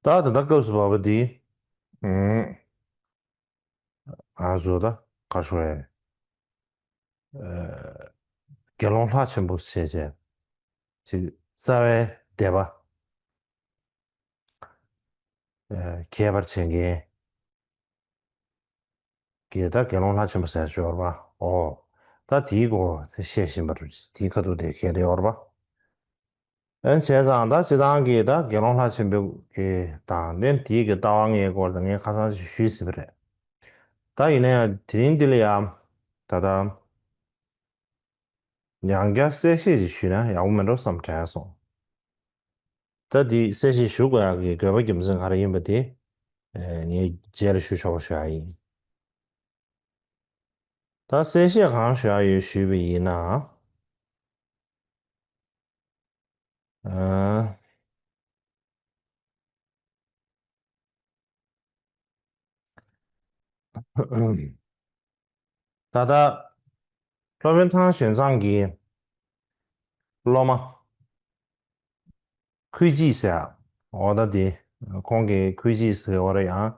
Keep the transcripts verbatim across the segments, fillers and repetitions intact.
ད་ད་ལྟ་སྐབས་སུ་བབས་པ་འདི། ཨུམ། ང་ཚོ་ད་ག་རེ་ཞུ་དགོས་རེད། ཨ། དགེ་སློང་ལྷ་ཆེན་པོ་ཞེས་བྱ། ཅིག་རྩ་བའི་སྡེ་པ། ཨ། ཁྱད་པར་བྱེད་མཁན་གྱི་ད་དགེ་སློང་ལྷ་ཆེན་པོ་ཟེར་ཞོར་བ། ཨོ། ད་དེའི་སྐོར་དེ་བཤད་བཞིན་པ་རུ་དེའི་ཁ་ཐུག་དེ་གལ་ཏེ་ཡོད་རེད་པ། ཨན་བྱས་ཙང་ད་སྤྱི་བཏང་གི་ད་དགེ་སློང་ལྷ་ཆེན་པོ་གི་དང་ལྡན་དེའི་གི་ལྟ་བ་ལྔའི་སྐོར་དེ་ངས་ཁ་སང་ཞིག་ཞུས་ཟིན་པ་རེད། ད་ཡིན་ན་ཡང་དེ་རིང་འདི་ལ་ཡང་ད་ལྟ་ཡང་བསྐྱར་གསལ་བཤད་ཅིག་ཞུས་ན་ཡག་པོ་མེད་འགྲོ་བསམ་དྲན་སོང་། ད་འདི་གསལ་བཤད་ཞུ་དགོས་ཡག་གི་དགོས་པ་རྒྱུ་མཚན་ག་རེ་ཡིན་པ་དེ་ངས་རྗེས་ལ་ཞུ་ཆོག་པ་ཞུ་ཡག་ཡིན། ད་གསལ་བཤད་གང་ཞུ་ཡག་ཡོད་ཞུས་པ་ཡིན་ན། ཨ། ད་ལྟ་སློབ་དཔོན་ཐང་ཞོན་ཙང་གི་སློབ་མ་ཁུའི་ཅི་ཟེར། འོ་ད་དེ་ཁོང་གི་ཁུའི་ཅི་ཟེར་བ་རེད་ཡང་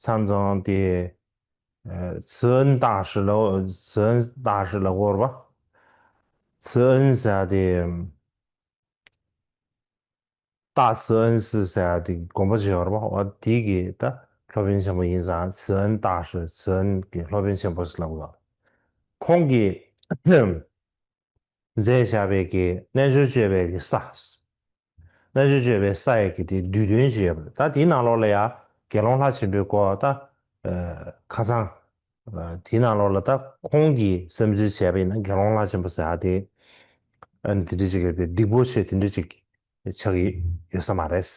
མཚམས་མཚམས་དེ་ཚི་ཨན་ཏག་ཧྲི་ལ་ཚི་ཨན་ཏག་ཧྲི་ལ་གོ་ར་བ། ཚི་ཨན་ཟེར་དེ། ཏཱ་ཚི་ཨན་སི་ཟེར་ཡ་དེ་དགོན་པ་ཅིག་ཡོད་རེད་པ། འོ་དེ་གི་ད་སློབ་དཔོན་ཆེན་པོ་ཡིན་ཙང་ཚི་ཨན་ཏཱ་ཧྲི་ཚི་ཨན་གི་སློབ་དཔོན་ཆེན་པོ་ཟེར་ལབ་དགོས། ཁོང་གིས་མཛད་བཞག་པའི་གི་རྣལ་འབྱོར་སྤྱོད་པའི་གི་ས། རྣལ་འབྱོར་སྤྱོད་པའི་ས་ཡི་གི་དེ་བསྡུས་དོན་ཅིག་ཡོད་པ་རེད། ད་དེའི་ནང་ལོགས་ལ་ཡ་དགེ་སློང་ལྷ་ཆེན་པོའི་སྐོར་ད་ཁ་སང་དེའི་ནང་ལོགས་ལ་ད་ཁོང་གིས་བསམ་ཚུལ་བྱས་པ་ཡིན་ན་དགེ་སློང་ལྷ་ཆེན་པོ་ཟེར་ཡ་དེ་ཨ་ནི་དེ་འདྲ་ཅིག་གི་སྡིག་པོ་ཆེ་དེ་འདྲ་ཅིག་ཆགས་ཀྱི་ཡོད་ས་མ་རེད།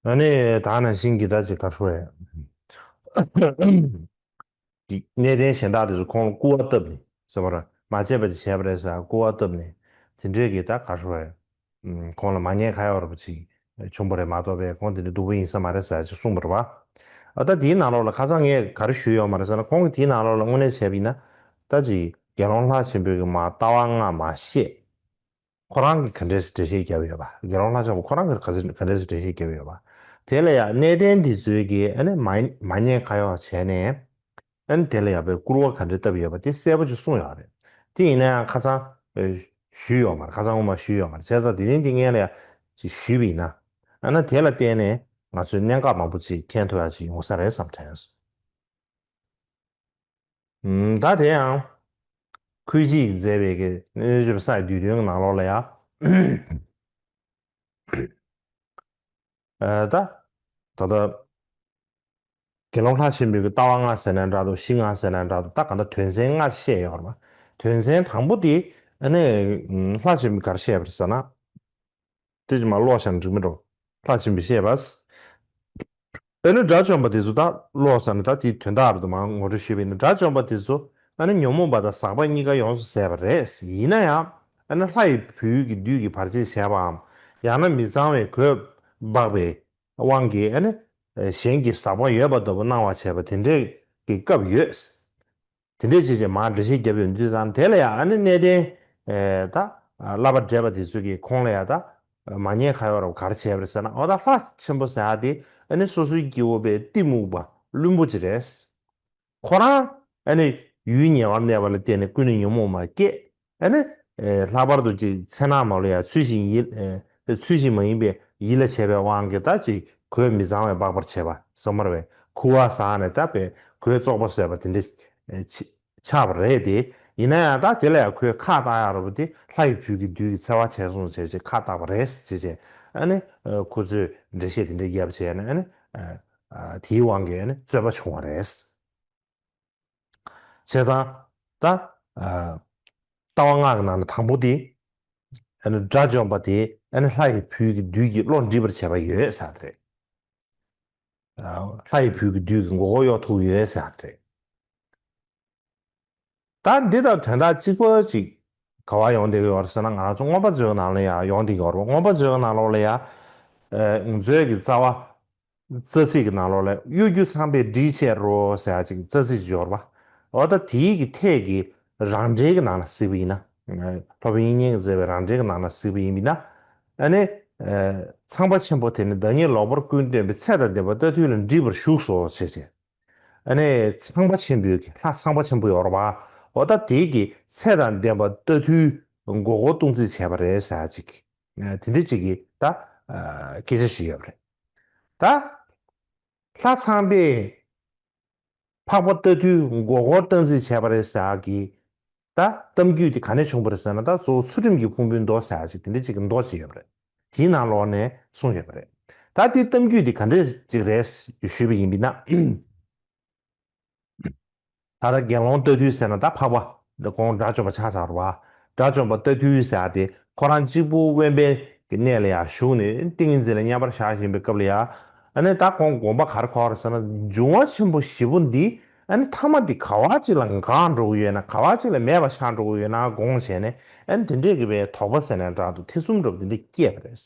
ཨ་ནི་ད་ནང་བཞིན་གྱི་ད་ཅིག་ག་རེ་ཞུ་དགོས་རེད། གནས་བརྟན་གཞན་དག་དེ་ཚོ་ཁོང་ལ་སྐུར་བ་བཏབ་ནས་ཟེར་བ་རེད། མ་བྱས་པ་ཅིག་བྱས་པ་རེད་ཟེར་སྐུར་བ་བཏབ་ནས་དེ་འདྲས་ཀྱི་ད་ག་རེ་ཞུ་དགོས་རེད། ཁོང་ལ་མ་ཉེས་ཁ་གཡོག་ར་པོ་ཅིག་བྱུང་བ་རེད་མ་གཏོགས་པས་ཁོང་དེ་འདྲ་སྡུག་པོ་ཡིན་ས་མ་རེད་ཟེར་ཅིག་གསུངས་པ་རེད་པ། ཨ་ད་དེའི་ནང་ལོགས་ལ་ཁ་སང་ངས་ག་རེ་ཞུས་ཡོད་མ་རེད་ཟེར་ན་ཁོང་གིས་དེའི་ནང་ལོགས་ལ་དངོས་གནས་བྱས་པ་ཡིན་ན་ད་ཅིག་དགེ་སློང་ལྷ་ཆེན་པོའི་གི་མ་ལྟ་བ་ལྔ་མ་བཤད། ཁོ་རང་གིས་ག་འདྲས་སེ་འགྲེལ་བཤད་བརྒྱབ་ཡོད་པ། དགེ་སློང་ལྷ་ཆེན་པོ་ཁོ་རང་གིས་ག་འདྲས་སེ་འགྲེལ་བཤད་བརྒྱབ་ཡོད་པ། དེ་ལ་ཡང་གནས་བརྟན་འདི་ཚོའི་གིས་ཨ་ནི་མ་མ་ཉེས་ཁ་གཡོག་བྱས་ནས་ཨ་ནི་དེ་ལ་ཡང་པའི་སྐུར་བ་ག་འདྲས་བཏབ་ཡོད་པ་དེ་གསལ་པོ་ཅིག་གསུངས་ཡོད་རེད། དེ་ཡིན་ན་ཡང་ཁ་སང་ཞུས་ཡོད་མ་རེད། ཁ་སང་སྔོན་མ་ཞུས་ཡོད་མ་རེད། བྱས་ཙང་དེ་རིང་འདི་སྔོན་ལ་ཡང་ཅིག་ཞུས་པ་ཡིན་ན་ཨ་ན་དེ་ལ་བརྟེན་ནས་ང་ཚོས་གནད་འགག་མང་པོ་ཅིག་མཁྱེན་ཐུབ་ཡག་ཅིག་ཡོང་ས་རེད་བསམ་དྲན་སོང་། ད་དེ་ཡང་ཁུལ་གཅིག་མཛད་པའི་གི་གནས་བཅུ་པའི་ས་ཡི་བསྡུས་དོན་གྱི་ནང་ལོགས་ལ་ཡང་ད་ད་ལྟ་དགེ་སློང་ལྷ་ཆེན་པོའི་གི་ལྟ་བ་ལྔ་ཟེར་ན་འདྲ་འདུག་གཞི་ལྔ་ཟེར་ན་འདྲ་འདུག་ད་ག་འདྲ་དོན་ཚན་ལྔ་བཤད་ཡོད་རེད་པ། དོན་ཚན་དང་པོ་དེ་ཨ་ནི་ལྷ་ཆེན་པོས་ག་རེ་བཤད་པ་རེད་ཟེར་ན། དེ་ཅི་མ་ཀློག་བཞག་ན་འགྲིག་མི་འགྲོ། ལྷ་ཆེན་པོས་བཤད་པ། ཨ་ནི་དགྲ་བཅོམ་པ་དེ་ཚོ་ད་ཀློག་ཟེར་ན་ད་དེའི་དོན་དག་རེད་འདུག་མ་ངོ་སྤྲོད་ཞུས་པ་ཡིན་ན་དགྲ་བཅོམ་པ་དེ་ཚོ་ཨ་ནི་ཉོན་མོངས་པ་དང་ཟག་པ་གཉིས་ཀ་ཡོངས་སུ་ཟད་པ་རེད། ཡིན་ན་ཡང་ཨ་ནི་ལྷ་ཡི་བུའི་གི་བདུད་ཀྱིས་བར་ཆད་བྱས་པའམ་ཡང་ན་མི་གཙང་བའི་གོས་འབག་པའི་དབང་གིས་ཨ་ནི་གཞན་གྱི་ཟག་པ་ཡོད་པ་ལྟ་བུ་སྣང་བ་བྱས་པ་དེ་འདྲའི་གི་སྐབས་ཡོད། དེ་འདྲས་བྱས་བྱས་མར་འགྲེལ་བཤད་བརྒྱབ་ཡོང་དུས་ཙང་དེ་ལ་ཡང་ཨ་ནི་གནས་བརྟན་ད་བསླབ་པ་བགྲེས་པ་དེ་ཚོ་གིས་ཁོང་ལ་ཡང་ད་མ་ཉེས་ཁ་གཡོག་ར་ག་རེ་བྱས་པ་རེད་ཟེར་ན། འོ་ད་ལྷ་ཆེན་པོ་ཟེར་ཡག་དེ་ཨ་ནི་སོ་སོའི་སྐྱེ་བོ་པའི་གཏི་མུག་པ་བླུན་པོ་ཅིག་རེད། ཁོ་རང་ཨ་ནི་ཡུལ་ཉེ་བར་གནས་པ་ལ་བརྟེན་ནས་ཀུན་ནས་ཉོན་མོངས་པ་སྐྱེས། ཨ་ནི་ལྷག་པར་དུ་ཅིག་མཚན་ནག་མ་ལ་ཡ་ཚུལ་བཞིན་ཡིད་ཚུལ་བཞིན་མ་ཡིན་པའི་ཡིད་ལ་བྱེད་པའི་དབང་གིས་ད་ཅིག་གོས་མི་གཙང་བའི་འབག་པར་བྱེད་པ་སོ་མར་བའི་ཁུ་བ་ཟག་ནས་ད་པའི་གོས་བཙོག་པ་བཟོས་པ་དེ་འདྲ་ཆགས་པ་རེད་དེ། ཡིན་ན་ཡང་ད་དེ་ལ་ཡང་ཁོས་ཁ་བཏགས་ཡག་ར་བོ་དེ་ལྷ་ཡི་བུ་གི་བདུད་ཀྱི་འཚེ་བ་བྱས་སོང་བྱས་བྱས་ཁ་བཏགས་པ་རེད་ཅེས་བྱས་ཨ་ནི་ཁོ་ཚོས་འགྲེལ་བཤད་དེ་འདྲ་བརྒྱབ་བྱས་ནས་ཨ་ནི་དེའི་དབང་གིས་ཨ་ནི་རྩོད་པ་བྱུང་བ་རེད། བྱས་ཙང་ད་ལྟ་བ་ལྔ་གི་ནང་ནས་དང་པོ་དེ་ཨ་ནི་དགྲ་བཅོམ་པ་དེ་ཨ་ནི་ལྷ་ཡི་བུ་གི་བདུད་ཀྱི་བློ་འདྲིས་པར་བྱེད་པ་ཡོད་ཟེར་བ་དེ་རེད། ལྷ་ཡི་བུ་གི་བདུད་ཀྱི་མགོ་སྐོར་གཡོག་ཐུབ་ཡོད་ཟེར་བ་དེ་རེད། ད་འདི་དང་དོན་དག་གཅིག་པ་ཅིག་ག་བ་ཡོང་བསྡད་ཀྱི་ཡོད་རེད་ཟེར་ན། ང་རང་ཚོ་མངོན་པ་མཛོད་ཀྱི་ནང་ལ་ཡང་ཡོང་བསྡད་ཀྱི་ཡོད་རེད། མངོན་པ་མཛོད་ཀྱི་ནང་ལོགས་ལ་ཡང་ཨ་ང་ཚོའི་གི་རྩ་བ་རྩ་ཚིག་གི་ནང་ལོགས་ལ་གཡོ་སྒྱུ་ཚངས་པས་སྒྲིབ་བྱེད་རོ་ཟེར་ཡག་ཅིག་རྩ་ཚིག་ཅིག་ཡོད་རེད་པ། འོ་ད་དེའི་གི་ཐད་ཀྱི་རང་འགྲེལ་གྱི་ནང་ལ་གཟིགས་པ་ཡིན་ན། སློབ་དཔོན་དབྱིག་གཉེན་གྱིས་མཛད་པའི་རང་འགྲེལ་གྱི་ནང་ལ་གཟིགས་པ་ཡིན་ན། ཨ་ནི་ཚངས་པ་ཆེན་པོ་དེ་ནི་བདག་ཉིད་ལོག་པར་ཀུན་བསྟན་པའི་ཚེ་དང་ལྡན་པ་ལྟ་དུས་ལ་འགྲིབ་པར་ཞུགས་སོ་ཞེས་བྱས། ཨ་ནི་ཚངས་པ་ཆེན་པོའི་གི་ལྷ་ཚངས་པ་ཆེན་པོ་ཡོད་རེད་པ། འོ་ད་དེའི་གི་ཚེ་དང་ལྡན་པ་ལྟ་དུས་མགོ་སྐོར་གཏོང་རྩིས་བྱས་པ་རེད་ཟེར་ཅིག་དེ་འདྲ་ཅིག་གི་ད་སྐད་ཆ་ཞིག་ཡོད་པ་རེད། ད་ལྷ་ཚངས་པས་འཕགས་པ་ལྟ་དུས་མགོ་སྐོར་གཏོང་རྩིས་བྱས་པ་རེད་ཟེར་གི་ད་གཏམ་རྒྱུད་དེ་ག་ནས་བྱུང་བ་རེད་ཟེར་ན། ད་གཙོ་བོ་ཚུལ་ཁྲིམས་ཀྱི་ཕུང་པོའི་མདོ་ཟེར་ཅིག་དེ་འདྲ་ཅིག་གི་མདོ་ཅིག་ཡོད་པ་རེད། དེའི་ནང་ལོགས་ནས་གསུངས་ཡོད་པ་རེད། ད་དེ་གཏམ་རྒྱུད་དེ་ག་འདྲ་ཅིག་རེད་ཞུས་པ་ཡིན་པ་ན། ད་ལྟ་དགེ་སློང་ལྟ་དུས་ཟེར་ན་ད་འཕགས་པ་འདི་ཁོང་དགྲ་བཅོམ་པ་ཆགས་ཚར་བ། དགྲ་བཅོམ་པ་ལྟ་དུས་ཟེར་དེ་ཁོ་རང་གཅིག་པུ་དབེན་པའི་གི་གནས་ལ་ཡང་བཞུགས་ནས་ཏིང་ངེ་འཛིན་ལ་མཉམ་པར་བཞག་བཞིན་པའི་སྐབས་ལ་ཡང་། ཨ་ནི་ད་ཁོང་དགོངས་པ་ག་རེ་འཁོར་ཟེར་ན། འབྱུང་བ་ཆེན་པོ་བཞི་པོ་འདི་ཨ་ནི་ཐ་མ་འདི་ག་བ་ཅིག་ལ་འགག་འགྲོ་གི་ཡོད་ན། ག་བ་ཅིག་ལ་མེད་པ་ཆགས་འགྲོ་གི་ཡོད་ན་དགོངས་བྱས་ནས། ཨ་ནི་དེ་འདྲས་ཀྱི་བའི་དོགས་པ་ཟེར་ན་འདྲ་འདུག་ཐེ་ཚོམ་འདྲ་པོ་དེ་འདྲས་སྐྱེས་པ་རེད།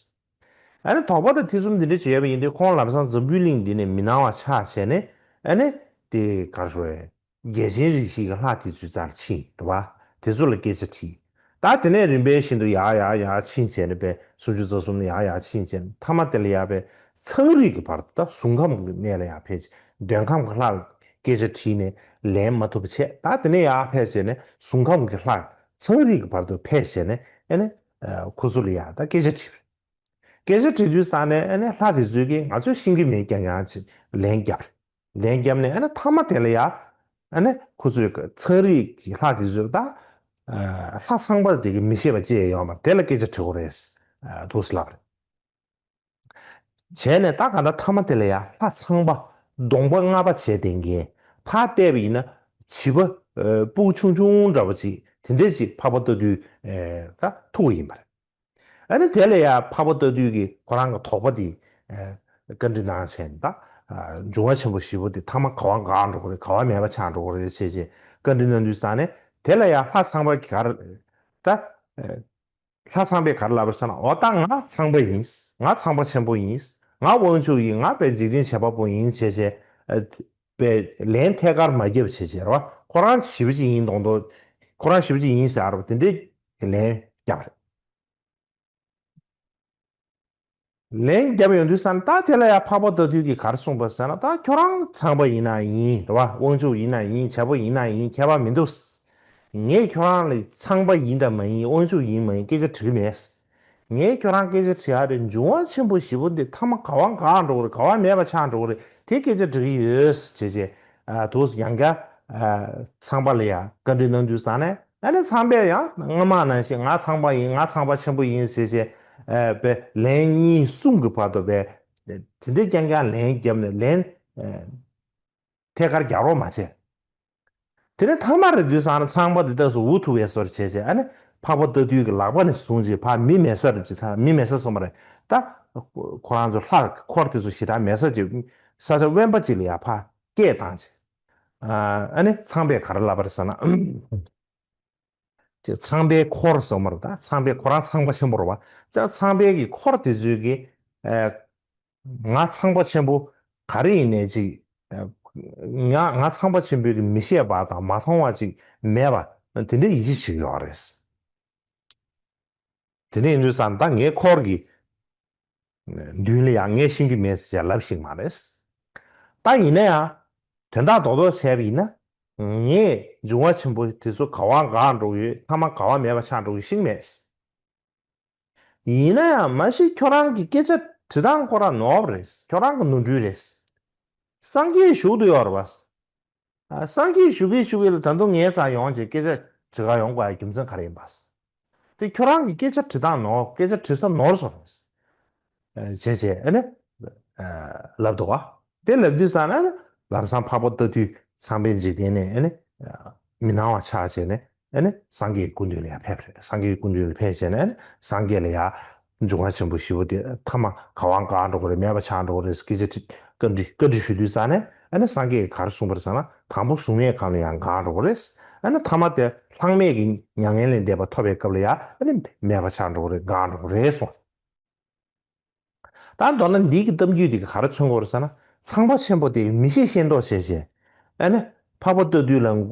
ཨ་ནི་དོགས་པ་དང་ཐེ་ཚོམ་འདི་འདྲ་བྱས་པ་ཡིན་དུས་ཁོང་ལམ་སང་འཛམ་བུའི་གླིང་འདི་ནས་མི་སྣང་བ་ཆགས་བྱས་ནས། ཨ་ནི་དེ་ག་རེ་ཞུ་དགོས་རེད། རྒྱལ་ཆེན་རིགས་བཞི་གི་ལྷ་དེ་ཚོའི་རྩར་ཕྱིན་འདུག་བ། དེ་ཚོ་ལ་སྐད་ཆ་དྲིས། ད་དེ་ནས་རིམ་པས་བཞིན་དུ་ཡར་ཡར་ཡར་ཕྱིན་བྱས་ནས་པས་སུམ་ཅུ་རྩ་གསུམ་ནས་ཡར་ཡར་ཕྱིན་བྱས་ནས་ཐ་མ་དེ་ལ་ཡར་པས་ཚངས་རིས་ཀྱི་བར་དུ་ད་གཟུགས་ཁམས་ཀྱི་གནས་ལ་ཡར་ཕེབས་བྱས། འདོད་ཁམས་ཀྱི་ལྷ་ལ་སྐད་ཆ་དྲིས་ནས་ལན་མ་ཐུབ་པ་བྱས། ད་དེ་ནས་ཡར་ཕེབས་བྱས་ནས་གཟུགས་ཁམས་ཀྱི་ལྷ་ཚངས་རིས་ཀྱི་བར་དུ་ཕེབས་བྱས་ནས། ཨ་ནི་ཁོ་ཚོ་ལ་ཡར་ད་སྐད་ཆ་དྲིས་པ་རེད། སྐད་ཆ་དྲི་དུས་ཙང་ནས་ཨ་ནི་ལྷ་དེ་ཚོས་ཀྱིས་ང་ཚོས་ཤེས་ཀྱི་མེད་རྐྱང་རྐྱང་ཅིག་ལན་བརྒྱབ་རེད། ལན་བརྒྱབ་ནས་ཨ་ནི་ཐ་མ་དེ་ལ་ཡ། ཨ་ནི་ཁོ་ཚོས་ཀྱི་ཚངས་རིས་ཀྱི་ལྷ་དེ་ཚོས་ད། ལྷ་ཚངས་པ་དེ་གི་མི་ཤེས་པ་ཅི་ཡང་ཡོད་མ་རེད། དེ་ལ་སྐད་ཆ་དྲི་དགོས་རེད། འདུག་སེ་ལབ་རེད། བྱས་ནས་ད་ག་ད་ཐ་མ་དེ་ལ་ཡ་ལྷ་ཚངས་པ་གདོང་པ་ལྔ་པ་བྱས་བསྡད་མཁན་ཕར་བལྟས་པ་ཡིན་ན་བྱིས་པ་སྤུ་གུ་ཆུང་ཆུང་འདྲ་པོ་ཅིག་དེ་འདྲས་ཅིག་འཕགས་པ་ལྟ་དུས་ད་ཐུག་པ་ཡིན་པ་རེད། ཨ་ནི་དེ་ལ་ཡ་འཕགས་པ་ལྟ་དུས་ཀྱིས་ཁོ་རང་གི་དོགས་པ་དེ་བཀའ་འདྲི་གནང་བྱས་ནས། ད་འབྱུང་བ་ཆེན་པོ་བཞི་པོ་དེ་ཐ་མ་ག་བ་འགག་འགྲོ་གི་རེད། ག་བ་མེད་པ་ཆགས་འགྲོ་གི་རེད་བྱས་བྱས་བཀའ་འདྲི་གནང་དུས་ཙང་ནས། དེ་ལ་ཡ་ལྷ་ཚངས་པ་གིས་ག་རེ། ད་ལྷ་ཚངས་པས་ག་རེ་ལབ་པ་རེད་ཟེར་ན། འོ་ད་ང་ཚངས་པ་ཡིན། ང་ཚངས་པ་ཆེན་པོ་ཡིན། ང་དབང་ཕྱུག་ཡིན། ང་དཔལ་འཇིག་རྟེན་བྱེད་པ་པོ་ཡིན་བྱས་བྱས། པའི་ལན་ཐད་ཀར་མ་བརྒྱབ་བྱས་བྱས་རེད་བ། ཁོ་རང་ཞེ་པོ་ཅིག་ཡིན་མདོག་མདོག་ཁོ་རང་ཞེ་པོ་ཅིག་ཡིན་ཟེར་བ་དེ་འདྲའི་ལན་བརྒྱབ་རེད། ལན་བརྒྱབ་ཡོང་དུས་ཙང་ད་དེ་ལ་ཡ་འཕགས་པ་ལྟ་དུས་ཀྱིས་ག་རེ་གསུངས་པ་ཟེར་ན། ད་ཁྱོད་རང་ཚངས་པ་ཡིན་ན་ཡིན་རེད་བ། དབང་ཕྱུག་ཡིན་ན་ཡིན། བྱ་ཕོ་ཡིན་ན་ཡིན། ཁྱད་པར་མི་འདུག་ངས་ཁྱོད་རང་ལ་ཚངས་པ་ཡིན་དང་མ་ཡིན། དབང་ཕྱུག་ཡིན་མ་ཡིན་སྐད་ཆ་དྲི་གི་མེད། ངས་ཁྱོད་རང་སྐད་ཆ་དྲི་ཡ་དེ་འབྱུང་བ་ཆེན་པོ་བཞི་པོ་འདི་ཐ་མ་ག་བ་འགག་འགྲོ་གི་རེད། ག་བ་མེད་པ་ཆགས་འགྲོ་གི་རེད། དེ་སྐད་ཆ་དྲི་གི་ཡོད་ཟེར་བྱས་བྱས། ཨ་དུས་ཡང་བསྐྱར་ཨ་ཚངས་པ་ལ་ཡ་བཀའ་འདྲི་གནང་དུས་ཙང་ནས། ཨ་ནི་ཚངས་པས་ཡང་སྔ་མ་ནང་བཞིན་ང་ཚངས་པ་ཡིན། ང་ཚངས་པ་ཆེན་པོ་ཡིན་ཟེར་བྱས། ཨ་པའི་ལན་གཉིས་གསུམ་གྱི་བར་དུ་པའི་དེ་འདྲའི་རྐྱང་རྐྱང་ལན་བརྒྱབ་ནས་ལན་ཨ་ཐད་ཀར་རྒྱག་རོགས་མ་བྱས། དེ་ནས་ཐ་མ་རེད་དུས་ཙང་ནས་ཚངས་པ་འདི་དག་སུ་འུ་ཐུག་པའི་བཟོ་འདྲ་བྱས་བྱས། ཨ་ནི་འཕགས་པ་ལྟ་དུས་ཀྱི་ལག་པ་ནས་བཟུང་བྱས་ཕར་མི་མེད་ས་རེད་ཅེས། ད་མི་མེད་ས་སོང་བ་རེད། ད་ཁོ་རང་ཚོ་ལྷ་འཁོར་དེ་ཚོ་ཞེ་དྲག་མེད་ས་ཅིག་ས་ཆ་དབེན་པ་ཅིག་ལ་ཡར་ཕར་སྐད་བཏང་བྱས། ཨ་ནི་ཚངས་པས་ག་རེ་ལབ་པ་རེད་ཟེར་ན། ཅེས་ཚངས་པའི་འཁོར་སོང་བ་རེད། ད་ཚངས་པའི་ཁོ་རང་ཚངས་པ་ཆེན་པོ་རེད་བ། ཅེས་ཚངས་པའི་གི་འཁོར་དེ་ཚོས་ཀྱིས། ཨ། ང་ཚངས་པ་ཆེན་པོ་ག་རེ་ཡིན་ནའི་ཅིག་ང་ང་ཚངས་པ་ཆེན་པོའི་གི་མི་ཤེས་པ་དང་མ་མཐོང་བ་ཅིག་མེད་པ་དེ་འདྲའི་ཡིད་ཆེས་བྱེད་ཀྱི་ཡོད་རེད། དེ་འདྲ་ཡིན་དུས་ཙང་ད་ངའི་འཁོར་གྱི་མདུན་ལ་ཡང་ངས་ཤེས་ཀྱི་མེད་ཟེར་ལབ་ཤེས་མ་རེད། ད་ཡིན་ན་ཡང་དོན་དག་རྡོག་རྡོག་བཤད་པ་ཡིན་ན། ངས་འབྱུང་བ་ཆེན་པོ་དེ་ཚོ་ག་བ་འགག་འགྲོ་གི་ཡོད། ཐ་མ་ག་བ་མེད་པ་ཆགས་འགྲོ་གི་ཤེས་ཀྱི་མེད། ཡིན་ན་ཡང་མ་གཞི་ཁྱོད་རང་གི་སྐད་ཆ་དྲི་སྟངས་ཁོ་རང་ནོར་བ་རེད། ཁྱོད་རང་གི་ནོར་འཁྲུལ་རེད། སངས་རྒྱས་བཞུགས་དུ་ཡོད་རེད་བ། ཨ། སངས་རྒྱས་བཞུགས་ཀྱི་བཞུགས་ཀྱི་ལ་ད་དུང་ངའི་རྩར་ཡོང་བྱས་སྐད་ཆ་དྲི་གར་ཡོང་དགོས་ཡ་རྒྱུ་མཚན་ག་རེ་ཡིན་པ། དེ་ཁྱོད་རང་གི་སྐད་ཆ་དྲི་སྟངས་ནོར། སྐད་ཆ་དྲི་ས་ནོར་སོང་རེད། བྱས་བྱས་ཨ་ནི་ལབ་འདུག་བ། དེ་ལབ་དུས་ཙང་ནས་ལམ་སང་འཕགས་པ་ལྟ་དུས་ཚངས་པའི་འཇིག་རྟེན་ནས་ཨ་ནི་མི་སྣང་བ་ཆགས་བྱས་ནས་ཨ་ནི་སངས་རྒྱས་ཀྱི་སྐུ་མདུན་ལ་ཡར་ཕེབས་རེད། སངས་རྒྱས་ཀྱི་སྐུ་མདུན་ལ་ཕེབས་བྱས་ནས་ཨ་ནི་སངས་རྒྱས་ལ་ཡར་འབྱུང་བ་ཆེན་པོ་བཞི་པོ་དེ་ཐ་མ་ག་བ་འགག་འགྲོ་གི་རེད། མེད་པ་ཆགས་འགྲོ་གི་རེད། སྐད་ཆ་དྲི་བཀའ་འདྲི་བཀའ་འདྲི་ཞུ་དུས་ཙང་ནས་ཨ་ནི་སངས་རྒྱས་ཀྱིས་ག་རེ་གསུངས་པ་རེད་ཟེར་ན། དང་པོ་གཟུགས་མེད་ཁམས་ལ་ཡང་འགག་འགྲོ་གི་རེད། ཨ་ནི་ཐ་མ་དེ་ལྷག་མེད་ཀྱི་མྱ་ངན་ལས་འདས་པ་ཐོབ་པའི་སྐབས་ལ་ཡང་ཨ་ནི་མེད་པ་ཆགས་འགྲོ་གི་རེད། འགག་འགྲོ་གི་རེད་གསུངས། ད་མདོར་ན་འདི་གི་གཏམ་རྒྱུད་འདི་གིས་ག་རེ་མཚོན་གྱི་ཡོད་རེད་ཟེར་ན། ཚངས་པ་ཆེན་པོ་དེ་མི་ཤེས་ཤེས་མདོག་བྱས་བྱས། ཨ་ནི་འཕགས་པ་ལྟ་དུས་ལ་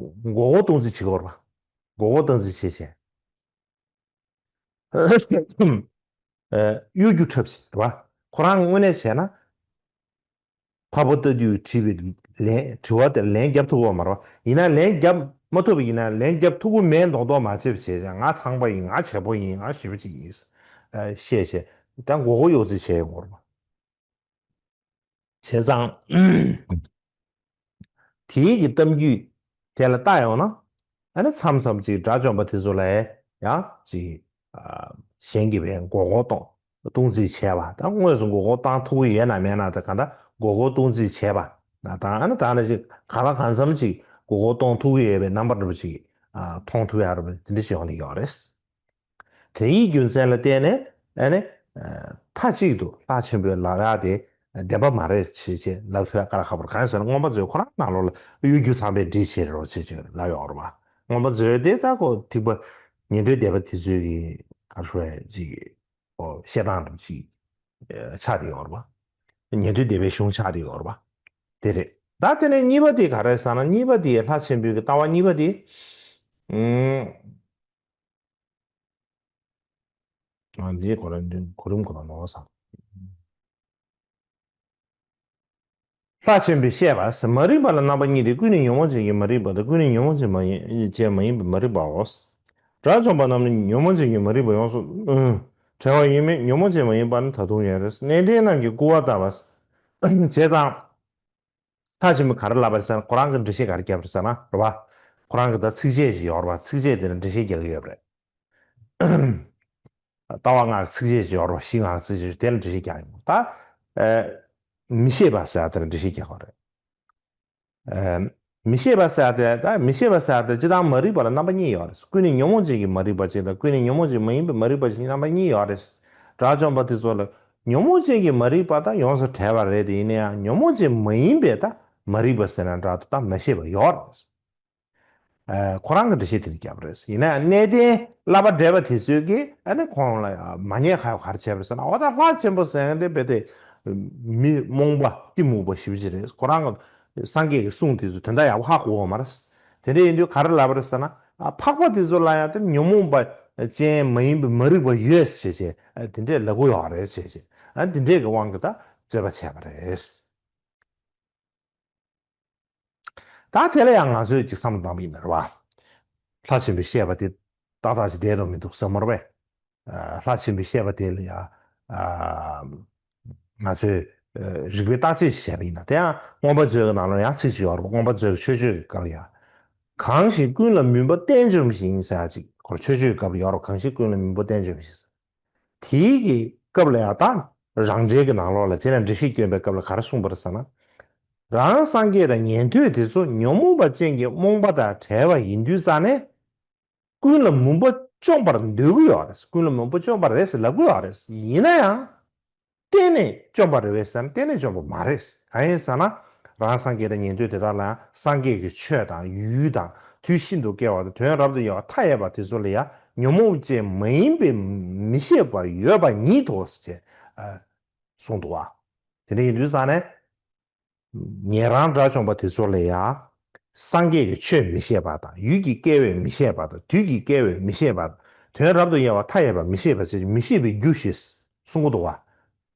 མགོ་སྐོར་གཏོང་རྩིས་བྱེད་ཀྱི་ཡོད་རེད་པ། མགོ་སྐོར་གཏོང་རྩིས་བྱས་བྱས། གཡོ་སྒྱུ་འཁྲབ་བྱེད་རེད་བ། ཁོ་རང་དངོས་གནས་བྱས་ན། འཕགས་པ་ལྟ་དུས་དྲིས་པའི་ལན་དྲི་བ་དེར་ལན་རྒྱབ་ཐུབ་ཀྱི་ཡོད་མ་རེད་བ། ཡིན་ན་ལན་རྒྱབ་མ་ཐུབ་པ་ཡིན་ན་ལན་རྒྱབ་ཐུབ་ཀྱི་མེད་མདོག་མདོག་མ་བྱེད་པ་བྱས་ཙང་ང་ཚངས་པ་ཡིན། ང་བྱེད་པོ་ཡིན། ང་ཞེ་པོ་ཅིག་ཡིན། བཤད་བྱས་ད་མགོ་སྐོར་གཡོ་རྩིས་བྱས་ཡོང་གི་རེད་བ། བྱས་ཙང་། དེའི་གི་གཏམ་རྒྱུད་དེ་ལ་བལྟ་ཡོང་ན། ཨ་ནི་མཚམས་མཚམས་ཅིག་དགྲ་བཅོམ་པ་དེ་ཚོ་ལ་ཡང་ཅིག་གཞན་གྱིས་བས་མགོ་སྐོར་གཏོང་གཏོང་རྩིས་བྱས་པ་དང་། དངོས་སུ་མགོ་སྐོར་བཏང་ཐུབ་ཀྱི་ཡོད་ན་མེད་ན་དེ་གང་ལྟར་མགོ་སྐོར་གཏོང་རྩིས་བྱས་པ་ན་དང་། ཨ་ནི་ད་ནི་ཅིག་གང་ལ་གང་འཚམ་ཅིག་མགོ་སྐོར་གཏོང་ཐུབ་ཀྱི་ཡོད་པའི་རྣམ་པ་འདྲ་པོ་ཅིག་མཐོང་ཐུབ་ཡ་ར་དེ་འདྲ་ཞིག་ཡོང་གི་ཡོད་རེད། དེའི་རྒྱུ་མཚན་ལ་བརྟེན་ནས་ཨ་ནི། མཐའ་གཅིག་ཏུ་ལྷ་ཆེན་པོའི་ལབ་ཡག་དེ་བདེན་པ་མ་རེད་ཅེས་ཅེས་ལབ་ཐུབ་ཡ་དཀའ་ལས་ཁག་པོ་རེད། གང་ཡིན་ཟེར་ན་མངོན་པ་མཛོད་ཁོ་རང་ནང་ལོགས་ལ་གཡོ་སྒྱུ་ཚང་པའི་སྒྲིག་བྱེད་རོགས་ཅེས་ཅེས་ལབ་ཡོད་རེད་བ། མངོན་པ་མཛོད་དེ་ད་ཁོ་ཐེག་པ་ཉན་ཐོས་སྡེ་པ་དེ་ཚོའི་གི་ག་རེ་ཞུ་ཡ་ཅིག་ཨོ་བཤད་སྟངས་འདྲ་ཅིག་ཆགས་བསྡད་ཡོད་རེད་བ། ཉན་ཐོས་སྡེ་པའི་གཞུང་ཆགས་བསྡད་ཡོད་རེད་བ། དེ་རེད། ད་དེ་ནས་གཉིས་པ་དེ་ག་རེ་ཟེར་ན། གཉིས་པ་དེ་ལྷ་ཆེན་པོའི་གི་ལྟ་བ་གཉིས་པ་དེ། ཨུམ། ཨ་འདིའི་གོ་རིམ་འདི་གོ་རིམ་གོ་ལ་ནོར་སོང་། ལྷ་ཆེན་པོས་བཤད་པ། མ་རིག་པ་ལ་རྣམ་པ་གཉིས་ཏེ། ཀུན་ནས་ཉོན་མོངས་ཅན་གྱི་མ་རིག་པ་དང་། ཀུན་ནས་ཉོན་མོངས་ཅན་མ་ཡིན་ཅན་མ་ཡིན་པའི་མ་རིག་པའོ། དགྲ་བཅོམ་པ་རྣམས་ནི་ཉོན་མོངས་ཅན་གྱི་མ་རིག་པ་ཡོངས་སུ་བྲལ་བ་ཡིན་མོད། ཉོན་མོངས་ཅན་མ་ཡིན་པ་ནི་ད་དུང་ཡོད་རེད། གནས་བརྟན་རྣམས་ཀྱིས་སྐུར་བ་བཏབ་པ། བྱས་ཙང་། ལྷ་ཆེན་པོས་ག་རེ་ལབ་པ་རེད་ཟེར་ན། ཁོ་རང་གིས་འགྲེལ་བཤད་ག་རེ་བརྒྱབ་པ་རེད་ཟེར་ན་རེད་བ། ཁོ་རང་གི་ད་ཚིགས་བཅད་ཅིག་ཡོད་རེད་བ། ཚིགས་བཅད་དེ་ལ་འགྲེལ་བཤད་རྒྱག་གི་ཡོད་པ་རེད། ལྟ་བ་ལྔ་གི་ཚིགས་བཅད་ཅིག་ཡོད་རེད་བ། གཞི་ལྔ་གི་ཚིགས་བཅད་ཅིག་དེ་ལ་འགྲེལ་བཤད་རྒྱག་གི་ཡོད། ད་ཨ་མི་ཤེས་པ་ཟེར་ཡ་དེ་ལ་འགྲེལ་བཤད་རྒྱག་གི་ཡོད་རེད། ཨ་མི་ཤེས་པ་ཟེར་ཡ་དེ། ད་མི་ཤེས་པ་ཟེར་ཡ་དེ་སྤྱིར་བཏང་མ་རིག་པ་ལ་རྣམ་པ་གཉིས་ཡོད་རེད། ཀུན་ནས་ཉོན་མོངས་ཅན་གྱི་མ་རིག་པ་ཅིག་དང་། ཀུན་ནས་ཉོན་མོངས་ཅན་མ་ཡིན་པའི་མ་རིག་པ་ཅིག་རྣམ་པ་གཉིས་ཡོད་རེད། དགྲ་བཅོམ་པ་དེ་ཚོ་ལ་ཉོན་མོངས་ཅན་གྱི་མ་རིག་པ་དང་ཡོངས་སུ་བྲལ་བ་རེད་དེ། ཡིན་ན་ཡང་ཉོན་མོངས་ཅན་མ་ཡིན་པའི་ད་མ་རིག་པ་ཟེར་ན་འདྲ་འདུག་ད་མ་ཤེས་པ་ཡོད་རེད། ཨ་ཁོ་རང་གི་འགྲེལ་བཤད་དེ་འདྲ་བརྒྱབ་པ་རེད། ཡིན་ན་ཡང་གནས་བརྟན་བསླབ་པ་བགྲེས་པ་དེ་ཚོས་ཀྱིས་ཨ་ནི་ཁོང་ལ་ཡང་མ་ཉེས་ཁ་གཡོགས་ག་རེ་བྱས་པ་རེད་ཟེར་ན། འོ་ད་ལྷ་ཆེན་པོ་ཟེར་མཁན་དེ་རྦད་དེ་མི་རྨོངས་པ་གཏི་མུག་པ་ཞེ་པོ་ཅིག་རེད། ཁོ་རང་གི་སངས་རྒྱས་ཀྱི་གསུང་དེ་ཚོ་དེ་འདྲ་ཡག་པོ་ཧ་གོ་བ་མ་རེད། དེ་འདྲ་ཡིན་དུས་ག་རེ་ལབ་པ་རེད་ཟེར་ན། ཨ་འཕགས་པ་དེ་ཚོ་ལ་ཡང་དེ་ཉོན་མོངས་པ་ཅན་མ་ཡིན་པའི་མ་རིག་པ་ཡོད་ཟེར་བྱས་ཨ་དེ་འདྲས་ལབ་ཀྱི་ཡོད་རེད་ཟེར་བྱས། ཨ་དེ་འདྲས་ཀྱི་དབང་གིས་ད་རྩོད་པ་བྱས་པ་རེད། ད་དེ་ལ་ཡང་ང་ཚོས་ཅིག་བསམ་བློ་བཏང་བ་ཡིན་ན་རེད་བ། ལྷ་ཆེན་པོས་བཤད་པ་དེ་ཏག་ཏག་ཅིག་བསྡད་དོ་མི་འདུག་བསམ་མ་རེད་པས། ཨ་ལྷ་ཆེན་པོས་བཤད་པ་དེ་ལ་ཡང་ཨ་ང་ཚོས་ཨ་རིགས་པས་བརྟག་དཔྱད་ཞིག་བྱས་པ་ཡིན་ན། དེ་ཡང་མངོན་པ་མཛོད་ཀྱི་ནང་ལ་ཡང་ཚིག་ཅིག་ཡོད་རེད་པ། མངོན་པ་མཛོད་ཀྱི་མཆོད་བརྗོད་ཀྱི་སྐབས་ལ་ཡང་། གང་ཞིག་ཀུན་ལ་མུན་པ་གཏན་འཇོམས་ཤིང་ཟེར་ཡག་ཅིག་ཁོ་མཆོད་བརྗོད་ཀྱི་སྐབས་ལ་ཡོད་རེད་པ། གང་ཞིག་ཀུན་ལ་མུན་པ་གཏན་འཇོམས་ཤིང་ཟེར། དེའི་གི་སྐབས་ལ་ཡང་ད་རང་འགྲེལ་གྱི་ནང་ལོགས་ལ་དེ་ལ་འགྲེལ་བཤད་བསྐྱོན་པའི་སྐབས་ལ་ག་རེ་གསུངས་པ་རེད་ཟེར་ན། རང་སངས་རྒྱས་དང་ཉན་ཐོས་དེ་ཚོ་ཉོན་མོངས་པ་ཅན་གྱི་རྨོངས་པ་དང་བྲལ་བ་ཡིན་དུས་ཙང་ནས་ཀུན་ལ་མུན་པ་བཅོམ་པར་འདོད་ཀྱི་ཡོད་རེད། ཀུན་ལ་མུན་པ་བཅོམ་པ་རེད་ཟེར་ལབ་ཀྱི་ཡོད་རེད། ཡིན་ན་ཡང་གཏན་ནས་བཅོམ་པ་རེད་པས་ཟེར་ན་གཏན་ནས་བཅོམ་པ་མ་རེད། གང་ཡིན་ཟེར་ན། རང་སངས་རྒྱས་དང་ཉན་ཐོས་དེ་དག་ལ་ཡང་སངས་རྒྱས་ཀྱི་ཆོས་དང་ཡུལ་དང་དུས་ཤིན་ཏུ་སྐྱེ་བ་དང་དོན་རབ་ཏུ་དབྱེ་བ་མཐའ་ཡས་པ་དེ་ཚོ་ལ་ཡང་ཉོན་མོངས་ཅན་མ་ཡིན་པའི་མི་ཤེས་པ་ཡོད་པ་ཉིད་དོ་ཞེས་གསུངས་འདུག་བ། དེ་འདྲ་ཡིན་དུས་ཙང་ནས། ཉན་རང་དགྲ་བཅོམ་པ་དེ་ཚོ་ལ་ཡང་སངས་རྒྱས་ཀྱི་ཆོས་མི་ཤེས་པ་དང་ཡུལ་གྱི་སྐྱེ་བས་མི་ཤེས་པ་དང་དུས་ཀྱི་སྐྱེ་བས་མི་ཤེས་པ་དང་དོན་རབ་ཏུ་དབྱེ་བ་མཐའ་ཡས་པ་མི་ཤེས་པ་ཞེས་མི་ཤེས་པའི་རྒྱུ་ཞེས་གསུང་གི་འདུག་བ།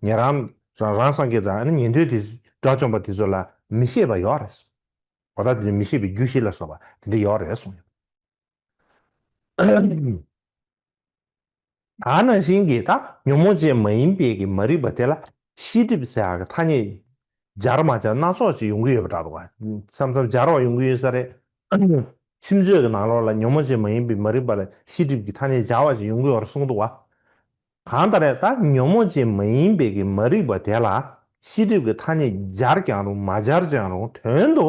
ཉན་རང་རང་རང་སངས་རྒྱས་དང་ཉན་ཐོས་དེ་དགྲ་བཅོམ་པ་དེ་ཚོ་ལ་མི་ཤེས་པ་ཡོད་རེད། འོ་ད་དེ་ནི་མི་ཤེས་པའི་རྒྱུ་ཞེས་ལ་སོགས་པ་དེ་འདྲ་ཡོད་རེད་གསུངས་ཡོད། ད་ནང་བཞིན་གྱི་ད་ཉོན་མོངས་ཅན་མ་ཡིན་པའི་གི་མ་རིག་པ་དེ་ལ་ཤེས་སྒྲིབ་ཟེར་ཡག་གི་ཐ་སྙད་སྦྱར་མ་སྦྱར་སྣ་ཚོགས་ཅིག་ཡོང་གི་ཡོད་པ་འདྲ་འདུག་བ། མཚམས་མཚམས་སྦྱར་བ་ཡོང་གི་ཡོད་ས་རེད། ཁྱིམ་མཚེས་ཀྱི་ནང་ལོགས་ལ་ཉོན་མོངས་ཅན་མ་ཡིན་པའི་མ་རིག་པ་ལ་ཤེས་སྒྲིབ་ཀྱི་ཐ་སྙད་སྦྱར་བ་ཅིག་ཡོང་གི་ཡོད་རེད་གསུངས་འདུག་བ། གང་ལྟར་ད་ཉོན་མོངས་ཅན་མ་ཡིན་པའི་གི་མ་རིག་པ་དེ་ལ་ཤེས་སྒྲིབ་ཀྱི་ཐ་སྙད་སྦྱར་ཀྱང་རུང་མ་སྦྱར་ཀྱང་རུང་དོན་དུ་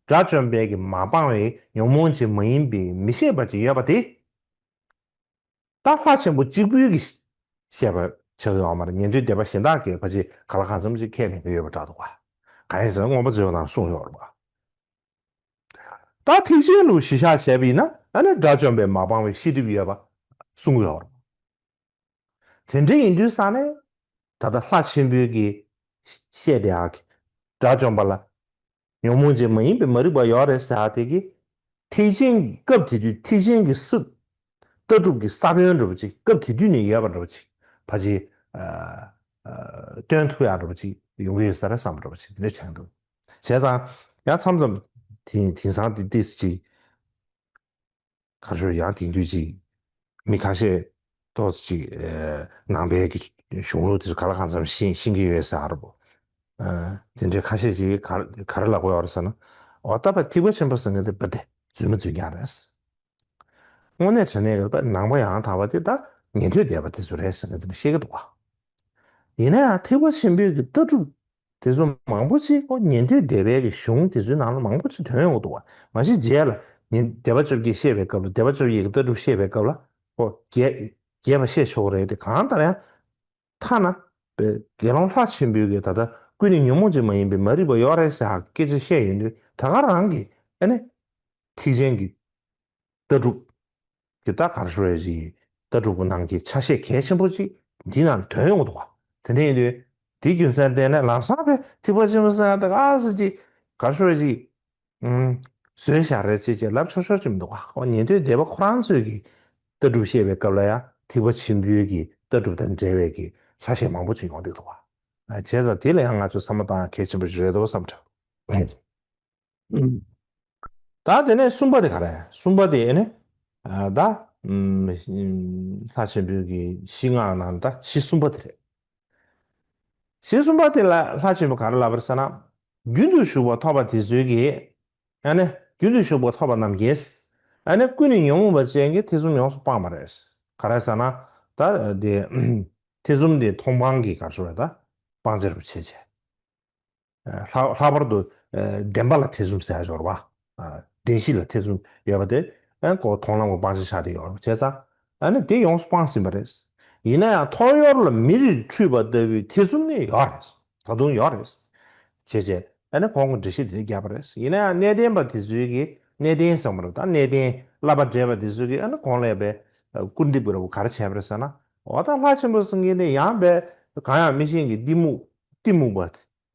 དགྲ་བཅོམ་པས་ཀྱི་མ་སྤངས་པའི་ཉོན་མོངས་ཅན་མ་ཡིན་པའི་མི་ཤེས་པ་ཅིག་ཡོད་པ་དེ། ད་ལྷ་ཆེན་པོ་གཅིག་པུའི་གི་བཤད་པ་ཆགས་ཡོད་མ་རེད། ཉན་ཐོས་སྡེ་པ་གཞན་དག་གིས་ཕལ་ཆེར་གང་ལ་གང་འཚམ་ཅིག་ཁས་ལེན་གྱི་ཡོད་པ་འདྲ་འདུག་ག་གང་ཡིན་ཟེར་ན་མངོན་པ་མཛོད་ནང་གསུངས་ཡོད་རེད་པ། ད་ཐེག་ཆེན་ལུགས་གཞི་བཞག་བྱས་པ་ཡིན་ན་ཨ་ནི་དགྲ་བཅོམ་པས་མ་སྤངས་པའི་ཤེས་སྒྲིབ་ཡོད་པ་གསུངས་ཡོད་རེད། དེ་འདྲ་ཡིན་དུས་ཙང་ནས་ད་ལྟ་ལྷ་ཆེན་པོའི་གི་བཤད་དེ་ཨ་གི་དགྲ་བཅོམ་པ་ལ་ཉོན་མོངས་ཅན་མ་ཡིན་པའི་མ་རིག་པ་ཡོད་རེད་ཟེར་ཡག་དེ་གི་ཐེག་ཆེན་གྱི་སྐབས་དེ་དུས་ཐེག་ཆེན་གྱི་སྲོལ་ལྟ་གྲུབ་ཀྱི་ས་བོན་འདྲ་པོ་ཅིག་སྐབས་དེ་དུས་ནས་ཡོད་པ་འདྲ་པོ་ཅིག་ཕལ་ཆེར་ ཨ་ཨ་སྟོན་ཐུབ་ཡག་འདྲ་པོ་ཅིག་ཡོང་གི་ཡོད་ས་རེད་བསམ་འདྲ་པོ་ཅིག་དེ་འདྲ་དྲན་འདུག་བྱས་ཙང་ཡང་མཚམས་མཚམས་དེ་དེང་སང་དེ་ཏིས་ཅིག་ག་རེ་ཞུ་ཡང་དེང་དུས་ཅིག་མི་ཁ་ཤས་ཏོག་ཙམ་ཅིག་ནང་པའི་གི་གཞུང་ལུགས་དེ་ཚོ་ག་ལ་གང་འཚམ་ཤེས་ཤེས་ཀྱི་ཡོད་ས་རེད་པོ། དེ་འདྲའི་ཁ་ཤས་ཅིག་ག་ག་རེ་ལབ་ཀྱི་ཡོད་རེད་ཟེར་ན། འོ་ད་པ་ཐེག་པ་ཆེན་པོ་ཟེར་མཁན་དེ་པ་དེ་རྫུན་མ་རྫུན་རྐྱང་རེད། དངོས་གནས་དྲང་གནས་ཀྱི་པ་ནང་པ་ཡང་དག་པ་དེ་ད་ཉན་ཐོས་སྡེ་པ་དེ་ཚོ་རེད་ཟེར་མཁན་དེ་འདྲ་བཤད་ཀྱི་འདུག་བ། ཡིན་ན་ཡང་ཐེག་པ་ཆེན་པོའི་གི་ལྟ་གྲུབ་དེ་ཚོ་མང་པོ་ཅིག་ཁོ་ཉན་ཐོས་སྡེ་པའི་གི་གཞུང་དེ་ཚོའི་ནང་ལ་མང་པོ་ཅིག་ཐོན་ཡོང་གི་འདུག་བ། མ་གཞི་རྗེས་ལ་ཉན་སྡེ་པ་བཅོ་བརྒྱད་བཤད་པའི་སྐབས་ལ་སྡེ་པ་བཅོ་བརྒྱད་ཀྱི་ལྟ་གྲུབ་བཤད་པའི་སྐབས་ལ་ཁོ་རྒྱས་རྒྱས་པ་བཤད་ཆོག་གི་རེད་དེ། གང་ལྟར་ཡང་ཐ་ན་པའི་དགེ་སློང་ལྷ་ཆེན་པོའི་གི་ད་ལྟ་ཀུན་ནས་ཉོན་མོངས་ཅན་མ་ཡིན་པའི་མ་རིག་པ་ཡོད་རེད་ཟེར་ཡག་སྐད་ཆ་བཤད་ཡོང་དུས་ད་ག་རང་གི་ཨ་ནི་ཐེག་ཆེན་གྱི་ལྟ་གྲུབ་ཀྱི་ད་ག་རེ་ཞུ་ཡ་ཅིག་ལྟ་གྲུབ་ཀྱི་ནང་གི་ཆ་ཤས་གལ་ཆེན་པོ་ཅིག་འདི་ནང་ལ་ཐོན་ཡོང་གི་འདུག་བ། དེ་འདྲ་ཡིན་དུས་དེའི་རྒྱུ་མཚན་བརྟེན་ནས་ལམ་སང་པའི་ཐེག་པ་ཆེན་པོ་ཟེར་ཡ་ད་ག་ཟེར་ཅིག་ག་རེ་ཞུ་ཡ་ཅིག་ཨུམ་བཟོས་བཞག་རེད་ཅེས་ཅེས་ལབ་ཆོག་ཆོག་ཅིག་མི་འདུག་བ། ཁོ་ཉན་ཐོས་སྡེ་པ་ཁོ་རང་ཚོས་ཀྱི་ལྟ་གྲུབ་བཤད་པའི་སྐབས་ལ་ཡང་ཐེག་པ་ཆེན་པོའི་གི་ལྟ་གྲུབ་དང་འབྲེལ་བའི་གི་ཆ་ཤས་མང་པོ་ཅིག་ཡོང་བསྡད་འདུག་བ། བྱས་ཙང་དེ་ལ་ཡང་ང་ཚོས་བསམ་བློ་བཏང་ཡ་གལ་ཆེན་པོ་ཞིག་རེད་འདུག་བསམ་དྲན། ད་དེ་ནས་གསུམ་པ་དེ་ག་རེ། གསུམ་པ་དེ་ནི་ད་ལྷ་ཆེན་པོའི་གི་གཞི་ལྔ་ནང་ད་གཞི་གསུམ་པ་དེ་རེད། གཞི་གསུམ་པ་དེ་ལ་ལྷ་ཆེན་པོས་ག་རེ་ལབ་པ་རེད་ཟེར་ན། རྒྱུན་དུ་ཞུགས་པ་ཐོབ་པ་དེ་ཚོའི་གི་ཨ་ནི་རྒྱུན་དུ་ཞུགས་པ་ཐོབ་པ་རྣམས་ཀྱིས་ཨ་ནི་ཀུན་ནས་ཉོན་མོངས་པ་ཅན་གྱི་ཐེ་ཚོམ་ཡོངས་སུ་སྤངས་པ་རེད། ག་རེ་ཟེར་ན་ད་དེ་ཐེ་ཚོམ་དེ་མཐོང་སྤང་གི་ག་རེ་ཞུ་རེད་ད་སྤང་བྱ་རུ་བྱེད་བྱས། ལྷག་ལྷག་པར་དུ་བདེན་པ་ལ་ཐེ་ཚོམ་ཟེར་ཡ་ཡོད་རེད་བ། བདེན་བཞི་ལ་ཐེ་ཚོམ་ཡོད་པ་དེ་ཨ་ནི་ཁོ་མཐོང་ལམ་གྱི་སྤང་བྱ་ཆགས་བསྡད་ཡོད་རེད་བྱས་ཙང་། ཨ་ནི་དེ་ཡོངས་སུ་སྤངས་ཟིན་པ་རེད། ཡིན་ན་ཡང་ཐོ་ཡོར་ལ་མེ་རིར་འཁྲུད་པ་ལྟ་བུའི་ཐེ་ཚོམ་ནི་ཡོད་རེད། ད་དུང་ཡོད་རེད། བྱས་བྱས་ཨ་ནི་ཁོང་གིས་འགྲེལ་བཤད་དེ་རྒྱབ་པ་རེད། ཡིན་ན་ཡང་གནས་བརྟན་པ་དེ་ཚོའི་གི་གནས་བརྟན་བསམ་པ་རེད་ད། གནས་བརྟན་བསླབ་པ་འདྲེས་པ་དེ་ཚོའི་གི་ཨ་ནི་ཁོང་ལ་ཡང་པའི་སྐུར་འདེབས་པ་རེད་བ། ག་རེ་བྱས་པ་རེད་ཟེར་ན། འོ་ད་ལྷ་ཆེན་པོ་སེང་གེ་ནི་ཡང་པའི་གང་ཡང་མི་ཤེས་ཀྱི་གཏི་མུག་གཏི་མུག་པ།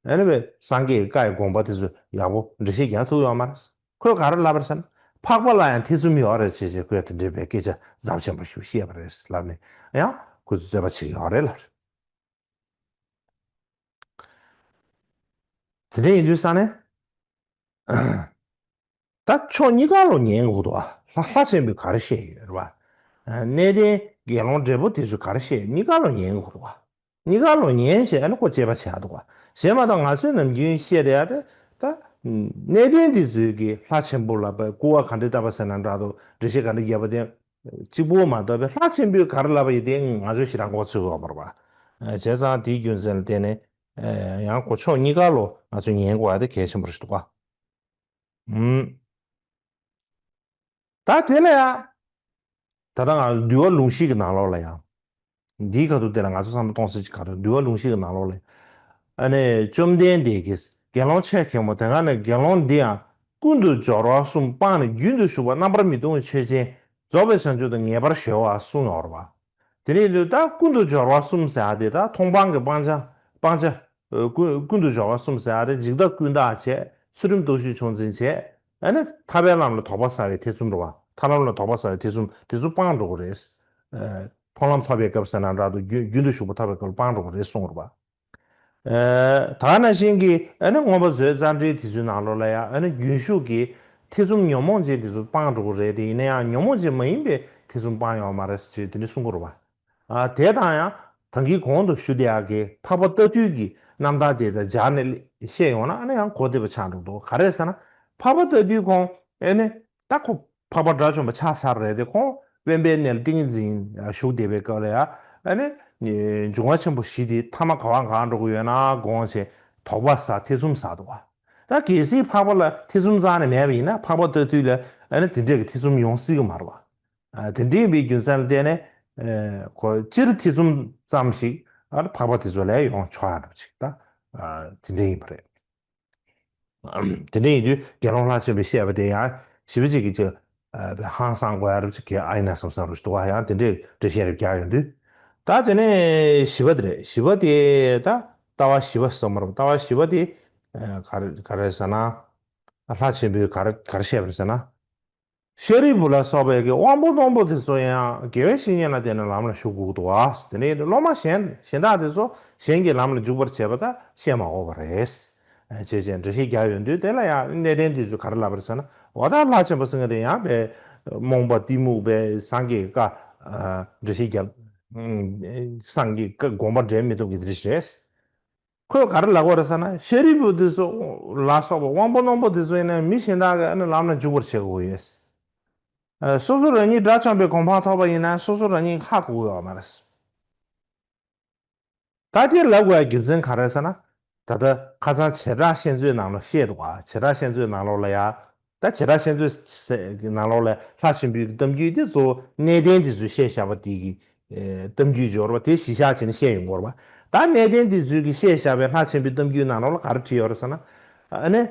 ཨ་ནི་བས་སངས་རྒྱས་ཀྱི་བཀའ་ཡི་དགོངས་པ་དེ་ཚོ་ཡག་པོ་འགྲེལ་བཤད་རྒྱག་ཐུབ་ཡོད་མ་རེད། ཁོས་ག་རེ་ལབ་པ་རེད་ཟེར་ན། འཕགས་པ་ལ་ཡང་ཐེ་ཚོམ་ཡོད་རེད་ཅེས་བྱས་ཁོས་དེ་འདྲའི་བའི་སྐད་ཆ་རྫབ་ཆེན་པོ་ཞིག་བཤད་པ་རེད་ལབ་ནས་ཡང་ཁོ་ཚོས་རྩོད་པ་བྱེད་ཀྱི་ཡོད་རེད་ལབ་རེད། དེ་འདྲ་ཡིན་དུས་ས་ནས། ད་ཕྱོགས་གཉིས་ཀ་ལོ་ཉན་དགོས་འདུག་ཨ། ལྷ་ལྷ་ཆེན་པོས་ག་རེ་བཤད་ཡོད་རེད་བ། གནས་བརྟན་དགེ་སློང་བགྲེས་པོ་དེ་ཚོས་ག་རེ་བཤད་ཡོད། གཉིས་ཀ་ལོ་ཉན་དགོས་འདུག་ཨ། གཉིས་ཀ་ལོ་ཉན་བྱས་ཨ་ནི་ཁོ་དཔྱད་པ་བྱེད་ཡག་འདུག་ག་བྱས་མ་ཐག་ང་ཚོས་ནམ་རྒྱུན་བཤད་བསྡད་ཡ་དེ་ད། གནས་བརྟན་དེ་ཚོས་ཀྱི་ལྷ་ཆེན་པོ་ལ་བའི་སྐུར་བ་ག་འདྲས་བཏབ་པ་ཟེར་ན་འདྲ་འདུག་འགྲེལ་བཤད་ག་འདྲས་བརྒྱབ་པ་དེ་གཅིག་པོ་མ་གཏོགས་པའི་ལྷ་ཆེན་པོས་ག་རེ་ལབ་པ་ཡིན་དེ་ང་ཚོས་ཞེ་དྲག་མགོ་ཚོད་ཡོད་མ་རེད་བ། བྱས་ཙང་དེའི་རྒྱུ་མཚན་ལ་བརྟེན་ནས་ཡང་ཁོ་ཕྱོགས་གཉིས་ཀ་ལོ་ང་ཚོས་ཉན་དགོས་ཡ་དེ་གལ་ཆེན་པོ་རེད་འདུག་ག་ཨུམ། ད་དེ་ལ་ཡང་། ད་ལྟ་ང་འདུལ་བ་ལུང་གཞི་གི་ནང་ལོགས་ལ་ཡང་། འདིའི་ཁ་ཐུག་དེ་ལ་ང་ཚོ་བསམ་བློ་གཏོང་ས་ཅིག་ག་རེ་འདུལ་བ་ལུང་གཞི་གི་ནང་ལོགས་ལ་ཡང་། ཨ་ནི་བཅོམ་ལྡན་འདས་ཀྱིས་དགེ་སློང་ཆེ་གེ་མོ་དེ་ག་ནས་དགེ་སློང་འདི་ཡང་ཀུན་ཏུ་སྦྱོར་བ་གསུམ་སྤངས་ནས་རྒྱུན་དུ་ཞུགས་པ་རྣམ་པར་མི་ལྟུང་བའི་ཆོས་ཅན། རྫོགས་པའི་བྱང་ཆུབ་ཏུ་ངེས་པར་གཞོལ་བ་གསུངས་ཡོད་རེད་བ། དེ་ནས་དུས་ད་ཀུན་ཏུ་སྦྱོར་བ་གསུམ་ཟེར་ཡ་དེ་ད་མཐོང་སྤང་གི་སྤང་བྱ་སྤང་བྱ། ཀུན་ཀུན་ཏུ་སྦྱོར་བ་གསུམ་ཟེར་ཡ་དེ་འཇིག་ལྟ་ཀུན་བརྟག་བྱས། ཚུལ་ཁྲིམས་སྟོབས་བཞི་ཆུང་འཛིན་བྱས། ཨ་ནི་ཐར་པའི་ལམ་ལ་དོགས་པ་ཟ་བའི་ཐེ་ཚོམ་རེད་བ། ཐར་ལམ་ལ་དོགས་པ་ཟ་བའི་ཐེ་ཚོམ་དེ་ཚོ་སྤང་འགྲོ་གི་རེད། མཐོང་ལམ་ཐོབ་པའི་སྐབས་ཟེར་ན་འདྲ་འདུག་རྒྱུན་རྒྱུན་དུ་ཞུགས་པ་ཐོབ་པའི་སྐབས་ལ་སྤང་འགྲོ་གི་རེད་གསུངས་རེད་བ། ད་ནང་བཞིན་གྱི་ཨ་ནི་མངོན་པ་མཛོད་རྩ་འགྲེལ་དེ་ཚོའི་ནང་ལོགས་ལ་ཡང་ཨ་ནི་རྒྱུན་ཞུགས་ཀྱི་ཐེ་ཚོམ་ཉོན་མོངས་ཅན་དེ་ཚོ་སྤང་འགྲོ་གི་རེད་དེ། ཡིན་ན་ཡང་ཉོན་མོངས་ཅན་མ་ཡིན་པའི་ཐེ་ཚོམ་སྤང་ཡོང་བ་མ་རེད་ཅེས་དེ་འདྲ་གསུང་གི་རེད་བ། དེ་དང་ཡང་ད་གིན་གོང་དུ་ཞུ་བསྡད་ཡག་གི་འཕགས་པ་ལྟ་དུས་ཀྱི་རྣམ་ཐར་དེ་དང་སྦྱར་ནས་བཤད་ཡོང་ན་ཨ་ནི་ཡང་གོ་བདེ་བ་ཆགས་འགྲོ་འདུག་ག་རེ་ཟེར་ན། འཕགས་པ་ལྟ་དུས་ཁོང་ཨ་ནི་ད་ཁོ་འཕགས་པ་དགྲ་བཅོམ་པ་ཆགས་ཚར་རེད་དེ། ཁོང་དབེན་པའི་གནས་ལ་ཏིང་ངེ་འཛིན་བཞུགས་བསྡད་པའི་སྐབས་ལ་ཡང་ཨ་ནི་འབྱུང་བ་ཆེན་པོ་བཞི་དེ་ཐ་མ་ག་བ་གང་འགྲོ་གི་ཡོད་ན་དགོངས་བྱས་དོགས་པ་ཟ་ཐེ་ཚོམ་ཟ་འདུག་བ། ད་གལ་སྲིད་འཕགས་པ་ལ་ཐེ་ཚོམ་རྩ་ནས་མེད་པ་ཡིན་ན་འཕགས་པ་ལྟ་དུས་ལ་ཨ་ནི་དེ་འདྲས་ཀྱི་ཐེ་ཚོམ་ཡོང་སྲིད་ཀྱི་མ་རེད་བ། དེ་འདྲ་ཡིན་པའི་རྒྱུ་མཚན་ལ་བརྟེན་ནས་ཁོ་སྤྱིར་ཐེ་ཚོམ་ཙམ་ཞིག་འཕགས་པ་དེ་ཚོ་ལ་ཡོང་ཆོག་ཡ་འདྲ་པོ་ཅིག་ད་དེ་འདྲ་ཡིན་པ་རེད། དེ་འདྲ་ཡིན་དུས་དགེ་སློང་ལྷ་ཆེན་པོས་བཤད་པ་དེ་ཡང་ཞེ་པོ་ཅིག་གི་ཅིག་ཧང་སང་དགོས་ཡ་འདྲ་པོ་ཅིག་གི་ཨ་ཡིན་ན་བསམ་བསམ་འདྲ་པོ་ཅིག་འདུག་བ། ཡང་དེ་འདྲའི་འགྲེལ་བཤད་རེ་རྒྱག་ཡོང་དུས། ད་དེ་ནས་བཞི་པ་དེ་རེད། བཞི་པ་དེ་ད་ལྟ་བ་བཞི་པ་བསམ་པ་རེད། ལྟ་བ་བཞི་པ་དེ་ག་རེ་ག་རེ་ཟེར་ན། ལྷ་ཆེན་པོས་ག་རེ་ག་རེ་བཤད་པ་རེད་ཟེར་ན། ཤཱ་རིའི་བུ་ལ་སོགས་པའི་གི་དབང་པོ་རྣོན་པོ་དེ་ཚོ་ཡང་དགེ་བའི་བཤེས་གཉེན་ལ་བརྟེན་ནས་ལམ་ལ་ཞུགས་དགོས་འདུག་བ། དེ་ནས་སློབ་མ་གཞན་གཞན་དག་དེ་ཚོ་གཞན་གྱིས་ལམ་ལ་འཇུག་པར་བྱེད་པ་དག་བཤད་མ་དགོས་པ་རེད། བྱས་བྱས་འགྲེལ་བཤད་རྒྱག་ཡོང་དུས་དེ་ལ་ཡང་གནས་བརྟན་དེ་ཚོས་ག་རེ་ལབ་པ་རེད་ཟེར་ན། འོ་ད་ལྷ་ཆེན་པོ་སེང་གེ་དེ་ཡང་པའི་རྨོངས་པ་གཏི་མུག་པའི་སངས་རྒྱས་ཀྱི་བཀའ་འགྲེལ་བཤད་རྒྱབ། སངས་རྒྱས་ཀྱི་དགོངས་པ་འགྲེལ་མི་ཐུབ་ཀྱི་དེ་རེད། ཁོས་ག་རེ་ལབ་པ་རེད་ཟེར་ན། ཤཱ་རིའི་བུ་དེ་ཚོ་ལ་སོགས་པ་དབང་པོ་རྣོན་པོ་དེ་ཚོ་ཡིན་ན་མི་གཞན་དག་གིས་ཨ་ནི་ལམ་ལ་འཇུག་པར་བྱེད་དགོས་ཡོད། སོ་སོ་རང་ཉིད་དགྲ་བཅོམ་པའི་གོ་འཕང་ཐོབ་པ་ཡིན་ན་སོ་སོ་རང་ཉིད་ཧ་གོ་གི་ཡོད་མ་རེད། ད་དེ་ལབ་དགོས་ཡ་རྒྱུ་མཚན་ག་རེ་ཟེར་ན། ད་ལྟ་ཁ་སང་བྱེ་བྲག་བཤད་མཛོད་ནང་ལ་བཤད་འདུག་ཨ། བྱེ་བྲག་བཤད་མཛོད་ནང་ལོགས་ལ་ཡ། ད་བྱེ་བྲག་བཤད་མཛོད་ཟེར་གྱི་ནང་ལོགས་ལ་ལྷ་ཆེན་པོའི་གཏམ་རྒྱུད་དེ་གཙོ་བོ་གནས་བརྟན་དེ་ཚོས་བཤད་བཞག་པ་དེ་གི་གཏམ་རྒྱུད་འབྱོར་བ་དེ་གཞི་བཞག་བྱས་ནས་བཤད་ཡོང་གི་ཡོད་རེད་པ། ད་གནས་བརྟན་དེ་ཚོས་ཀྱི་བཤད་བཞག་པའི་ལྷ་ཆེན་པོའི་གཏམ་རྒྱུད་ནང་ལོགས་ལ་ག་རེ་བྲིས་ཡོད་རེད་ཟེར་ན། ཨ་ནི།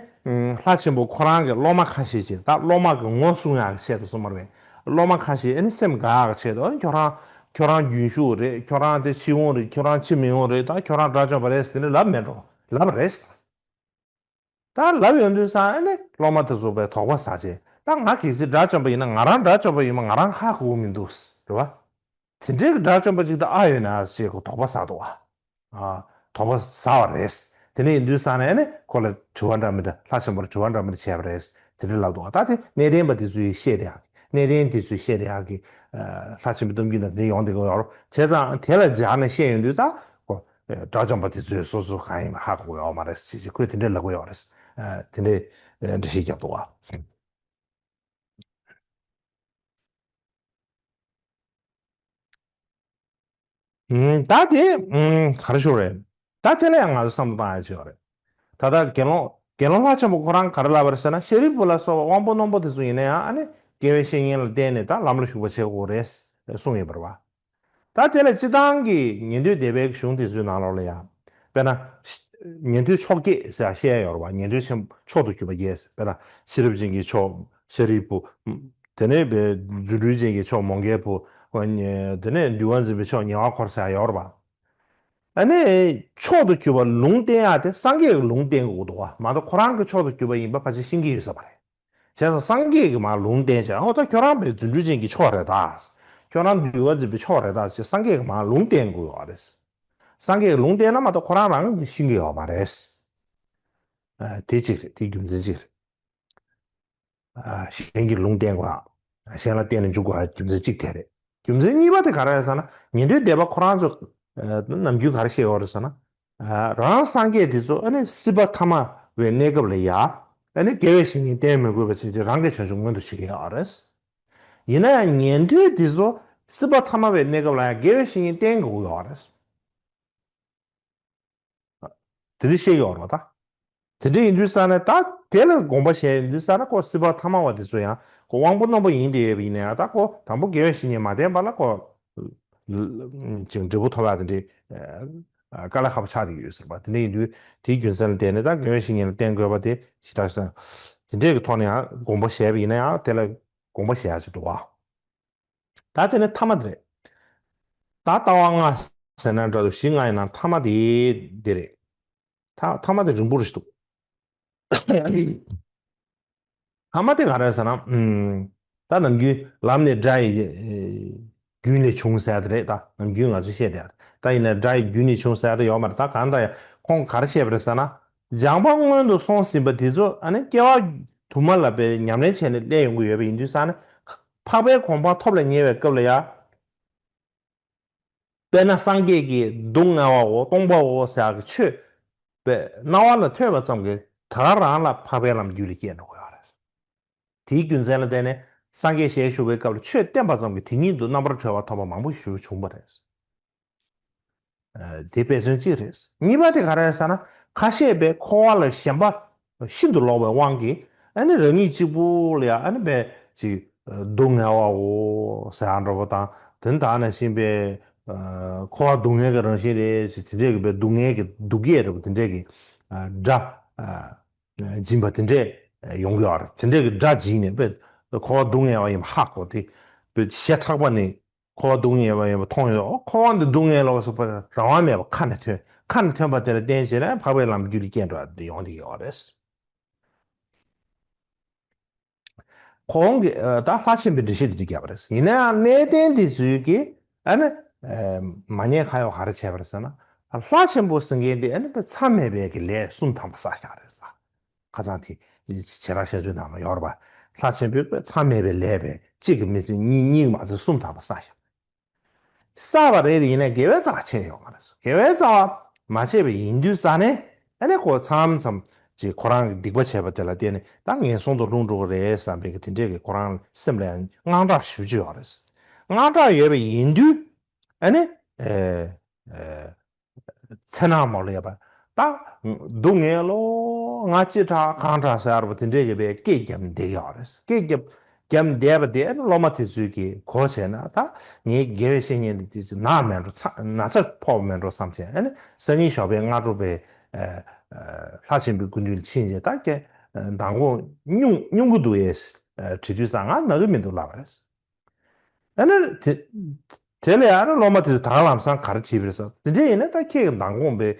ལྷ་ཆེན་པོ་ཁོ་རང་གི་སློབ་མ་ཁ་ཤས་ཅིག་ད་སློབ་མ་གི་ངོ་སྲུང་ཡག་གི་ཆེད་དུ་གསུངས་པ་རེད། སློབ་མ་ཁ་ཤས་ཨ་ནི་སེམས་དགའ་ཡག་གི་ཆེད་དུ་ཨ་ནི་ཁྱོད་རང་ཁྱོད་རང་རྒྱུན་ཞུགས་རེད། ཁྱོད་རང་དེ་ཕྱིར་འོང་རེད། ཁྱོད་རང་ཕྱིར་མི་འོང་རེད། ད་ཁྱོད་རང་དགྲ་བཅོམ་པ་རེད་ཟེར་ནས་ལབ་མེད་འགྲོ་ལབ་པ་རེད། ད་ལབ་ཡོང་དུས་ཙང་ཨ་ནི་སློབ་མ་དེ་ཚོ་པའི་དོགས་པ་ཟ་བྱས། ད་ང་གལ་སྲིད་དགྲ་བཅོམ་པ་ཡིན་ན་ང་རང་དགྲ་བཅོམ་པ་ཡིན་པ་ང་རང་ཧ་གོ་གི་མི་འདུག་རེད་བ། དེ་འདྲའི་གི་དགྲ་བཅོམ་པ་ཅིག་ད་ཨ་ཡོད་ན་ཞེས་ཁོ་དོགས་པ་ཟ་འདུག་བ། ཨ། དོགས་པ་ཟ་བ་རེད། དེ་ནས་ཡིན་དུས་ཙང་ནས་ཨ་ནི་ཁོ་ལ་དྲི་བ་འདྲ་མི་འདྲ་ལྷ་ཆེན་པོར་དྲི་བ་འདྲ་མི་འདྲ་བྱས་པ་རེད། དེ་འདྲ་ལབ་འདུག་བ། ད་དེ་གནས་བརྟན་པ་དེ་ཚོས་བཤད་དེ་ཡག་གནས་བརྟན་དེ་ཚོས་བཤད་དེ་ཡག་གི་ལྷ་ཆེན་པོའི་གཏམ་རྒྱུད་ནང་དེ་འདྲ་ཡོང་བསྡད་ཀྱི་ཡོད་རེད། བྱས་ཙང་དེ་ལ་སྦྱར་ནས་བཤད་ཡོང་དུས་ད་ཁོ། དགྲ་བཅོམ་པ་དེ་ཚོས་སོ་སོ་གང་ཡིན་པ་ཧ་གོ་ཡོད་མ་རེད་ཅེས་ཅེས་ཁོས་དེ་འདྲས་ལབ་ཀྱི་ཡོད་རེད། དེ་འདྲས་འགྲེལ་བཤད་རྒྱབ་འདུག་བ། ད་དེ་ག་རེ་ཞུ་རེད། ད་དེ་ལ་ཡང་ང་ཚོ་བསམ་བློ་བཏང་ཡ་ཅིག་ཡོད་རེད། ད་ལྟ་དགེ་སློང་དགེ་སློང་ལྷ་ཆེན་པོ་ཁོ་རང་ག་རེ་ལབ་པ་རེད་ཟེར་ན། ཤཱ་རིའི་བུ་ལ་སོགས་པ་དབང་པོ་རྣོན་པོ་དེ་ཚོ་ཡིན་ན་ཡང་ཨ་ནི་དགེ་བའི་བཤེས་གཉེན་ལ་བརྟེན་ནས་ད་ལམ་ལ་ཞུགས་པ་བྱེད་དགོས་རེད་གསུངས་ཡོད་པ་རེད་བ། ད་དེ་ལ་སྤྱིར་བཏང་གི་ཉན་ཐོས་སྡེ་པའི་གཞུང་དེ་ཚོའི་ནང་ལོགས་ལ་ཡང་། དཔེར་ན། ཉན་ཐོས་ཕྱོགས་བརྒྱད་ཟེར་བཤད་ཡ་ཡོད་རེད་བ། ཉན་ཐོས་ཆེན་མཆོག་ཏུ་གྱུར་པ་བརྒྱད་ཟེར། དཔེར་ན་ཤེས་རབ་ཅན་གྱི་མཆོག་ཤཱ་རིའི་བུ། དེ་ནས་པའི་རྫུ་འཕྲུལ་ཅན་གྱི་མཆོག་མོའུ་འགལ་བུ། དེ་ནས་འདུལ་བ་འཛིན་པའི་མཆོག་ཉེ་བར་འཁོར་ཟེར་ཡ་ཡོད་རེད་བ། ཨ་ནི། མཆོག་ཏུ་གྱུར་པ་ལུང་བསྟན་ཡ་དེ་སངས་རྒྱས་ཀྱི་ལུང་བསྟན་དགོས་འདུག་བ། མ་གཏོགས་ཁོ་རང་གི་མཆོག་ཏུ་གྱུར་པ་ཡིན་པ་ཕལ་ཆེར་ཤེས་ཀྱི་ཡོད་ས་མ་རེད། བྱས་ཙང་སངས་རྒྱས་ཀྱིས་མར་ལུང་བསྟན་བྱས། ཨོ་ད་ཁྱོད་རང་པའི་རྫུ་འཕྲུལ་ཅན་གྱི་མཆོག་རེད་ད། ཁྱོད་རང་འདུལ་བ་འཛིན་པའི་མཆོག་རེད་ད་ཅེས་སངས་རྒྱས་ཀྱིས་མར་ལུང་བསྟན་དགོས་ཡོད་རེད། སངས་རྒྱས་ཀྱིས་ལུང་བསྟན་ན་མ་གཏོགས་ཁོ་རང་རང་གིས་ཤེས་ཀྱི་ཡོད་མ་རེད། ཨ། དེ་གཅིག་རེད། དེ་རྒྱུ་མཚན་གཅིག་རེད། ཨ། གཞན་གྱིས་ལུང་བསྟན་དགོས། གཞན་ལ་བརྟེན་ནས་འཇུག་དགོས་རྒྱུ་མཚན་གཅིག་དེ་རེད། རྒྱུ་མཚན་གཉིས་པ་དེ་ག་རེ་རེད་ཟེར་ན། ཉན་ཐོས་སྡེ་པ་ཁོ་རང་ཚོ་ནམ་རྒྱུན་ག་རེ་བཤད་ཡོད་རེད་ཟེར་ན། རང་སངས་རྒྱས་དེ་ཚོ་ཨ་ནི་སྲིད་པ་ཐ་མ་བའི་གནས་སྐབས་ལ་ཡ། ཨ་ནི་དགེ་བའི་བཤེས་གཉེན་བསྟེན་མི་དགོས་པ་བྱས་ཏེ་རང་གིས་བྱང་ཆུབ་མངོན་དུ་བྱེད་ཀྱི་ཡོད་རེད། ཡིན་ན་ཡང་ཉན་ཐོས་དེ་ཚོ་སྲིད་པ་ཐ་མ་བའི་གནས་སྐབས་ལ་ཡང་དགེ་བའི་བཤེས་གཉེན་བསྟེན་དགོས་ཀྱི་ཡོད་རེད། དེ་འདྲ་བཤད་ཀྱི་ཡོད་རེད་པ་ད། དེ་འདྲ་ཡིན་དུས་ཙང་ནས་ད་དེ་ལ་དགོངས་པ་བཞེས་ཡིན་དུས་ཙང་ན་ཁོ་སྲིད་པ་ཐ་མ་བ་དེ་ཚོ་ཡང་ཁོ་དབང་པོ་རྣོན་པོ་ཡིན་དེ་ཡོད་པ་ཡིན་ན་ཡང་ད་ཁོ་དང་པོ་དགེ་བའི་བཤེས་གཉེན་མ་བསྟེན་པ་ལ་ཁོ། ཅིག་འབྲས་བུ་ཐོབ་ཡག་དེ་འདྲའི་དཀའ་ལས་ཁག་པོ་ཆགས་བསྡད་ཡོད་ཟེར་བ། དེ་འདྲ་ཡིན་དུས་དེའི་རྒྱུ་མཚན་ལ་བརྟེན་ནས་ད་དགེ་བའི་བཤེས་གཉེན་ལ་བསྟེན་དགོས་པ་དེ་ཞེ་དྲག་ཞེ་དྲག་དེ་འདྲའི་གི་ཐོག་ནས་ཡང་དགོངས་པ་བཞེས་པ་ཡིན་ན་ཡང་དེ་ལ་དགོངས་པ་བཞེས་ཡག་ཅིག་འདུག་བ། ད་དེ་ནས་ཐ་མ་དེ་རེད། ད་ལྟ་བ་ལྔ་ཟེར་ན་འདྲ་འདུག་བཞི་ལྔ་ཡིན་ན་ཐ་མ་དེ་དེ་རེད། ཐ་ཐ་མ་དེ་རིང་པོ་རེད་འདུག་ཐ་མ་དེ་ག་རེ་ཟེར་ན། ཨུམ། ད་ནམ་རྒྱུན་ལམ་ནས་དགྲ་ཡི་རྒྱུད་ནས་བྱུང་ཟེར་ཡ་དེ་རེད། ད་ནམ་རྒྱུན་ང་ཚོས་བཤད་བསྡད་ཡ་ད་ཡིན་ན་དགྲ་ཡི་རྒྱུད་ནས་བྱུང་ཟེར་ཡ་དེ་ཡོད་མ་རེད། ད་གང་ལྟར་ཡང་ཁོང་ག་རེ་བཤད་པ་རེད་ཟེར་ན། སྦྱངས་པ་སྔོན་དུ་སོང་ཟིན་པ་དེ་ཚོ་ཨ་ནི་སྐྱེ་བ་དུ་མ་ལ་པའི་ཉམས་ལེན་བྱས་ནས་སླེབས་ཡོང་གི་ཡོད་པ་ཡིན་དུས་ཙང་ནས། འཕགས་པའི་གོ་འཕང་ཐོབ་ལ་ཉེ་བའི་སྐབས་ལ་ཡ། དཔེར་ན་སངས་རྒྱས་ཀྱིས་སྡུག་བསྔལ་བའོ་སྟོང་པའོ་ཟེར་ཡག་གི་ཆོས་པའི་རྣ་བ་ལ་ཐོས་པ་ཙམ་གྱིས་ད་ག་རང་ལ་འཕགས་པའི་ལམ་རྒྱུད་ལ་སྐྱེས་འགྲོ་གི་ཡོད་རེད། དེའི་རྒྱུ་མཚན་ལ་བརྟེན་ནས་སངས་རྒྱས་ཞལ་བཞུགས་པའི་སྐབས་ལ་ཆོས་བསྟན་པ་ཙམ་གྱིས་དེ་ཉིད་དུ་རྣམ་པར་གྲོལ་བ་ཐོབ་པ་མང་པོ་ཞིག་བྱུང་བ་རེད། དེ་དཔེ་མཚོན་གཅིག་རེད། གཉིས་པ་དེ་ག་རེ་རེད་ཟེར་ན། ཁ་ཤས་པའི་འཁོར་བ་ལ་ཞེན་པ་ཤིན་ཏུ་ལོག་པའི་དབང་གིས་ཨ་ནི་རང་ཉིད་གཅིག་པུ་ལ་ཡང་ཨ་ནི་པའི་ཅིག་སྡུག་བསྔལ་བའོ་ཟེར་ཡག་འདྲ་པོ་དང་། དེ་ནི་ད་ནང་བཞིན་པའི་འཁོར་བ་སྡུག་བསྔལ་གྱི་རང་བཞིན་རེད་ཅེས་དེ་འདྲས་ཀྱི་པའི་སྡུག་བསྔལ་གྱི་སྡུག་སྐད་འདྲ་པོ་དེ་འདྲས་ཀྱི་སྒྲ་འབྱིན་པ་དེ་འདྲས་ཡོང་གི་ཡོད་རེད། དེ་འདྲས་ཀྱི་སྒྲ་འབྱིན་ནས་པའི་འཁོར་བ་སྡུག་བསྔལ་བ་ཡིན་པ་ཧ་གོ་སྟེ་པའི་ཞེ་ཐག་པ་ནས། འཁོར་བ་སྡུག་བསྔལ་བ་ཡིན་པ་མཐོང་ཡོད། ཨོ་འཁོར་བ་འདི་སྡུག་བསྔལ་ལོ་ཟེར་བ་རང་དབང་མེད་པ་ཁ་ནས་ཐོན། ཁ་ནས་ཐོན་པ་དེ་ལ་བརྟེན་བྱས་ནས་འཕགས་པའི་ལམ་རྒྱུད་ལ་སྐྱེས་འགྲོ་བ་འདི་ཡོང་བསྡད་ཡོད་རེད། ཁོང་གིས་ད་ལྷ་ཆེན་པོའི་འགྲེལ་བཤད་དེ་འདྲ་བརྒྱབ་པ་རེད། ཡིན་ན་ཡང་གནས་བརྟན་དེ་ཚོས་ཀྱིས་ཨ་ནི་མ་ཉེས་ཁ་གཡོགས་ག་རེ་བྱས་པ་རེད་ཟེར་ན། ལྷ་ཆེན་པོ་ཟེར་མཁན་དེ་ཨ་ནི་མཚམས་མེད་པའི་གི་ལས་གསུམ་དམ་པ་བསགས་བཞག་རེད། ཁ་སང་དེ་བྱེ་བྲག་བཤད་ཚུལ་ནང་ལ་ཡོད་རེད་པ། ལྷ་ཆེན་པོས་མཚམས་མེད་པའི་ལས་པས་གཅིག་གིས་མི་ཚད་གཉིས། གཉིས་མ་ཚད་གསུམ་དམ་པ་བསགས་བཞག་བསགས་པ་རེད། ཡིན་ནའི་དགེ་བའི་རྩ་བ་ཆད་ཡོད་མ་རེད། དགེ་བའི་རྩ་བ་མ་ཆད་པ་ཡིན་དུས་ཙ་ནས་ཨ་ནི་ཁོ་མཚམས་མཚམས་ཅིག་ཁོ་རང་གི་སྡིག་པ་བྱས་པ་དེ་ལ་བརྟེན་ནས་ད་ངན་སོང་དུ་ལྷུང་འགྲོ་གི་རེད་བསམ་པའི་གི་དེ་འདྲས་ཀྱི་ཁོ་རང་སེམས་ལ་ཡང་དངངས་སྐྲག་ཞེ་པོ་ཅིག་ཡོད་རེད། དངངས་སྐྲག་ཡོད་པ་ཡིན་དུས་ཨ་ནི་ཨེ་ཨེ་མཚན་ནག་མོ་ལ་ཡོད་པ། ད་སྡུག་བསྔལ་ལོ། ང་ཅི་དྲག་གང་དྲག་ཟེར་བ་དེ་འདྲས་ཀྱི་བའི་སྐད་རྒྱབ་བསྡད་ཀྱི་ཡོད་རེད། སྐད་རྒྱབ་རྒྱབ་བསྡད་པ་དེ་སློབ་མ་དེ་ཚོས་ཀྱིས་གོ་བྱས་ན། ད་ངའི་དགེ་བའི་བཤེས་གཉེན་དེ་དུས་ནག་མེད་འགྲོ། ཚ་ན་ཚ་ཕོག་མེད་འགྲོ་བསམ་བྱས། ཨ་ནི་སང་ཉིན་ཞོགས་པའི་སྔ་དྲོ་པའི་ཨ་ཨ་ལྷ་ཆེན་པོའི་སྐུ་མདུན་ལ་ཕྱིན་རྗེས་ད་ཀྱེ་མདང་དགོང་སྙུང་སྙུང་གི་འདུག་ཨེ། དྲི་དུས་ཙང་ང་ན་དུས་མི་འདུག་ལབ་པ་རེད། ཨ་ནི་དེ་དེ་ལས་ཨ་ནི་སློབ་མ་དེ་ཚོས་ད་ག་ལམ་སང་ག་རེ་བྲིས་པ་རེད་ཟེར། དེ་འདྲ་ཡིན་ན་ད་ཁྱེད་ཀྱི་མདང་དགོང་པའི་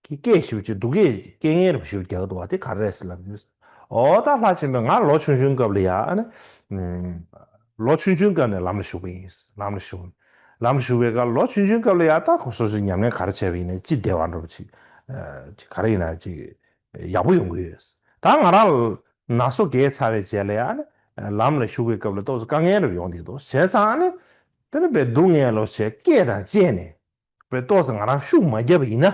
སྐད་ཞེ་པོ་ཅིག་སྡུག་སྐད་སྐད་ངན་རེ་ཞིག་རྒྱག་གི་འདུག་བ། དེ་ག་རེ་རེད་ཟེར་ལབ་དུས། འོ་ད་ལྷ་ཆེན་པོས་ང་ལོ་ཆུང་ཆུང་སྐབས་ལ་ཡ་ཨ་ནི་ལོ་ཆུང་ཆུང་སྐབས་ནས་ལམ་ལ་ཞུགས་པ་ཡིན། ལམ་ལ་ཞུགས། ལམ་ལ་ཞུགས་པའི་སྐབས་ལོ་ཆུང་ཆུང་སྐབས་ལ་ཡ་ད་ཁོ་སོ་སོའི་ཉམས་ལེན་ག་རེ་བྱས་པ་ཡིན་ནའི་ཅི་བདེ་བ་འདྲ་པོ་ཅིག་ཅིག་ག་རེ་ཡིན་ན་ཅིག་ཡག་པོ་ཡོང་གི་ཡོད། ད་ང་རང་ལ་ན་སོ་རྒས་ཚར་བའི་རྗེས་ལ་ཡ་ཨ་ནི་ལམ་ལ་ཞུགས་པའི་སྐབས་ལ་ཏོག་ཙམ་དཀའ་ངལ་རེ་ཡོང་གི་འདུག་བྱས་ཙང་ཨ་ནི་དེ་ནི་བའི་སྡུག་བསྔལ་ལོ་ཞེས་སྐད་དང་བཅས་ནས། བའི་ཏོག་ཙམ་ང་རང་ཤུགས་མ་བརྒྱབ་པ་ཡིན་ན།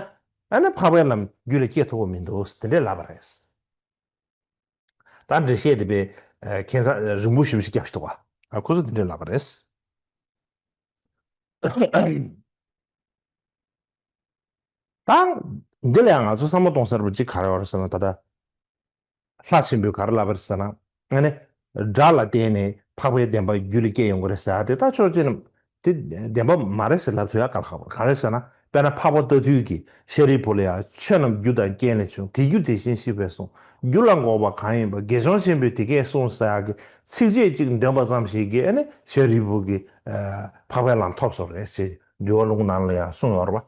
ཨ་ནི་འཕགས་པའི་ལམ་རྒྱུད་ལ་སྐྱེ་ཐུབ་ཀྱི་མི་འདུག་དེ་འདྲས་ལབ་པ་རེད། ད་འགྲེལ་བཤད་དེ་བའི་ཁྱད་མཚར་རིང་པོ་ཞེ་པོ་ཞིག་བརྒྱབ་ཞིག་འདུག་བ། ཁོ་ཚོ་དེ་འདྲས་ལབ་པ་རེད། ད་འདི་ལ་ཡང་ང་ཚོ་བསམ་བློ་གཏོང་ས་རུ་གཅིག་ག་རེ་ཡོད་རེད་ཟེར་ན། ད་ལྟ་ལྷ་ཆེན་པོས་ག་རེ་ལབ་པ་རེད་ཟེར་ན། ཨ་ནི་དགྲ་ལ་བརྟེན་ནས་འཕགས་པའི་བདེན་པ་རྒྱུད་ལ་སྐྱེ་ཡོང་གི་རེད་ཟེར་ཡ་དེ་ད་ཕྱོགས་གཅིག་ནས་དེ་བདེན་པ་མ་རེད་ཟེར་ལབ་ཐུབ་ཡ་དཀའ་ལས་ཁག་པོ་རེད། ག་རེ་ཟེར་ན། དཔེར་ན་འཕགས་པ་རྟ་ཐུལ་གྱིས་ཤཱ་རིའི་བུ་ལ་ཡ། ཆོས་རྣམས་རྒྱུ་དང་རྐྱེན་ལས་བྱུང་། དེ་རྒྱུ་དེ་བཞིན་གཤེགས་པས་གསུངས། རྒྱུ་ལ་འགོག་པ་གང་ཡིན་པ། དགེ་སྦྱོང་ཆེན་པོས་དེ་སྐད་གསུངས་ཟེར་ཡ་གི་ཚིགས་བཅད་གཅིག་འདོན་པ་ཙམ་ཞིག་གིས་ཨ་ནི་ཤཱ་རིའི་བུ་གིས་འཕགས་པའི་ལམ་ཐོབ་སོང་རེད་ཅེས་འདུལ་བ་ལུང་ནང་ལ་ཡང་གསུངས་ཡོད་རེད་པ།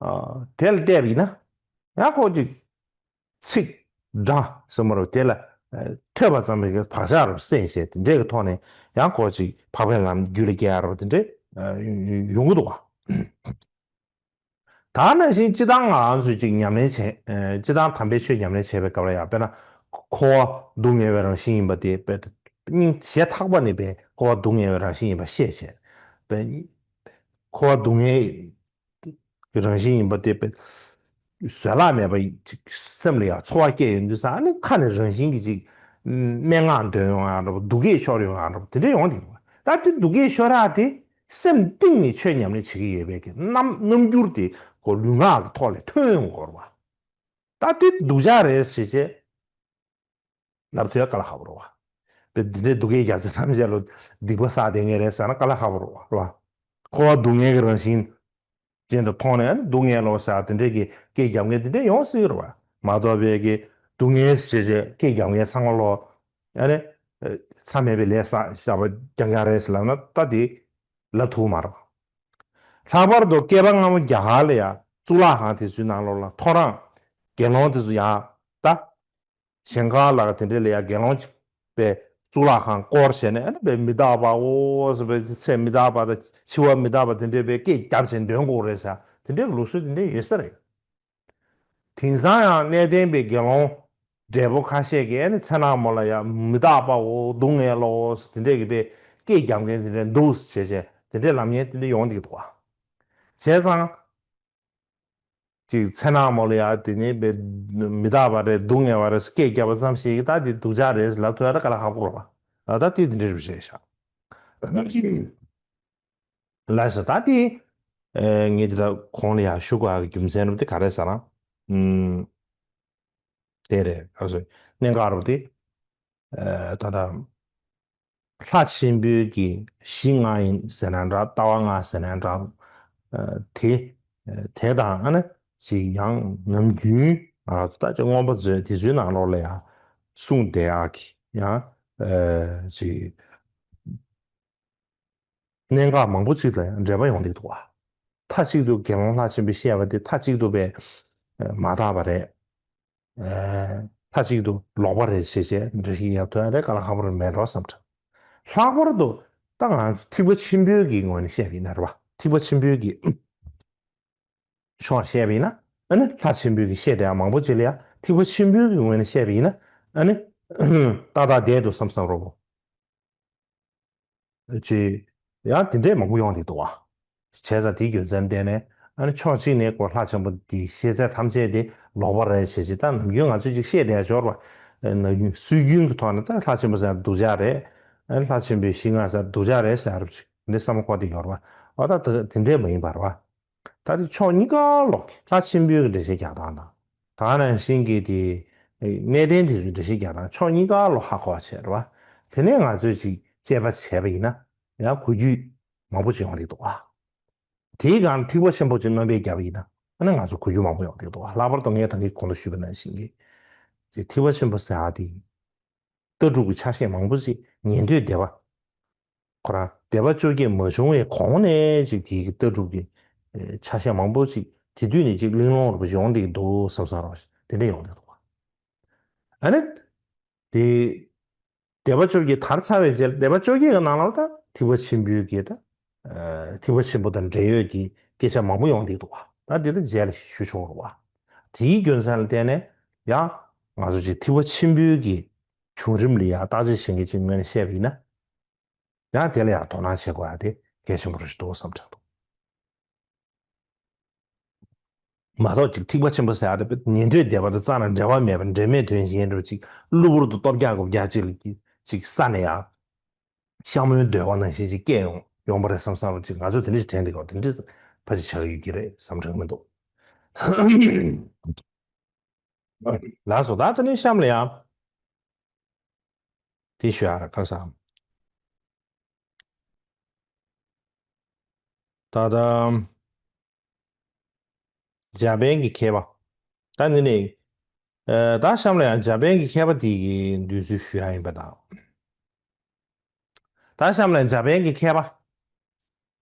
ཨ། དེ་ལ་བལྟས་པ་ཡིན་ན་ཡང་ཁོ་ཅིག་ཚིག་སྒྲ་ཟེར་མ་རེད། དེ་ལ་ཨ་ཐོས་པ་ཙམ་པའི་བག་ཆགས་རུ་སད་བྱས། དེ་འདྲའི་གི་ཐོག་ནས་ཡང་ཁོ་ཅིག་འཕགས་པའི་ལམ་རྒྱུད་ལ་སྐྱེ་ཡ་རུ་དེ་འདྲའི་ཨ་ཡོང་གི་འདུག་བ། ད་ནང་བཞིན་སྤྱིར་བཏང་ང་རང་ཚོས་ཅིག་ཉམས་ལེན་བྱེད། ཨ་སྤྱིར་བཏང་དམ་པའི་ཆོས་ཉམས་ལེན་བྱེད་པའི་སྐབས་ལ་ཡང་། དཔེར་ན་འཁོར་བ་སྡུག་བསྔལ་བའི་རང་བཞིན་ཡིན་པ་དེ། དཔེ་སྙིང་རྗེ་ཐག་པ་ནས་པའི་འཁོར་བ་སྡུག་བསྔལ་བའི་རང་བཞིན་ཡིན་པ་ཤེས་བྱས། པའི་འཁོར་བ་སྡུག་བསྔལ་གྱི་རང་བཞིན་ཡིན་པ་དེ་པའི་བཟོད་གླགས་མེད་པ་ཅིག་སེམས་ལ་ཡང་ཚོར་བ་སྐྱེ་ཡོང་དུས་ཙང་། ཨ་ནི་ཁ་ནས་རང་བཞིན་གྱིས་ཅིག་སྨྲེ་སྔགས་འདོན་ཡོང་ཡ་འདྲ་པོ། སྡུག་སྐད་ཤོར་ཡོང་ཡ་འདྲ་པོ་དེ་འདྲ་ཡོང་གི་འདུག་ད་དེ་སྡུག་སྐད་ཤོར་ཡ་དེ་སེམས་གཏིང་ནས་ཆོས་ཉམས་ལེན་བྱེད་ཀྱི་ཡོད་པའི་གི་རྣམ་རྣམ་འགྱུར་དེ་ཁོ་ལུས་ངག་གི་ཐོག་ལ་ཐོན་ཡོང་གི་ཡོད་རེད་པ། ད་དེ་སྡུག་ཅག་རེད་ཟེར་བྱས་ལབ་ཐུབ་ཡ་དཀའ་ལས་ཁག་པོ་རེད་པ། དཔེ་འདི་འདྲའི་སྡུག་སྐད་རྒྱབ་ཚེ་ཐམས་ཅད་ལ་སྡིག་པ་བསགས་བསྡད་མཁན་རེད་ཟེར་ན་དཀའ་ལས་ཁག་པོ་རེད་པ། རེད་པ། འཁོར་བ་སྡུག་བསྔལ་གྱི་རང་བཞིན་ཅན་དུ་མཐོང་ནས། ཨ་ནི་སྡུག་བསྔལ་ལོ་ཟེར་དེ་འདྲས་ཀྱི་སྐད་རྒྱབ་མཁན་དེ་འདྲས་ཡོང་སྲིད་རེད་པ། མ་གཏོགས་པའི་གི་སྡུག་བསྔལ་ཟེར་བྱས་སྐད་རྒྱབ་མཁན་ཚང་མ་ལོ། ཨ་ནི་མཚམས་མེད་པའི་ལས་བསགས་བཞག་པ་རྐྱང་རྐྱང་རེད་ཟེར་ལབ་ན་ད་དེ་ལབ་ཐུབ་མ་རེད་པ། ལྷག་པར་དུ་བསྐལ་པ་སྔ་མོ་རྒྱ་གར་ལ་ཡང་གཙུག་ལག་ཁང་དེ་ཚོའི་ནང་ལོགས་ལ་ཐོ་རངས་དགེ་སློང་དེ་ཚོ་ཡང་ད། གཞན་ཁ་ལ་དེ་འདྲས་ལ་ཡ་དགེ་སློང་གཅིག་པའི་གཙུག་ལག་ཁང་བསྐོར་བྱས་ནས། ཨ་ནི་པའི་མི་རྟག་པའོ་ཟེར་བའི་ཚེ་མི་རྟག་པ་དང་འཆི་བ་མི་རྟག་པ་དེ་འདྲས་པའི་སྐད་རྒྱབ་བྱས་འདོན་དགོས་རེད་ཟེར་དེ་འདྲས་ལུགས་སྲོལ་དེ་འདྲས་ཡོད་ས་རེད། དེང་སང་ཡང་གནས་བརྟན་པའི་དགེ་སློང་བགྲེས་པོ་ཁ་ཤས་ཀྱིས་ཨ་ནི་མཚན་ནག་མོ་ལ་ཡ་མི་རྟག་པའོ། སྡུག་བསྔལ་ལོ་ཟེར་དེ་འདྲས་ཀྱི་པའི་སྐད་རྒྱབ་མཁན་དེ་འདྲས་འདུག་ཟེར་བྱས་བྱས་དེ་འདྲས་ལབ་མཁན་དེ་འདྲས་ཡོང་བསྡད་ཀྱི་འདུག་པ། བྱས་ཙང་། ཅིག་མཚན་ནག་མོ་ལ་ཡ་དེ་ནི་པའི་མི་རྟག་པ་རེད། སྡུག་བསྔལ་བ་རེད། སྐད་རྒྱབ་པ་ཙམ་ཞིག་གིས་ད་དེ་སྡུག་ཅག་རེད་ལབ་ཐུབ་ཡ་ད་དཀའ་ལས་ཁག་པོ་རེད་པ། ད་དེ་དེ་འདྲ་རེད་བཤད་ཤག་ལགས་སོ། ད་དེ་ཨེ་ངས་དེ་ད་གོང་ལ་ཡ་ཞུ་དགོས་ཡ་གི་རྒྱུ་མཚན་རུ་དེ་ག་རེ་ཟེར་ན། ཨུམ། དེ་རེད། ཨ་སོ། གནད་འགག་རུ་དེ། ཨེ་ད་ལྟ། ལྷ་ཆེན་པོའི་གི་གཞི་ལྔ་ཡིན་ཟེར་ན་འདྲ། ལྟ་བ་ལྔ་ཟེར་ན་འདྲ། ཨ་དེ་དེ་དང་ཨ་ནི་ཅིག་ཡང་ནམ་རྒྱུན་ང་རང་ཚོ་ད་ཅིག་མངོན་པ་མཛོད་དེ་ཚོའི་ནང་ལོགས་ལ་ཡང་གསུངས་བསྡད་ཡག་གི་ཡང་ཨ་ཅིག་གནད་འགག་མང་པོ་ཅིག་ལ་ཡང་འབྲེལ་བ་ཡོང་བསྡད་འདུག་པ། མཐའ་གཅིག་ཏུ་དགེ་སློང་ལྷ་ཆེན་པོས་བཤད་པ་དེ་མཐའ་གཅིག་ཏུ་པའི་མ་དག་པ་རེད། ཨ་ མཐའ་གཅིག་ཏུ་ལོག་པ་རེད་ཞེས་བྱས་འགྲེལ་བཤད་རྒྱག་ཐུབ་ཡ་རེད། དཀའ་ལས་ཁག་པོ་རེད་མེད་འགྲོ་བསམ་དྲན། ལྷག་པར་དུ་ད་ང་ཚོ་ཐེག་པ་ཆེན་པོའི་གི་ངོས་ནས་བཤད་པ་ཡིན་ན་རེད་བ། ཐེག་པ་ཆེན་པོའི་གི་ཕྱོགས་བཤད་པ་ཡིན་ན། ཨ་ནི་ལྷ་ཆེན་པོའི་གི་བཤད་བསྡད་ཡ་མང་པོ་ཅིག་ལ་ཡ་ཐེག་པ་ཆེན་པོའི་གི་ངོས་ནས་བཤད་པ་ཡིན་ན། ཨ་ནི་ཏག་ཏག་བསྡད་འདུག་བསམ་བསམ་རོ། ཅེས་ཡང་དེ་འདྲས་མང་པོ་ཡོང་བསྡད་འདུག་བ། བྱས་ཙང་དེའི་རྒྱུ་མཚན་བརྟེན་ནས་ཨ་ནི་ཕྱོགས་གཅིག་ནས་ཁོ་ལྷ་ཆེན་པོ་དེའི་བཤད་ཚད་ཐམས་ཅད་དེ་ལོག་པ་རེད་ཞེས་ཅིག་ད་ནམ་རྒྱུན་ང་ཚོས་ཅིག་བཤད་བསྡད་ཡ་ཡོད་རེད་བ། ན་སྲོལ་རྒྱུན་གྱི་ཐོག་ནས་ད་ལྷ་ཆེན་པོ་ཟེར་ན་སྡུག་ཅག་རེད། ཨ་ནི་ལྷ་ཆེན་པོའི་ཞིང་ང་ཟེར་སྡུག་ཅག་རེད་ཟེར་རབས་ཅིག་འདི་བསམ་བློ་འཁོར་བསྡད་ཡོད་རེད་བ། འོ་ད་དེ་དེ་འདྲས་མ་ཡིན་པ་རེད་བ། ད་དེ་ཕྱོགས་གཉིས་ཀ་ལོག་གི་ལྷ་ཆེན་པོའི་འགྲེལ་བཤད་རྒྱག་སྟངས་དང་། ད་ནང་བཞིན་གྱི་དེ་གནས་བརྟན་དེ་ཚོའི་འགྲེལ་བཤད་རྒྱག་སྟངས་ཕྱོགས་གཉིས་ཀ་ལོག་ཧ་གོ་བ་བྱས་རེད་བ། དེ་ནས་ང་ཚོས་ཅིག་དཔྱད་པ་བྱས་པ་ཡིན་ན་ཡང་གོ་རྒྱུ་མང་པོ་ཅིག་ཡོང་གི་འདུག་བ། དེའི་སྒང་ཐེག་པ་ཆེན་པོ་ཅིག་སྣོན་པ་བརྒྱབ་པ་ཡིན་ན་ཨ་ནི་ང་ཚོ་གོ་རྒྱུ་མང་པོ་ཡོང་གི་འདུག་བ། ལྷག་པར་དུ་ངས་ད་གིན་གོང་དུ་ཞུས་པ་ནང་བཞིན་གྱི་དེ་ཐེག་པ་ཆེན་པོ་ཟེར་ཡ་དེ། ལྟ་གྲུབ་ཀྱི་ཆ་ཤས་མང་པོ་ཞིག་ཉན་ཐོས་སྡེ་པ། ཁོ་རང་སྡེ་པ་བཅོ་བརྒྱད་མ་བྱུང་བའི་གོང་ནས་ཅིག་དེའི་ལྟ་གྲུབ་ཀྱི་ཆ་ཤས་མང་པོ་ཞིག་དེ་དུས་ནས་ཅིག་གླེང་སློང་རུ་ཡོང་བསྡད་ཀྱི་འདུག་བསམ་བསམ་རོགས་དེ་འདྲ་ཡོང་བསྡད་འདུག་ཨ་ནི་དེ་སྡེ་པ་བཅོ་བརྒྱད་དར་ཚར་བའི་རྗེས་ལ་སྡེ་པ་བཅོ་བརྒྱད་ཀྱི་ནང་ལ་ད་ཐེག་པ་ཆེན་པོའི་གི་ད་ཐེག་པ་ཆེན་པོ་དང་འབྲེལ་ཡོད་ཀྱི་སྐད་ཆ་མང་པོ་ཡོང་བསྡད་འདུག་བ། ད་དེ་ད་རྗེས་ལ་ཞུ་ཆོག་རུ་བ། དེའི་རྒྱུ་མཚན་ལ་བརྟེན་ནས་ཡང་ང་ཚོ་ཅིག་ཐེག་པ་ཆེན་པོའི་གི་བྱུང་རིམ་ལ་ཡང་བརྟག་དཔྱད་བྱེད་མཁན་ཅིག་ངོས་ནས་བཤད་པ་ཡིན་ན། ཡང་དེ་ལ་ཡང་དོ་སྣང་བྱེད་དགོས་ཡ་དེ་གལ་ཆེན་པོ་རེད་འདུག་བསམ་དྲན་འདུག་མ་གཏོགས་ཅིག་ཐེག་པ་ཆེན་པོ་ཟེར་ཡ་དེ་ཉན་ཐོས་སྡེ་པ་དང་རྩ་ནས་འབྲེལ་བ་མེད་པ་འབྲེལ་མེད་དོན་གཞན་འདྲ་ཅིག་གློ་བུར་དུ་སྟོབས་རྒྱག་དགོས་རྒྱག་ཅིག་ལ་ཅིག་ས་ནས་ཡང་གཤམ་མོའི་འདོད་པ་ནང་བཞིན་ཅིག་སྐྱེས་ཡོང་ཡོང་པ་རེད་བསམ་བསམ་ཅིག་ང་ཚོ་དེ་འདྲ་ཞིག་དྲན་བསྡད་ཀྱི་ཡོད། དེ་འདྲ་ཕལ་ཆེར་ཆགས་ཀྱི་ཡོད་ཀྱི་རེད་བསམ་དྲན་གྱི་མི་འདུག་ལགས་སོ། ད་དེ་ནས་གཤམ་ལ་ཡང་དེ་ཞུ་ཡ་རེད། ཁ་སང་ད་ལྟ་འཇར་པན་གྱི་མཁས་པ། ད་འདི་ནས་ཨ་ད་གཤམ་ལ་ཡང་འཇར་པན་གྱི་མཁས་པ་དེ་གི་འདོད་ཚུལ་ཞུ་ཡ་ཡིན་པ་དང་། ད་གཤམ་ལ་འཇར་པན་གྱི་མཁས་པ་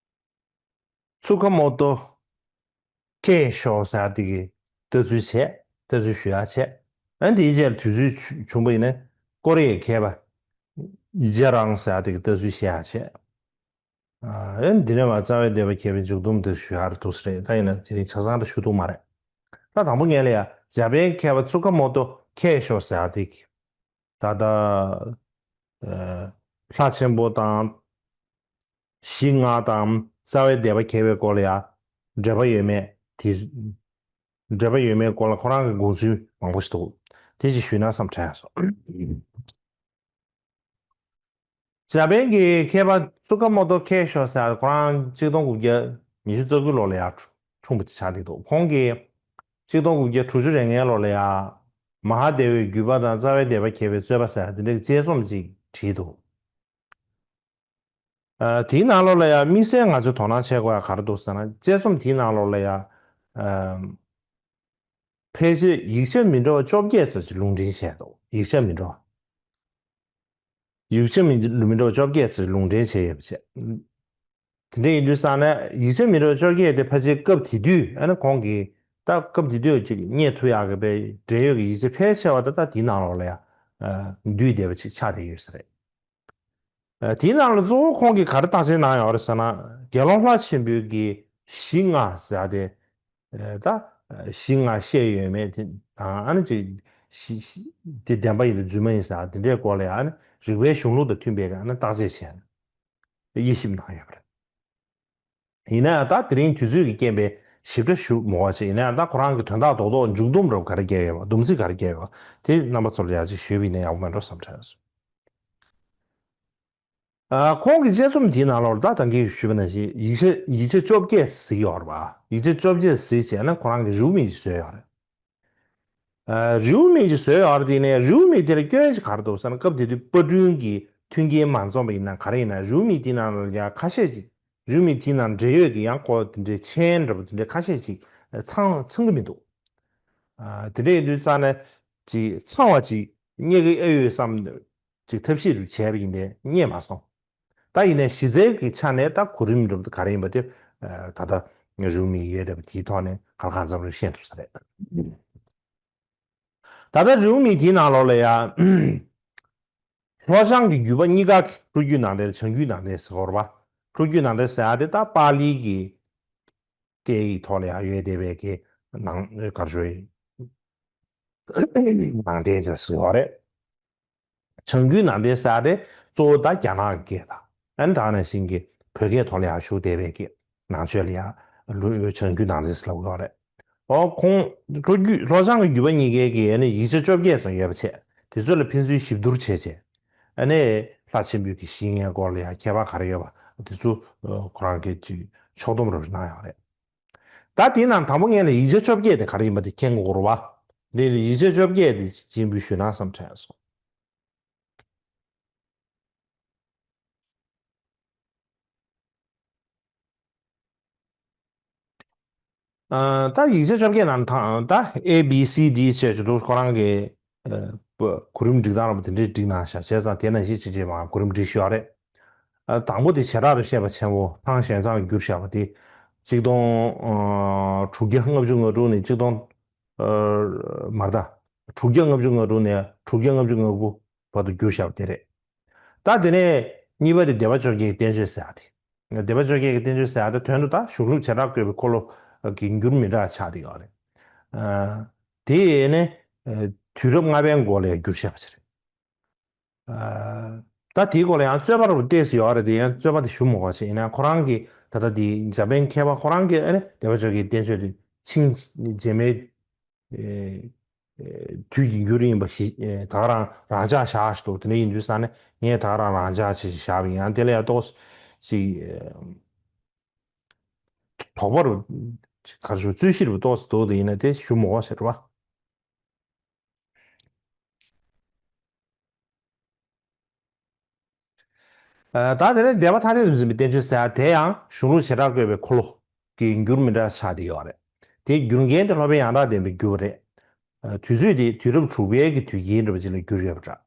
ཚུ་ཀ་མོ་ཏོ་ཁེ་ཤོ་ཟེར་ཡ་དེ་གི་ལྟ་ཚུལ་བྱས། ལྟ་ཚུལ་ཞུ་ཡ་བྱས། ཨ་ནི་དེའི་རྗེས་ལ་དུས་ཚོད་བྱུང་བ་ཡིན་ན་ཀོ་རི་ཡའི་མཁས་པ་ཡི་ཇེ་རང་ཟེར་ཡ་དེ་གི་ལྟ་ཚུལ་བཤད་ཡ་བྱས། ཨ་ཨེ་འདི་ནས་མ་རྩ་བའི་སྡེ་པ་མཁས་པའི་མཇུག་སྡོམ་དེ་ཞུ་ཡག་འདུག་ས་རེད། ད་ཡིན་ན་དེ་རིང་ཆ་ཚང་ད་ཞུ་ཐུབ་མ་རེད། ད་དང་པོ་ངས་ལ་ཡ་འཇར་པན་མཁས་པ་ཚུ་ཀ་མོ་ཏོ་ཁེ་ཤོ་ཟེར་ཡག་དེ་གི་ད་ལྟ་ཨ་ལྷ་ཆེན་པོ་དང་གཞི་ལྔ་དང་རྩ་བའི་སྡེ་པ་མཁས་པའི་སྐོར་ལ་ཡ་འབྲེལ་བ་ཡོད་མེད་དེ། འབྲེལ་བ་ཡོད་མེད་སྐོར་ལ་ཁོ་རང་གི་དགོངས་ཚུལ་མང་པོ་ཞིག་འདུག་དེ་ཅིག་ཞུས་ན་བསམ་དྲན་སོང་། འཇར་པན་གྱི་མཁས་པ་ཚུ་ཀ་མོ་ཏོ་ཁེ་ཤོ་ཟེར་ཁོ་རང་གཅིག་སྟོང་དགུ་བརྒྱ་ཉི་ཤུ་རྩ་དགུ་ལོ་ལ་ཡར་འཁྲུངས་པ་ཆགས་བསྡད་འདུག་ཁོང་གིས་གཅིག་སྟོང་དགུ་བརྒྱ་དྲུག་ཅུ་རེ་ལྔའི་ལོ་ལ་ཡ་མ་ཧཱ་དེ་ཝའི་བརྒྱུད་པ་དང་རྩ་བའི་སྡེ་པ་མཁས་པའི་རྩོད་པ་ཟེར་དེ་འདྲའི་དཔྱད་རྩོམ་ཅིག་བྲིས་འདུག་ཨ་དེའི་ནང་ལོགས་ལ་ཡང་དམིགས་བསལ་ང་ཚོས་དོ་སྣང་བྱེད་དགོས་ཡ་ག་རེ་འདུག་ཟེར་ན། དཔྱད་རྩོམ་དེའི་ནང་ལོགས་ལ་ཡང་ཨ་ཕལ་ཆེར་ཡིག་ཆ་མི་འདྲ་བ་བཅོ་བརྒྱད་ཙམ་ཅིག་ལུང་འདྲེན་བྱས་འདུག་ཡིག་ཆ་མི་འདྲ་བ། ཡིག་ཆ་མི་མི་འདྲ་བ་བཅོ་བརྒྱད་ཙམ་ལུང་འདྲེན་བྱས་ཡོད་པ་བྱས། དེ་འདྲ་ཡིན་དུས་ཙང་ནས་ཡིག་ཆ་མི་འདྲ་བ་བཅོ་བརྒྱད་དེ་ཕལ་ཆེར་སྐབས་དེ་དུས་ཨ་ནི་ཁོང་གིས་ད་སྐབས་དེ་དུས་ཅིག་རྙེད་ཐུབ་ཡག་གི་པའི་འབྲེལ་ཡོད་ཀྱི་ཡིག་ཆ་ཕལ་ཆེ་བ་ད་ད་དེའི་ནང་ལོགས་ལ་ཡང་འདུས་བསྡད་པ་ཅིག་ཆགས་བསྡད་ཡོད་ས་རེད། ཨ་དེའི་ནང་ལ་གཙོ་བོ་ཁོང་གིས་ག་རེ་བརྟག་དཔྱད་གནང་ཡོད་རེད་ཟེར་ན། དགེ་སློང་ལྷ་ཆེན་པོའི་གི་གཞི་ལྔ་ཟེར་ཡ་དེ་ཨ་ད་གཞི་ལྔ་བཤད་ཡོད་མེད་དེ་དང་། ཨ་ནི་ཅིག་གཞི་གཞི་དེ་བདེན་པ་ཡིན་རྫུན་མ་ཡིན་ཟེར་ཡ་དེ་འདྲའི་སྐོར་ལ་ཡང་ཨ་ནི་རིགས་པའི་གཞུང་ལུགས་དང་མཐུན་པའི་གི་ཨ་ནི་བརྟག་དཔྱད་བྱས་ནས་དབྱེ་ཞིབ་གནང་ཡོད་པ་རེད། ཡིན་ན་ཡང་ད་དེ་རིང་དུས་ཚོད་ཀྱི་རྐྱེན་པས་ཞིབ་ཕྲ་ཞུ་མི་དགོས་པ་བྱས། ཡིན་ན་ཡང་ད་ཁོ་རང་གི་དོན་དག་རྡོག་རྡོག་མཇུག་སྡོམ་རབ་ག་རེ་བརྒྱབ་ཡོད་པ། སྡོམ་ཚིག་ག་རེ་བརྒྱབ་ཡོད་པ་དེ་རྣམ་པ་ཚོ་ལ་ཡང་ཅིག་ཞུས་པ་ཡིན་ན་ཡག་པོ་མེད་འགྲོ་བསམ་དྲན་སོང་། ཨ་ཁོང་གི་དཔྱད་རྩོམ་དེའི་ནང་ལོགས་ད་ད་གིན་ཞུས་པ་ནང་བཞིན་ཡིག་ཆ་ཡིག་ཆ་བཅོ་བརྒྱད་གཟིགས་ཡོད་རེད་པ། ཡིག་ཆ་བཅོ་བརྒྱད་གཟིགས་བྱས་ན་ཁོ་རང་གི་རེའུ་མིག་ཅིག་བཟོས་ཡོད་རེད། ཨ་རེའུ་མིག་ཅིག་བཟོས་ཡོད་རེད། དེ་ནས་རེའུ་མིག་དེ་ལ་སྐྱོན་ཅིག་ག་རེ་འདུག་ཟེར་ན། སྐབས་དེ་དུས་པར་སྐྲུན་གྱི་མཐུན་རྐྱེན་མ་འཛོམས་པ་ཡིན་ན་ག་རེ་ཡིན་ན། རེའུ་མིག་དེའི་ནང་ལ་ཡང་ཁ་ཤས་ཅིག་རེའུ་མིག་དེའི་ནང་འབྲེལ་ཡོད་ཀྱི་ཡང་ཁོ་དེ་འདྲའི་མཆན་འདྲ་པོ་དེ་འདྲའི་ཁ་ཤས་ཅིག་ཚང་ཚང་གི་མི་འདུག་ཨ་དེ་འདྲ་ཡིན་དུས་ཙང་ནས་ཅིག་ཚང་བ་ཅིག་རྙེད་ཀྱི་ཨེ་ཡོད་བསམ་ཅིག་ཐབས་ཤེས་རུ་བྱས་པ་ཡིན་ཏེ་རྙེད་མ་སོང་། ད་ཡིན་ནའི་གཞི་རྩའི་གི་ཆ་ནས་ད་གོ་རིམ་འདྲ་པོ་ག་རེ་ཡིན་པ་དེ་ད་ལྟ་རེའུ་མིག་ཡོད་བསྡད་པ་དེའི་ཐོག་ནས་གང་ལ་གང་འཚམ་རེ་ཤེས་ཐུབ་ས་རེད། ད་ལྟ་རེའུ་མིག་དེའི་ནང་ལོགས་ལ་ཡང་ལྷོ་བྱང་གི་བརྒྱུད་པ་གཉིས་ཀ་གི་སྤྲོ་བརྒྱུད་ནང་བསྟན་བྱང་བརྒྱུད་ནང་བསྟན་ཟེར་བ་རེད་པ། སྤྲོ་བརྒྱུད་ནང་བསྟན་ཟེར་ཡ་དེ་ད་པཱ་ལིའི་གི་སྐད་ཡིག་ཐོག་ལ་ཡང་ཡོད་བསྡད་པའི་གི་ནང་ག་རེ་ཞུ་ཡིན། ནང་བསྟན་ཅིག་ཟེར་བ་རེད། བྱང་རྒྱུད་ནང་བསྟན་ཟེར་ཡ་དེ་གཙོ་བོ་ད་རྒྱ་ནག་གི་སྐད་དང་། ཨ་ནི་ད་ག་ནང་བཞིན་གྱི་བོད་སྐད་ཐོག་ལ་ཡང་བཞུགས་བསྡད་པའི་གི་ནང་ཆོས་ལ་ཡང་ལུ་བྱང་རྒྱུད་ནང་བསྟན་ཟེར་ལབ་ཀྱི་ཡོད་རེད། ཨོ་ཁོང་ལྷོ་རྒྱུད་ལྷོ་བྱང་གི་བརྒྱུད་པ་གཉིས་ཀའི་གི་ཨ་ནི་ཡིག་ཆ་བཅོ་བརྒྱད་ཙམ་ཡོད་པ་བྱས། དེ་ཚོ་ལ་ཕན་ཚུན་ཞིབ་བསྡུར་བྱས་བྱས། ཨ་ནི་ལྷ་ཆེན་པོའི་གི་གཞི་ལྔའི་སྐོར་ལ་ཡང་ཁྱད་པར་ག་རེ་ཡོད་པ་དེ་ཚོ་ཁོ་རང་གིས་ཅིག་ཕྱོགས་བསྡོམས་རེ་གནང་ཡོད་རེད། ད་དེའི་ནང་དང་པོ་ངས་ལ་ཡིག་ཆ་བཅོ་བརྒྱད་དེ་ག་རེ་ཡིན་པ་དེ་མཁྱེན་དགོས་རེད་པ། འདི་ཡིག་ཆ་བཅོ་བརྒྱད་དེ་སྤྱན་འབུལ་ཞུས་ན་བསམ་དྲན་སོང་། ཨ། ད་ཡིག་ཆ་བཅོ་བརྒྱད་ནང་ད་ད་A B C D བྱས་ཀྱི་འདུག་ཁོ་རང་གི་ཨ་གོ་རིམ་སྒྲིག་སྟངས་ར་པོ་དེ་འདྲའི་སྒྲིག་གནང་བཞག་བྱས་ཙང་དེ་ནང་བཞིན་བྱས་བྱས་མར་གོ་རིམ་སྒྲིག་ཞུ་བ་རེད། ཨ། དང་པོ་དེ་བྱེ་བྲག་ཏུ་བཤད་པ་ཆེན་པོ་ཐང་ཞོན་ཙང་གིས་བསྒྱུར་བཞག་པ་དེ་ཆིག་སྟོང་ཨ་དྲུག་བརྒྱ་ལྔ་བཅུ་ང་དྲུག་ནས་ཆིག་སྟོང་ཨ་མ་རེད་ད། དྲུག་བརྒྱ་ལྔ་བཅུ་ང་དྲུག་ནས་དྲུག་བརྒྱ་ལྔ་བཅུ་ང་དགུ་བར་དུ་བསྒྱུར་བཞག་པ་དེ་རེད། ད་དེ་ནས་གཉིས་པ་དེ་སྡེ་པ་བཅོ་བརྒྱད་ཀྱི་བསྟན་བཅོས་ཟེར་ཡ་དེ། སྡེ་པ་བཅོ་བརྒྱད་ཀྱི་བསྟན་བཅོས་ཟེར་ཡ་དེ་དོན་དུ་ད་གཞུང་ལུགས་བྱེ་བྲག་བཀོད་པའི་འཁོར་ལོ་གི་འགྱུར་མི་འདྲ་ཆགས་བསྡད་ཡོད་རེད། ཨ། དེ་ནས་ཨ་དུས་རབས་ལྔ་པའི་འགོ་ལ་ཡང་བསྒྱུར་བཞག་པ་ཅིག་རེད། ཨ། ད་དེའི་སྐོར་ལ་ཡང་རྩོད་པ་རུ་བལྟས་སུ་ཡོད་རེད་དེ་ཡང་རྩོད་པ་དེ་ཞུ་མི་དགོས་ཅིག་ཡིན་ན་ཁོ་རང་གིས་ད་ལྟ་དེ་འཇར་པན་མཁས་པ་ཁོ་རང་གིས་ཨ་ནི་སྡེ་པ་བཅོ་བརྒྱད་ཀྱི་བསྟན་བཅོས་དེ་ཆིང་རྗེས་མའི་ཨེ་ཨེ་དུས་ཀྱི་འགྱུར་ཡིན་པ་ཞིག་ཨེ་ད་ག་རང་རང་འཇགས་བཞག་ཞིག་འདུག་དེ་འདྲ་ཡིན་དུས་ས་ནས་ངས་ད་ག་རང་རང་འཇགས་བྱས་ཤིག་བཞག་པ་ཡིན་ཡང་དེ་ལ་ཡང་ཏོག་ཙམ་ཅིག་ཨེ་དོགས་པ་རུ་ག་རེ་ཞུ་རྩོད་གཞི་རུ་ཏོག་ཙམ་འདུག་དེ་ཡིན་ན་དེ་ཞུ་མི་དགོས་ཟེར་བ། ཨ། ད་དེ་ནས་སྡེ་པ་ཐ་དད་དུ་འཛིན་པའི་བསྟན་བཅོས་ཟེར་ཡ་དེ་ཡང་གཞུང་ལུགས་བྱེ་བྲག་བཀོད་པའི་འཁོར་ལོ་གི་འགྱུར་མི་འདྲ་ཆགས་བསྡད་ཡོད་རེད། དེའི་བསྒྱུར་མཁན་དེ་སློབ་དཔོན་ཡང་དག་ལྡན་པས་བསྒྱུར་བ་རེད། ཨ། དུས་ཚོད་དེ་དུས་རབས་དྲུག་པའི་གི་དུས་དཀྱིལ་འདྲ་པོ་ཅིག་ལ་བསྒྱུར་ཡོད་པ་འདྲ།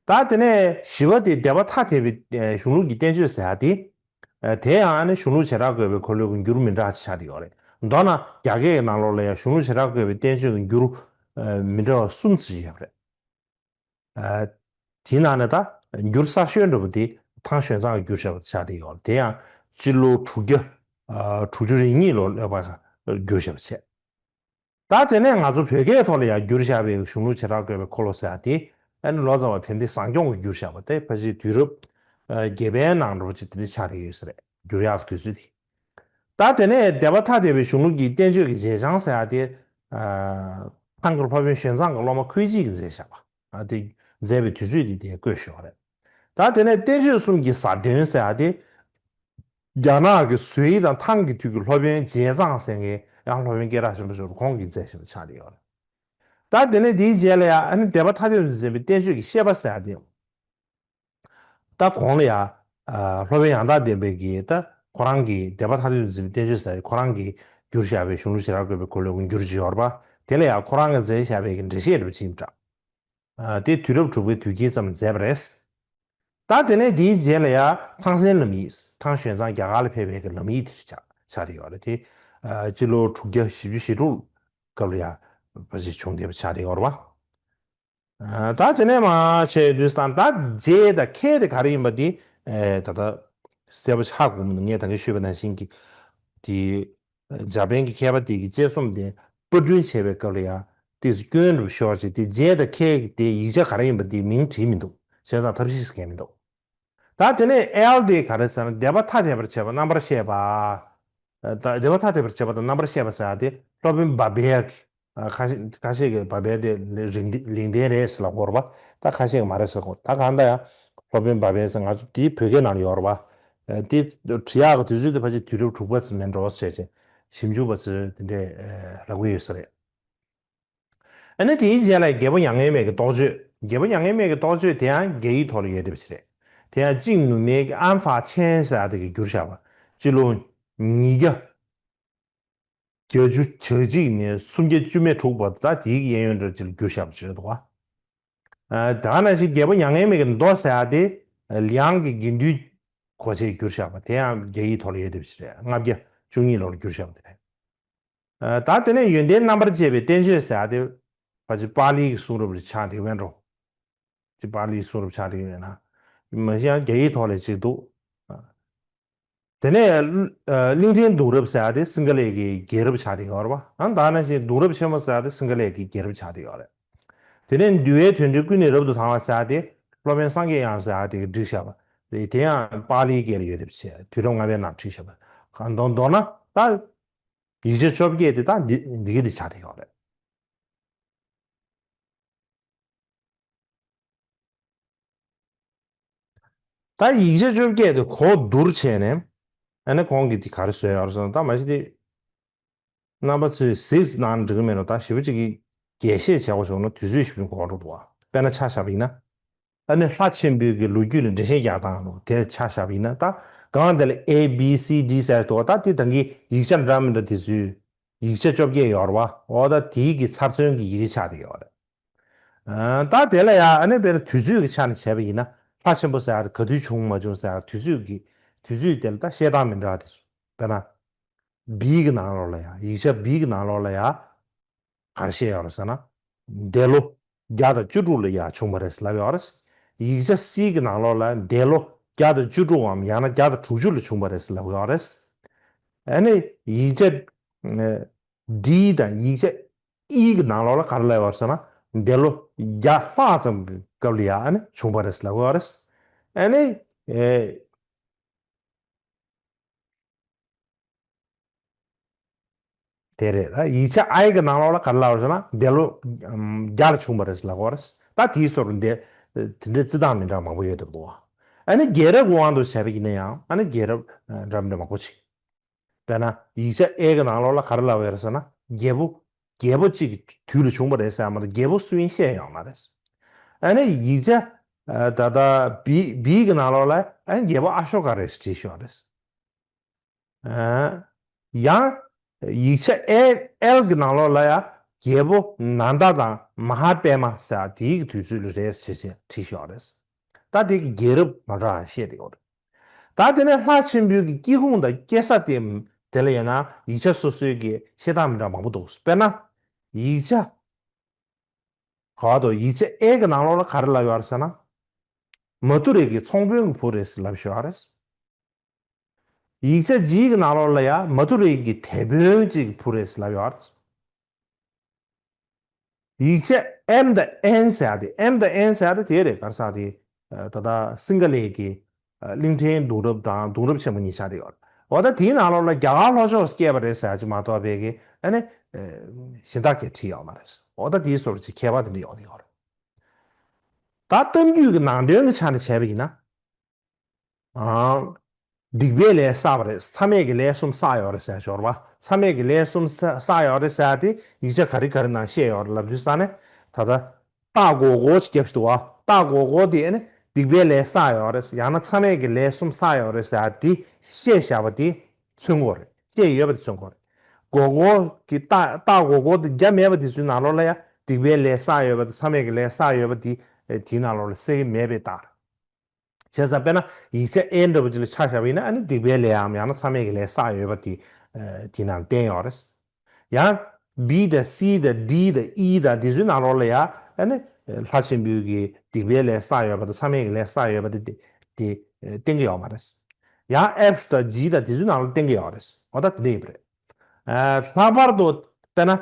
ད་དེ་ནས་བཞི་པ་དེ་སྡེ་པ་ཐ་དད་པའི་ཨ་གཞུང་ལུགས་ཀྱི་བསྟན་བཅོས་ཟེར་ཡ་དེ། ཨ། དེ་ཡང་ཨ་ནི་གཞུང་ལུགས་བྱེ་བྲག་བཀོད་པའི་འཁོར་ལོའི་འགྱུར་མི་འདྲ་ཆགས་བསྡད་ཡོད་རེད། མདོར་ན་རྒྱ་སྐད་ཀྱི་ནང་ལོགས་ལ་ཡང་གཞུང་ལུགས་བྱེ་བྲག་བཀོད་པའི་བསྟན་བཅོས་ཀྱི་འགྱུར་ཨ་མི་འདྲ་བ་གསུམ་ཙམ་ཡོད་པ་རེད། ཨ། དེའི་ནང་ནས་ད་འགྱུར་གསར་ཤོས་འདྲ་པོ་དེ་ཐང་ཞོན་ཙང་གིས་བསྒྱུར་བཞག་པ་ཆགས་བསྡད་ཡོད་རེད། དེ་ཡང་སྤྱི་ལོ་དྲུག་བརྒྱ་ཨ་དྲུག་ཅུ་རེ་གཉིས་ལོ་སླེབས་པ་བསྒྱུར་བཞག་པ་བྱས། ད་དེ་ནས་ང་ཚོ་བོད་སྐད་ཐོག་ལ་ཡང་བསྒྱུར་བཞག་པའི་གཞུང་ལུགས་བྱེ་བྲག་བཀོད་པའི་འཁོར་ལོ་ཟེར་ཡ་དེ་ཨ་ནི་ལོ་ཙཱ་བ་དཔལ་ལྡན་ཟངས་སྐྱོང་གིས་བསྒྱུར་བཞག་པ་དེ་ཕལ་ཆེར་དུས་རབས་ཨ་བརྒྱད་པའི་ནང་འདྲ་པོ་ཅིག་དེ་འདྲ་ཆགས་བསྡད་ཡོད་ས་རེད། བསྒྱུར་ཡག་གི་དུས་ཚོད་དེ། ད་དེ་ནས་སྡེ་པ་ཐ་དད་པའི་གཞུང་ལུགས་ཀྱི་བསྟན་བཅོས་ཀྱི་མཛད་བྱང་ཟེར་ཡ་དེ། ཨ། ཐང་གི་སློབ་དཔོན་ཞོན་ཙང་གི་སློབ་མ་ཁོའེ་ཅི་གིས་མཛད་བཞག་པ། ཨ། དེ་མཛད་པའི་དུས་ཚོད་དེ་དེ་བཀོད་ཞོག་རེད། ད་དེ་ནས་བསྟན་བཅོས་གསུམ་གྱི་ཟབ་དོན་ཟེར་ཡ་དེ། རྒྱ་ནག་གི་ཟུའི་དང་ཐང་གི་དུས་ཀྱི་སློབ་དཔོན་རྗེ་ཙང་ཟེར་མཁན་ཡང་སློབ་དཔོན་སྐད་གྲགས་ཆེན་པོ་ཞིག་རུ་ཁོང་གིས་མཛད་བཞག་པ་ཆགས་བསྡད་ཡོད་རེད། ད་དེ་ནས་དེའི་རྗེས་ལ་ཡང་ཨ་ནི་སྡེ་པ་ཐ་དད་དུ་འཛིན་པའི་བསྟན་བཅོས་ཀྱི་བཤད་པ་ཟེར་ཡ་དེ། ད་གོང་ལ་ཡང་ཨ་སློབ་དཔོན་ཡང་དག་ལྡན་པའི་གི་ད་ཁོ་རང་གི་སྡེ་པ་ཐ་དད་དུ་འཛིན་པའི་བསྟན་བཅོས་ཟེར་ཁོ་རང་གིས་བསྒྱུར་བཞག་པའི་གཞུང་ལུགས་བྱེ་བྲག་བཀོད་པའི་འཁོར་ལོའི་འགྱུར་ཅིག་ཡོད་རེད་པ། དེ་ལ་ཡང་ཁོ་རང་གིས་མཛད་བཞག་པའི་གི་འགྲེལ་བཤད་རེ་བྱིན་པ་འདྲ། ཨ། དེ་དུས་རབས་དྲུག་པའི་དུས་དཀྱིལ་ཙམ་མཛད་པ་རེད། ད་དེ་ནས་དེའི་རྗེས་ལ་ཡང་ཐང་སན་ལམ་ཡིག་ཐང་ཞོན་ཙང་རྒྱ་གར་ལ་ཕེབས་པའི་གི་ལམ་ཡིག་དེ་ཆགས་ཆགས་བསྡད་ཡོད་རེད་དེ། ཨ། སྤྱི་ལོ་དྲུག་བརྒྱ་བཞི་བཅུ་ཞེ་དྲུག་སྐབས་ལ་ཡང་ཕལ་ཆེར་བྱུང་བསྡད་པ་ཆགས་བསྡད་ཡོད་རེད་པ། ཨ། ད་དེ་ནས་མར་བྱས་དུས་ཙང་ད་རྗེ་དང་མཁས་དེ་ག་རེ་ཡིན་པ་དེ། ཨེ། ད་ལྟ་གསལ་པོ་ཧ་གོ་མི་འདུག་ངས་ད་གིན་ཞུས་པ་ནང་བཞིན་གྱི་དེ། འཇར་པན་གྱི་མཁས་པ་དེ་གིས་དཔྱད་རྩོམ་དེ་པར་སྐྲུན་བྱས་པའི་སྐབས་ལ་ཡང་ཏོག་ཙམ་སྐྱོན་རུ་ཤོར་བྱས་ཏེ་རྗེ་དང་མཁས་ཀྱི་དེ་ཡིག་ཆ་ག་རེ་ཡིན་པ་དེ་མིང་བྲིས་མི་འདུག་བྱས་ཙང་ཐབས་ཤེས་སུ་གལ་མི་འདུག་ད་དེ་ནས་ཨེལ་དེ་ག་རེ་ཟེར་ན་སྡེ་པ་ཐ་དད་པར་བྱེད་པ་རྣམ་པར་བཤད་པ། ཨ། ད་སྡེ་པ་ཐ་དད་པར་བྱེད་པ་དང་རྣམ་པར་བཤད་པ་ཟེར་ཡ་དེ་སློབ་དཔོན་བྷ་བེ་ཡ་གི། ཨ། ཁ་ཤས་ཁ་ཤས་ཀྱིས་བྷ་བེ་ཡ་དེ་ལིང་ལིང་ཏེན་རེད་ཟེར་ལབ་ཀྱི་ཡོད་རེད་པ། ད་ཁ་ཤས་ཀྱིས་མ་རེད་ཟེར་གྱི་ཡོད། ད་གང་ལྟར་ཡང་སློབ་དཔོན་བྷ་བེ་ཡ་ཟེར་ང་ཚོ་དེའི་བོད་སྐད་ནང་ལ་ཡོད་རེད་པ། ཨ། དེ་བྲིས་ཡག་གི་དུས་ཚོད་དེ་ཕལ་ཆེར་དུས་རབས་དྲུག་པ་ཙམ་ནས་འགྲོ་བ་བྱས་བྱས་ཞིབ་འཇུག་པ་ཚོས་དེ་འདྲས་ལབ་ཀྱི་ཡོད་ས་རེད། ཨ་ནི་དེའི་རྗེས་ལ་རྒྱལ་པོ་མྱ་ངན་མེད་ཀྱི་རྟོགས་བརྗོད། རྒྱལ་པོ་མྱ་ངན་མེད་ཀྱི་རྟོགས་བརྗོད་དེ་ཡང་རྒྱ་ཡིག་ཐོག་ལ་ཡོད་བསྡད་པ་ཞིག་རེད། དེ་ཡང་ཅིང་ནུ་མེ་གི་ཨན་ཧྥ་ཆན་ཟེར་ཡ་དེ་གིས་བསྒྱུར་བཞག་པ། སྤྱི་ལོ་ཉིས་བརྒྱ་བརྒྱད་ཅུ་གྱ་གཅིག་ནས་སུམ་བརྒྱ་བཅུ་མེད་དྲུག་བར་དུ་ད་དེའི་གཡས་གཡོན་འདྲ་ཅིག་ལ་བསྒྱུར་བཞག་པ་ཞིག་རེད་འདུག་ག་ཨ། ད་ག་ནང་བཞིན་རྒྱལ་པོ་མྱ་ངན་མེད་ཀྱི་མདོ་ཟེར་ཡ་དེ་ལིའང་གི་དགེ་འདུན་གོ་ཆེད་བསྒྱུར་བཞག་པ་དེ་ཡང་རྒྱ་ཡིག་ཐོག་ལ་ཡོད་བསྡད་པ་ཞིག་རེད། ལྔ་བརྒྱ་བཅུ་གཉིས་ལོར་བསྒྱུར་བཞག་པ་དེ་རེད། ཨ། ད་དེ་ནས་ཡོན་ཏན་རྣམ་པར་འབྱེད་པའི་བསྟན་བཅོས་ཟེར་ཡ་དེ། ཕལ་ཆེར་པཱ་ལིའི་གི་གསུང་རབ་རེ་ཆགས་བསྡད་པ་འགྲོ། ཅིག་པཱ་ལིའི་གསུང་རབ་ཆགས་བསྡད་ཡོད་ན། མ་གཞི་ཡང་རྒྱ་ཡིག་ཐོག་ལ་ཅིག་འདུག། དེ་ནས་གླིང་ཕྲན་གདུང་རབས་ཟེར་ཡ་དེ་སིང་ག་ལའི་གི་རྒྱལ་རབས་ཆགས་བསྡད་ཡོད་རེད་པ། ཨ་ད་ནང་བཞིན་གདུང་རབས་ཆེན་མོ་ཟེར་ཡ་དེ་སིང་ག་ལའི་གི་རྒྱལ་རབས་ཆགས་བསྡད་ཡོད་རེད། དེ་ནས་འདུལ་བའི་དོན་འགྲེལ་ཀུན་ནས་རབ་ཏུ་དང་བ་ཟེར་ཡ་དེ་སློབ་དཔོན་སངས་རྒྱས་དབྱངས་ཟེར་ཡ་དེ་གིས་བསྒྲིགས་བཞག་པ། དེ་དེ་ཡང་པཱ་ལིའི་སྐད་ལ་ཡོད་དེ་བྱས། དུས་རབས་ལྔ་པའི་ནང་བྲིས་བཞག་པ། མདོར་མདོར་ན་ད་ཡིག་ཆ་བཅོ་བརྒྱད་དེ་ད་འདི་འདི་གི་འདི་ཆགས་བསྡད་ཡོད་རེད། ད་ཡིག་ཆ་བཅོ་བརྒྱད་དེ་གོ་བསྡུར་བྱས་ནས། ཨ་ནི་ཁོང་གིས་དེ་ག་རེ་བཟོས་ཡོད་རེད་ཟེར་ན། ད་མ་གཞི་དེ་རྣམ་པ་ཚོས་གཟིགས་གནང་འགྲིག་གི་མེད་ནོ། ད་ཞེ་པོ་ཅིག་གིས་རྒྱས་བཤད་བྱེད་དགོས་བྱུང་ན་དུས་ཚོད་ཞེ་པོ་འགོར་འགྲོ་འདུག་བ། དཔེར་ན་ཆ་བཞག་པ་ཡིན་ན། ཨ་ནི་ལྷ་ཆེན་པོའི་གི་ལོ་རྒྱུས་ལ་འགྲེལ་བཤད་རྒྱག་སྟངས་ལོ་དེར་ཆ་བཞག་པ་ཡིན་ན། ད་སྒང་དེ་ལ་A B C D ཟེར་འདུག་བ། ད་དེ་ད་གིན་ཡིག་ཆ་འདྲ་མི་འདྲ་དེ་ཚོའི་ཡིག་ཆ་བཅོ་བརྒྱད་ཡོད་རེད་བ། འོ་ད་དེའི་གི་ཚབ་མཚོན་གྱི་ཡི་གེ་ཆགས་བསྡད་ཡོད་རེད། ཨ་ད་དེ་ལ་ཡང་ཨ་ནི་དཔེར་ན་དུས་ཚོད་ཀྱི་ཆ་ནས་བྱས་པ་ཡིན་ན། ལྷ་ཆེན་པོ་ཟེར་ཡ་དེ་ག་དུས་བྱུང་མ་བྱུང་ཟེར་ཡ་དུས་ཚོད་ཀྱི་དུས་ཚོད་དེ་ལ་ད་བཤད་སྟངས་མི་འདྲ་བ་དེ་ཚོ། དཔེར་ན་B་གི་ནང་ལོགས་ལ་ཡང་། ཡིག་ཆ་B་གི་ནང་ལོགས་ལ་ཡང་ག་རེ་བཤད་ཡོད་རེད་ཟེར་ན། འདས་ལོ་བརྒྱ་དང་བཅུ་དྲུག་ལ་ཡང་བྱུང་བ་རེད་ལབ་ཡོད་རེད། ཡིག་ཆ་C་གི་ནང་ལོགས་ལ་འདས་ལོ་བརྒྱ་དང་བཅུ་དྲུག་འམ་ཡང་ན་བརྒྱ་དང་དྲུག་ཅུ་ལ་བྱུང་བ་རེད་ལབ་ཡོད་རེད། ཨ་ནི་ཡིག་ཆ་ཨ་D་དང་ཡིག་ཆ་E་གི་ནང་ལོགས་ལ་ག་རེ་ལབ་ཡོད་རེད་ཟེར་ན། འདས་ལོ་བརྒྱ་ལྷག་ཙམ་གྱི་སྐབས་ལ་ཡང་ཨ་ནི་བྱུང་བ་རེད་ལབ་ཡོད་རེད། ཨ་ནི་ཨེ། དེ་རེད། ད་ཡིག་ཆ་I་གི་ནང་ལོགས་ལ་ག་རེ་ལབ་ཡོད་ཟེར་ན། འདས་ལོ་བརྒྱ་ལ་བྱུང་བ་རེད་ལབ་ཡོད་རེད། ད་དེའི་སྐོར་འདི་དེ་འདྲའི་རྩི་སྟངས་མི་འདྲ་མང་པོ་ཡོད་འདུག་གོ། ཨ་ནི་རྒྱལ་རབས་ཀྱི་དབང་དུ་བྱས་པ་ཡིན་ན་ཡང་ཨ་ནི་རྒྱལ་རབས་འདྲ་མི་འདྲ་མང་པོ་ཅིག། དཔེར་ན་ཡིག་ཆ་A་གི་ནང་ལོགས་ལ་ག་རེ་ལབ་ཡོད་རེད་ཟེར་ན། རྒྱལ་པོ་རྒྱལ་པོ་གཅིག་གི་དུས་ལ་བྱུང་བ་རེད་ཟེར་ཡ་མ་གཏོགས་རྒྱལ་པོ་སུ་ཡིན་བཤད་ཡོད་མ་རེད། ཨ་ནི་ཡིག་ཆ་ད་ལྟ་B་B་གི་ནང་ལོགས་ལ་ཨ་ནི་རྒྱལ་པོ་ཨ་ཤོ་ཀ་རེད་བྲིས་ཤོག་རེད། ཡང་ཡིག་ཆ་A་L་གི་ནང་ལོགས་ལ་ཡང་རྒྱལ་པོ་ནན་ད་དང་མ་ཧཱ་པད་མ་ཟེར་དེའི་གི་དུས་ཚོད་ལ་རེད་ཟེར་བྱས་བྲིས་ཤོག་རེད། ད་དེ་གི་རྒྱལ་རབས་མ་འདྲ་བ་བཤད་དེ་ཡོད་རེད། ད་དེ་ནས་ལྷ་ཆེན་པོའི་གི་སྐྱེ་ཁུངས་དང་སྐྱེ་ས་དེ་དེ་ལ་ཡིན་ན་ཡིག་ཆ་སོ་སོའི་གི་བཤད་སྟངས་མི་འདྲ་མང་པོ་འདུག། དཔེར་ན་ཡིག་ཆ་ག་བ་དོ་ཡིག་ཆ་A་གི་ནང་ལོགས་ལ་ག་རེ་ལབ་ཡོད་རེད་ཟེར་ན། མ་ཐུ་རའི་གི་ཚོང་དཔོན་གི་བུ་རེད་ལབ་ཤོག་རེད། ཡིག་ཆ་G་གི་ནང་ལོགས་ལ་ཡང་མ་ཐུ་རའི་གི་དེད་དཔོན་གཅིག་གི་བུ་རེད་ལབ་ཡོད་རེད། ཡིག་ཆ་M་དང་N་ཟེར་ཡ་དེ། M་དང་N་ཟེར་ཡ་དེ་དེ་རེད། ག་རེ་ཟེར་དེ། ད་ལྟ་སིང་ག་ལའི་གི་གླིང་ཕྲན་གདུང་རབས་དང་གདུང་རབས་ཆེན་མོ་གཉིས་ཆགས་བསྡད་ཡོད་རེད། འོ་ད་དེའི་ནང་ལོགས་ལ་རྒྱ་གར་ལྷོ་ཕྱོགས་སུ་སྐྱེས་པ་རེད་ཟེར་ཡ་ཅིག་མ་གཏོགས་པའི་གི་ཨ་ནི་གཞན་དག་གིས་བྲིས་ཡོད་མ་རེད། འོ་ད་དེའི་སྐོར་གྱི་ཁྱད་པར་དེ་འདྲ་ཡོད་ཡོད་རེད། ད་གཏམ་རྒྱུད་ཀྱི་ནང་དོན་གྱི་ཆ་ནས་བྱས་པ་ཡིན་ན། ཨང་། སྡིག་པའི་ལས་བསགས་པ་རེད། མཚམས་མེད་ཀྱི་ལས་གསུམ་བསགས་ཡོད་རེད་ཟེར་ཞོར་བ། མཚམས་མེད་ཀྱི་ལས་གསུམ་བསགས་ཡོད་རེད་ཟེར་ཡ་དེ་ཡིག་ཆ་ག་རེ་ག་རེ་ནང་བཤད་ཡོད་རེད་ལབ་དུས་ཙ་ནས། ད་ལྟ་སྟག་སྒོར་སྒོར་ཅིག་རྒྱབ་ཤི་འདུག་བ། སྟག་སྒོར་སྒོར་དེ་ཨ་ནི་སྡིག་པའི་ལས་བསགས་ཡོད་རེད། ཡང་ན་མཚམས་མེད་ཀྱི་ལས་གསུམ་བསགས་ཡོད་རེད་ཟེར་ཡ་དེ་བཤད་བཞག་པ་དེ་མཚོན་གྱི་ཡོད་རེད། བཤད་ཡོད་པ་དེ་མཚོན་གྱི་ཡོད་རེད། སྒོར་སྒོར་གྱི་སྟག་སྟག་སྒོར་སྒོར་དེ་རྒྱབ་མེད་པ་དེ་ཚོའི་ནང་ལོགས་ལ་ཡང་སྡིག་པའི་ལས་བསགས་ཡོད་པ་དང་མཚམས་མེད་ཀྱི་ལས་བསགས་ཡོད་པ་དེ་དེའི་ནང་ལོགས་ལ་གསལ་གྱི་མེད་པའི་རྟགས་རེད། བྱས་ཙང་དཔེར་ན་ཡིག་ཆ་A་འདྲ་པོ་ཅིག་ལ་ཆ་བཞག་པ་ཡིན་ན། ཨ་ནི་སྡིག་པའི་ལས་འམ་ཡང་ན་མཚམས་མེད་ཀྱི་ལས་བསགས་ཡོད་པ་དེ་དེའི་ནང་བསྟན་ཡོད་རེད། ཡང་B་དང་C་དང་D་དང་E་དང་དེ་ཚོའི་ནང་ལོགས་ལ་ཡང་ཨ་ནི་ལྷ་ཆེན་པོའི་གི་སྡིག་པའི་ལས་བསགས་ཡོད་པ་དང་མཚམས་མེད་ཀྱི་ལས་བསགས་ཡོད་པ་དེ་དེ་བསྟན་གྱི་ཡོད་མ་རེད། ཡང་F་དང་G་དང་དེ་ཚོའི་ནང་ལ་བསྟན་གྱི་ཡོད་རེད། འོ་ད་དེ་འདྲ་ཡིན་པ་རེད། ལྷག་པར་དུ་དཔེར་ན་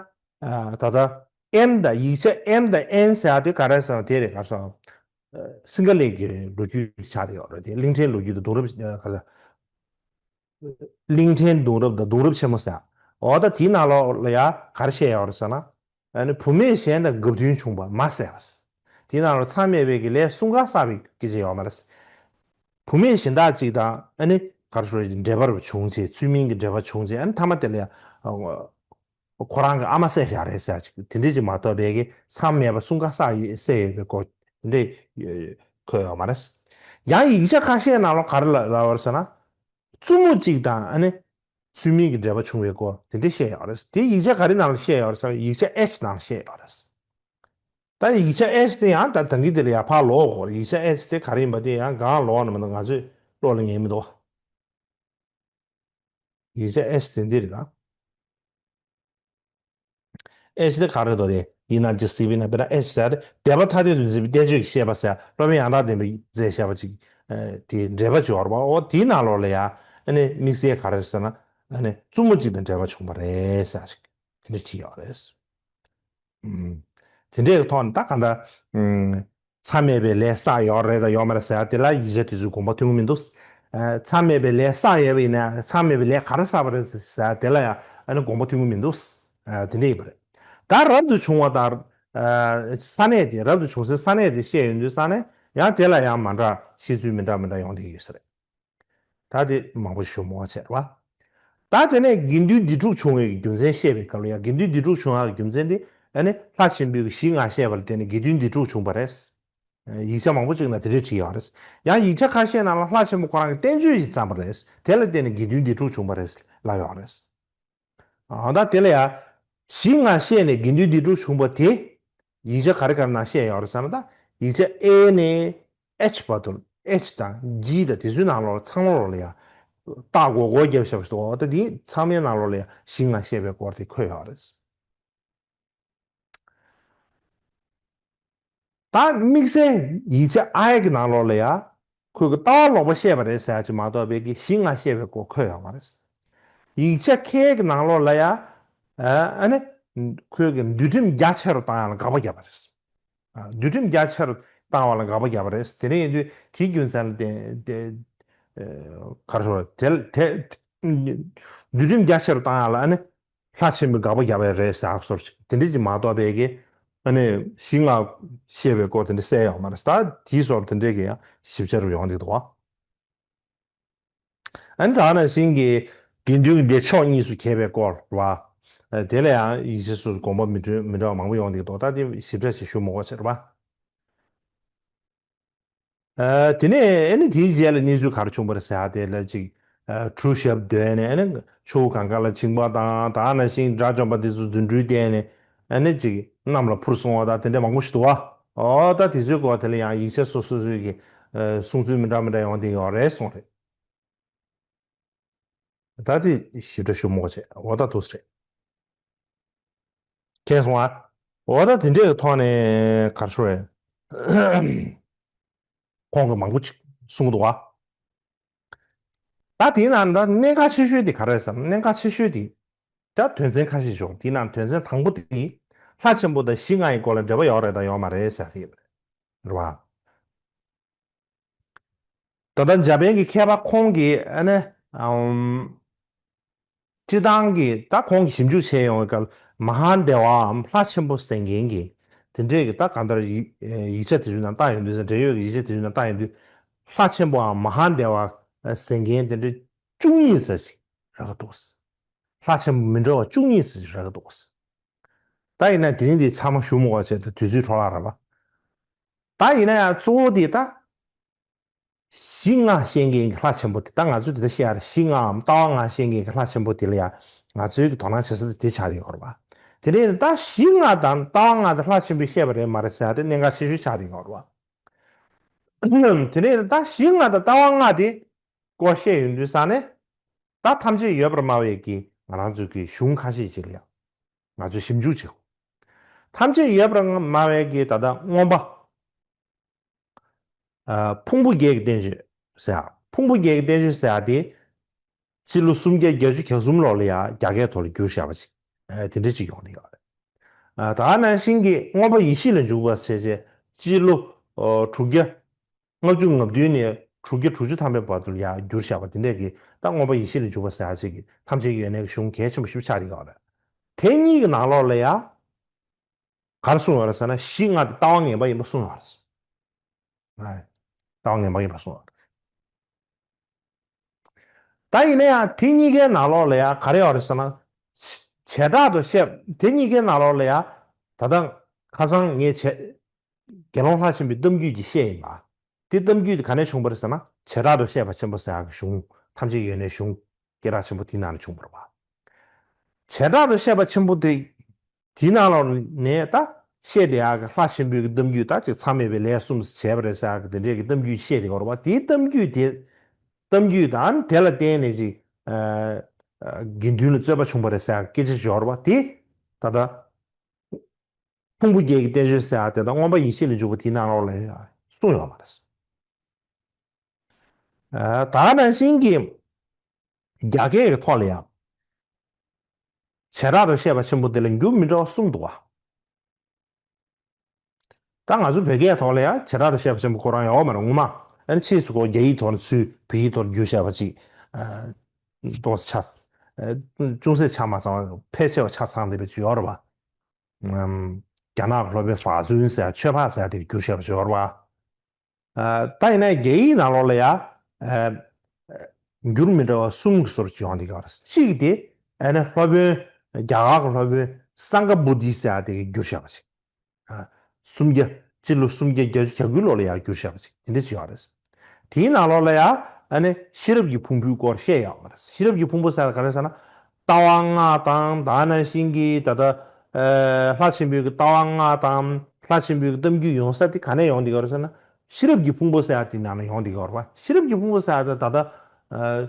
ད་ལྟ་M་དང་ཡིག་ཆ་M་དང་N་ཟེར་ཡ་དེ་ག་རེ་ཟེར་ན་དེ་རེད། ག་རེ་ཟེར་ན། སིང་ག་ལའི་གི་ལོ་རྒྱུས་ཆགས་བསྡད་ཡོད་རེད་དེ། གླིང་ཕྲན་ལོ་རྒྱུས་དང་གདུང་རབས་ག་རེ་ཟེར། གླིང་ཕྲན་གདུང་རབས་དང་གདུང་རབས་ཆེན་མོ་ཟེར། འོ་ད་དེའི་ནང་ལོགས་ལ་ཡ་ག་རེ་བཤད་ཡོད་རེད་ཟེར་ན། ཨ་ནི་བུད་མེད་གཞན་དང་རྒབ་མཐུན་བྱུང་བ་མ་ཟད་པ། དེའི་ནང་ལ་མཚམས་མེད་པའི་གི་ལས་གསུམ་ཀ་བསགས་པའི་སྐད་ཆ་ཡོད་མ་རེད། བུད་མེད་གཞན་དག་ཅིག་དང་ཨ་ནི་ག་རེ་ཞུ་དགོས་རེད། འབྲེལ་བ་བྱུང་རྗེས་ཚུལ་མིན་གྱི་འབྲེལ་བ་བྱུང་རྗེས་ཨ་ནི་མཐའ་མ་དེ་ལ་ཡ། ཁོ་རང་གི་ཨ་མ་བསད་བཞག་རེད་ཟེར་ཅིག་དེ་འདྲས་ཅིག་མ་གཏོགས་པའི་གི་མཚམས་མེད་པ་གསུམ་ཀ་བསགས་ཡོད་བསད་ཡོད་པའི་སྐོར་དེ་འདྲས་འཁོད་ཡོད་མ་རེད། ཡང་ཡིག་ཆ་ཁ་ཤས་ནང་ལ་ག་རེ་ལབ་ལབ་པ་རེད་ཟེར་ན། བཙུན་མོ་གཅིག་དང་ཨ་ནི་ཚུལ་མིན་གྱི་འབྲེལ་བ་བྱུང་བའི་སྐོར་དེ་འདྲས་བཤད་ཡོད་རེད། དེ་ཡིག་ཆ་ག་རེ་ནང་ལ་བཤད་ཡོད་རེད་ཟེར་ན། ཡིག་ཆ་H་ནང་ལ་བཤད་ཡོད་རེད། ད་ཡིག་ཆ་H་དེ་ཡང་ད་ད་གིན་དེ་ལ་ཡར་ཕར་ལོག་དགོས་རེད། ཡིག་ཆ་H་དེ་ག་རེ་ཡིན་པ་དེ་ཡང་གང་ལོག་ནས་མ་གཏོགས་ང་ཚོས་བློ་ལ་ངེས་མི་འདུག། ཡིག་ཆ་H་དེ་འདི་རེད་ད། H་དེ་ག་རེ་འདུག་རེད། འདི་ན་ཇི་སི་བི་ན་དཔེར་ན་ཨེཆ་ཟེར་ཏེ་དད་པ་ཐ་དད་དུ་འཛིན་པའི་བསྟན་བཅོས་ཀྱི་བཤད་པ་ཟེར་སློབ་དཔོན་ཡང་དག་ལྡན་པས་མཛད་བཤད་པ་ཅིག་དེའི་འགྲེལ་པ་ཅིག་ཡོད་རེད་པ། འོ་དེའི་ནང་ལོགས་ལ་ཡ་ཨ་ནི་དམིགས་བསལ་ག་རེ་ཟེར་ན་ཨ་ནི་བཙུན་མོ་གཅིག་དང་འབྲེལ་བ་བྱུང་བ་རེད་ཟེར་ཅིག་དེ་འདྲ་བྲིས་ཡོད་རེད། ཨུམ། དེ་འདྲའི་ཐོག་ནས་ད་གང་ལྟར། ཨུམ། མཚམས་མེད་པའི་ལས་བསགས་ཡོད་རེད་དང་ཡོད་མ་རེད་ཟེར་ཡ་དེ་ལ་ཡིག་ཆ་དེ་ཚོའི་དགོངས་པ་མཐུན་གྱི་མི་འདུག་ཨ། མཚམས་མེད་པའི་ལས་བསགས་ཡོད་པ་ཡིན་ན་མཚམས་མེད་པའི་ལས་ག་རེ་བསགས་པ་རེད་ཟེར་ཡ་དེ་ལ་ཡང་ཨ་ནི་དགོངས་པ་མཐུན་གྱི་མི་འདུག་ཨ། དེ་འདྲ་ཡིན་པ་རེད། ད་རབ་ཏུ་བྱུང་བ་དང་། ཨ། ས་གནས་དེ་རབ་ཏུ་བྱུང་སའི་ས་གནས་དེ་བཤད་ཡོང་དུས་ས་གནས་ཡང་དེ་ལ་ཡང་མ་འདྲ་བཤད་ཚུལ་མི་འདྲ་མི་འདྲ་ཡོང་བསྡད་ཀྱི་ཡོད་ས་རེད། ད་དེ་མང་པོ་ཞུ་མི་དགོས་བྱས་རེད་པ། ད་དེ་ནས་དགེ་འདུན་སྡིག་སྒྲིབ་བྱུང་བའི་རྒྱུ་མཚན་བཤད་པའི་སྐབས་ལ་ཡང་དགེ་འདུན་སྡིག་སྒྲིབ་བྱུང་བའི་རྒྱུ་མཚན་དེ་ཨ་ནི་ལྷ་ཆེན་པོའི་ཞིང་ང་བཤད་པ་ལ་བརྟེན་ནས་དགེ་འདུན་སྡིག་སྒྲིབ་བྱུང་བ་རེད། ཡིག་ཆ་མང་པོ་ཅིག་ན་དེ་འདྲས་བྲིས་ཡོད་རེད། ཡང་ཡིག་ཆ་ཁ་ཤས་ནང་ལ་ལྷ་ཆེན་པོ་ཁོ་རང་གི་བསྟན་བཅོས་ཤིག་བརྩམས་པ་རེད། དེ་ལ་བརྟེན་ནས་དགེ་འདུན་སྡིག་སྒྲིབ་བྱུང་བ་རེད་ལབ་ཡོད་རེད། ཨ། ད་དེ་ལ་ཡང་ཞིང་ང་བཤད་ནས་དགེ་འདུན་སྡིག་སྒྲིབ་བྱུང་བ་དེ་ཡིག་ཆ་ག་རེ་ག་རེ་ནང་བཤད་ཡོད་རེད་ཟེར་ན། ད་ཡིག་ཆ་ཨེ་ནས་ཨེཆ་བར་དུ། ཨེཆ་དང་ཇི་དང་དེ་ཚོའི་ནང་ལོགས་ཚང་མ་ལོགས་ལ་ཡང་རྟགས་མགོ་སྐོར་བརྒྱབ་བཞག་པ་ཞིག་འདུག་ད་དེ་ཚང་མའི་ནང་ལོགས་ལ་ཡང་ཞིང་ང་བཤད་པའི་སྐོར་དེ་འཁོད་ཡོད་རེད། ད་དམིགས་བསལ་ཡིག་ཆ་ཨའི་གི་ནང་ལོགས་ལ་ཡ། ཁོས་ཀྱི་ལྟ་བ་ལོག་པ་བཤད་པ་རེད་ཟེར་ཡ་ཅིག་མ་གཏོགས་པའི་གི་ཞིང་ང་བཤད་པའི་སྐོར་འཁོད་ཡོད་མ་རེད། ཡིག་ཆ་ཁའི་གི་ནང་ལོགས་ལ་ཡ། ཨ་ནི། ཁོས་ཀྱི་འདུལ་ཁྲིམས་རྒྱ་ཆེ་རུ་བཏང་ཡ་ལ་དགག་པ་བརྒྱབ་པ་རེད། ཨ། འདུལ་ཁྲིམས་རྒྱ་ཆེ་རུ་བཏང་བ་ལ་དགག་པ་བརྒྱབ་པ་རེད། དེ་འདྲ་ཡིན་དུས་དེའི་རྒྱུ་མཚན་ལ་བརྟེན་ཏེ། ཨ། ག་རེ་ཟེར་དེ་དེ། འདུལ་ཁྲིམས་རྒྱ་ཆེ་རུ་བཏང་ཡ་ལ་ཨ་ནི། ལྷ་ཆེན་པོས་དགག་པ་བརྒྱབ་པ་རེད་ཟེར་ཨ་སོར་ཅིག་དེ་འདྲ་ཅིག་མ་གཏོགས་པའི་གི། ཨ་ནི་ཞིང་ང་བཤད་པའི་སྐོར་དེ་འདྲ་གསལ་ཡོད་མ་རེད། ད་དེའི་སོར་དེ་འདྲའི་གི་ཡང་ཞིབ་ཆ་རུ་ཡོང་བསྡད་འདུག་ཨ་ནི་དེ་ནང་བཞིན་གྱི་དགེ་འདུན་གྱི་སྡེ་ཕྱོགས་གཉིས་སུ་གྱེས་པའི་སྐོར་བ། དེ་ལ་ཡང་ཡིག་ཆ་སོ་སོ་དགོངས་པ་མི་མཐུན་མི་འདྲ་བ་མང་པོ་ཡོང་བསྡད་འདུག་ད་དེ་ཞིབ་ཕྲ་ཞིག་ཞུ་མི་དགོས་ཟེར་བ། ཨ། དེ་ནས་ཨ་ནི་དེའི་རྗེས་ལ་གནས་ཚུལ་ག་རེ་བྱུང་བ་རེད་ཟེར་ཡ་དེ་ལ་ཅིག་ཨ། གྲུ་ཞབས་བསྡོས་ནས་ཨ་ནི་ཆུ་བོ་གངྒཱ་ལ་བྱིང་བ་དང་། དེ་ནང་བཞིན་དགྲ་བཅོམ་པ་དེ་ཚོ་རྫུ་འཕྲུལ་བསྟན་ནས་ཨ་ནི་ཅིག་གནམ་ལ་འཕུར་སོང་བ་དང་དེ་འདྲ་མང་པོ་ཞིག་འདུག་བ། འོ་ད་དེ་ཚོའི་སྐོར་དེ་ལ་ཡང་ཡིག་ཆ་སོ་སོ་སོའི་གི། ཨ། གསུང་ཚུལ་མི་འདྲ་མི་འདྲ་ཡོང་བསྡད་ཡོད་རེད་གསུངས་རེད། ད་དེ་ཞིབ་ཕྲ་ཞུ་མི་དགོས་བྱས། འོ་ད་འདུག་སེ་རེད། མཁྱེན་སོང་ཨ། འོ་ད་དེ་འདྲའི་ཐོག་ནས་ག་རེ་ཞུ་རེད། ཁོང་གིས་མང་པོ་ཅིག་གསུང་གི་འདུག་ཨ། ད་དེའི་ནང་ད་གནད་འགག་ཆེ་ཤོས་དེ་ག་རེ་རེད་ཟེར་ན། གནད་འགག་ཆེ་ཤོས་དེ་ད་དོན་ཚན་ཁ་ཤས་བྱུང་། དེའི་ནང་དོན་ཚན་དང་པོ་དེ་ལྷ་ཆེན་པོ་དང་ཞིང་ང་ཡི་སྐོར་ལ་འབྲེལ་བ་ཡོད་རེད་དང་ཡོད་མ་རེད་ཟེར་དེ་རེད་བ། ད་ལྟ་འཇར་པན་གྱི་མཁས་པ་ཁོང་གིས་ཨ་ནི། ཨམ། སྤྱིར་བཏང་གི་ད་ཁོང་གིས་ཞིབ་འཇུག་བྱས་ཡོང་བའི་སྐབས་མ་ཧཱ་དེ་ཝའམ་ལྷ་ཆེན་པོ་ཟེར་མཁན་གྱི་དེ་འདྲས་ཀྱི་ད་གང་ལྟར་ཡིག་ཡིག་ཆ་དེ་ཚོའི་ནང་བལྟ་ཡོང་དུས་ཙང་། འབྲེལ་ཡོད་ཀྱི་ཡིག་ཆ་དེ་ཚོའི་ནང་བལྟ་ཡོང་དུས་ལྷ་ཆེན་པོའམ་མ་ཧཱ་དེ་ཝ་ཟེར་མཁན་དེ་འདྲས་བཅུ་གཉིས་ཙམ་ཞིག་རག་གི་འདུག་ལྷ་ཆེན་པོ་མི་འདྲ་བ་བཅུ་གཉིས་ཙམ་ཞིག་རག་གི་འདུག་ད་ཡིན་ན་དེ་རིང་འདི་ཚང་མ་ཞུ་མི་དགོས་བྱས། ད་དུས་ཚོད་འཕྲོ་བརླག་རེད་པ། ད་ཡིན་ན་ཡང་གཙོ་བོ་དེ་ད། ཞིང་ང་བཤད་མཁན་གྱི་ལྷ་ཆེན་པོ་དེ། ད་ང་ཚོས་དེ་ལྟར་བཤད་ཡ་རེད། ཞིང་ངའམ་ལྟ་བ་ང་བཤད་མཁན་གྱི་ལྷ་ཆེན་པོ་དེ་ལ་ཡ་ང་ཚོའི་གི་དོ་སྣང་བྱེད་ས་དེ་དེ་ཆགས་ཡོད་རེད་པ། དེ་ནས་ད་ཞིང་ང་དང་ལྟ་བ་ང་དེ་ལྷ་ཆེན་པོས་བཤད་པ་རེད་མ་རེད་ཟེར་ཡ་དེ་གནད་འགག་ཆེ་ཤོས་ཆགས་ཡོད་རེད་པ། དེ་ནས་ད་ཞིང་ང་དང་ལྟ་བ་ང་དེ་སྐོར་བཤད་ཡོང་དུས་ཙང་ནས། ད་ཐམས་ཅད་ཡོད་པར་སྨྲ་བའི་གི་ང་རང་ཚོའི་གི་གཞུང་ཁ་ཤས་ཅིག་ལ་ཡ་ང་ཚོས་ཞིབ་འཇུག་བྱེད་དགོས། ཐམས་ཅད་ཡོད་པར་སྨྲ་བའི་གི་ད་ལྟ་མངོན་པ། ཨ། ཕུང་པོ་བརྒྱད་ཀྱི་བསྟན་བཅོས་ཟེར་ཡ། ཕུང་པོ་བརྒྱད་ཀྱི་བསྟན་བཅོས་ཟེར་ཡ་དེ། སྤྱི་ལོ་སུམ་བརྒྱ་བརྒྱད་ཅུ་གྱ་གསུམ་ལོ་ལ་ཡ་རྒྱ་སྐད་ཐོག་ལ་བསྒྱུར་བཞག་པ་ཅིག་ཨ། དེ་འདྲ་ཅིག་ཡོང་བསྡད་ཡོད་རེད། ཨ། ད་ག་ནང་བཞིན་གྱི་མངོན་པ་ཡེ་ཤེས་ལ་འཇུག་པ་ཟེར་བྱས། སྤྱི་ལོ་ཨོ་དྲུག་བརྒྱ་ལྔ་བཅུ་ང་བདུན་ནས་དྲུག་བརྒྱ་དྲུག་ཅུ་ཐམ་པའི་བར་དུ་ལ་ཡ་བསྒྱུར་བཞག་པ་དེ་འདྲས་ཀྱི་ད་མངོན་པ་ཡེ་ཤེས་ལ་འཇུག་པ་ཟེར་ཡ་ཅིག་གི་ཐམས་ཅད་ཡོད་གནས་ཀྱི་གཞུང་གལ་ཆེན་པོ་ཞིག་ཆགས་བསྡད་ཡོད་རེད། དེ་གཉིས་ཀྱི་ནང་ལོགས་ལ་ཡ། ག་རེ་གསུངས་ཡོད་རེད་ཟེར་ན། ཞིང་ང་དེ་ལྟ་བ་ངན་པ་ཡིན་པ་གསུངས་ཡོད་རེད། ཨ། ལྟ་བ་ངན་པ་ཡིན་པ་གསུངས་ཡོད་རེད། ད་ཡིན་ན་ཡང་དེ་གཉིས་ཀའི་ནང་ལོགས་ལ་ཡང་ག་རེ་ཡོད་རེད་ཟེར་ན། བྱེ་བྲག་ཏུ་བཤད། དེ་གཉིས་ཀའི་ནང་ལོགས་ལ་ཡང་ད་ལྟ་ཁ་སང་ངས་བྱས། དགེ་སློང་ལྷ་ཆེན་པོའི་གཏམ་རྒྱུད་ཀྱི་བཤད་ཡིན་པ། དེ་གཏམ་རྒྱུད་དེ་ག་ནས་བྱུང་བ་རེད་ཟེར་ན། བྱེ་བྲག་ཏུ་བཤད་པ་ཆེན་པོ་ཟེར་ཡག་གི་གཞུང་། ཐམས་ཅད་ཡོད་གནས་གཞུང་སྐད་གྲགས་ཆེན་པོ་དེའི་ནང་ནས་བྱུང་བ་རེད་པ། བྱེ་བྲག་ཏུ་བཤད་པ་ཆེན་པོ་དེ། དེའི་ནང་ལོགས་ནས་ད་བཤད་བསྡད་ཡག་གི་ལྷ་ཆེན་པོའི་གི་གཏམ་རྒྱུད། ད་ཅིག་མཚམས་མེད་པའི་ལས་གསུམ་བྱས་པ་རེད་ཟེར་ཡག་གི་དེ་འདྲའི་གི་གཏམ་རྒྱུད་བཤད་བསྡད་ཡོད་རེད་པ། དེའི་གཏམ་རྒྱུད་དེ། གཏམ་རྒྱུད་དང་དེ་ལ་བརྟེན་ནས་ཅིག་ཨ། དགེ་འདུན་ལ་རྩོད་པ་བྱུང་བ་རེད་ཟེར་ཡག་གི་སྐད་ཆ་ཅིག་ཡོད་རེད་པ། དེ་ད་ལྟ། ཕུང་པོ་བརྒྱད་ཀྱི་བསྟན་བཅོས་ཟེར་ཡ་དེ་དག་མངོན་པ་ཡེ་ཤེས་ལས་འཇུག་པ་དེའི་ནང་ལོགས་ལ་ཡང་གསུངས་ཡོད་མ་རེད། ད་ག་ནང་བཞིན་གྱི་རྒྱ་སྐད་ཀྱི་ཐོག་ལ་ཡང་བྱེ་བྲག་ཏུ་བཤད་པ་ཆེན་པོ་དེ་ལ་འགྱུར་མི་འདྲ་བ་གསུམ་འདུག་བ། ད་ང་ཚོ་བོད་སྐད་ཐོག་ལ་ཡང་བྱེ་བྲག་ཏུ་བཤད་པ་ཆེན་པོ་ཁོ་རང་ཡོད་མ་རེད་ངོ་མ། ཨ་ནི་ཕྱིས་སུ་ཁོ་རྒྱ་ཡིག་ཐོག་ནས་ཚུར་བོད་ཡིག་ཐོག་བསྒྱུར་བཞག་པ་ཅིག་ཏོག་ཙམ་ཆ་ཅུང་ཟད་ཆ་མ་ཚང་བ་ཕལ་ཆེ་བ་ཆ་ཚང་བསྡད་པ་ཅིག་ཡོད་རེད་བ། རྒྱ་ནག་གི་སློབ་དཔོན་ཧྥ་ཙུན་ཟེར་ཡ་ཆོས་འཕགས་ཟེར་ཡ་དེ་བསྒྱུར་བཞག་པ་ཅིག་ཡོད་རེད་བ། ད་ཡིན་ན་རྒྱ་ཡིག་ནང་ལོགས་ལ་ཡ་འགྱུར་མི་འདྲ་བ་གསུམ་གྱི་བཟོ་འདྲ་ཅིག་ཡོང་བསྡད་ཀྱི་ཡོད་རེད། གཅིག་དེ་ཨ་ནི་སློབ་དཔོན་རྒྱ་གར་གྱི་སློབ་དཔོན་སངྒ་བུ་དྷི་ཟེར་ཡ་དེ་གིས་བསྒྱུར་བཞག་པ་ཅིག་སུམ་བརྒྱ། སྤྱི་ལོ་སུམ་བརྒྱ་བརྒྱད་ཅུ་གྱ་དགུའི་ལོ་ལ་ཡར་བསྒྱུར་བཞག་པ་ཅིག་དེ་འདྲ་ཅིག་ཡོད་རེད། དེའི་ནང་ལོགས་ལ་ཡ་ཨ་ནི་ཤེས་རབ་ཀྱི་ཕུང་པོའི་སྐོར་བཤད་ཡོད་མ་རེད། ཤེས་རབ་ཀྱི་ཕུང་པོ་ཟེར་ན་ག་རེ་ཟེར་ན། ལྟ་བ་ལྔ་དང་ད་ག་ནང་བཞིན་གྱི་ད་ལྟ་ལྷ་ཆེན་པོའི་གི་ལྟ་བ་ལྔ་དང་ལྷ་ཆེན་པོའི་གི་གཏམ་རྒྱུད་ཡོང་ས་དེ་ག་ནས་ཡོང་བསྡད་ཀྱི་ཡོད་རེད་ཟེར་ན། ཤེས་རབ་ཀྱི་ཕུང་པོ་ཟེར་ཡ་དེ་ནང་ལ་ཡོང་བསྡད་ཀྱི་ཡོད་རེད་བ། ཤེས་རབ་ཀྱི་ཕུང་པོ་ཟེར་ཡ་དེ་ད་ལྟ་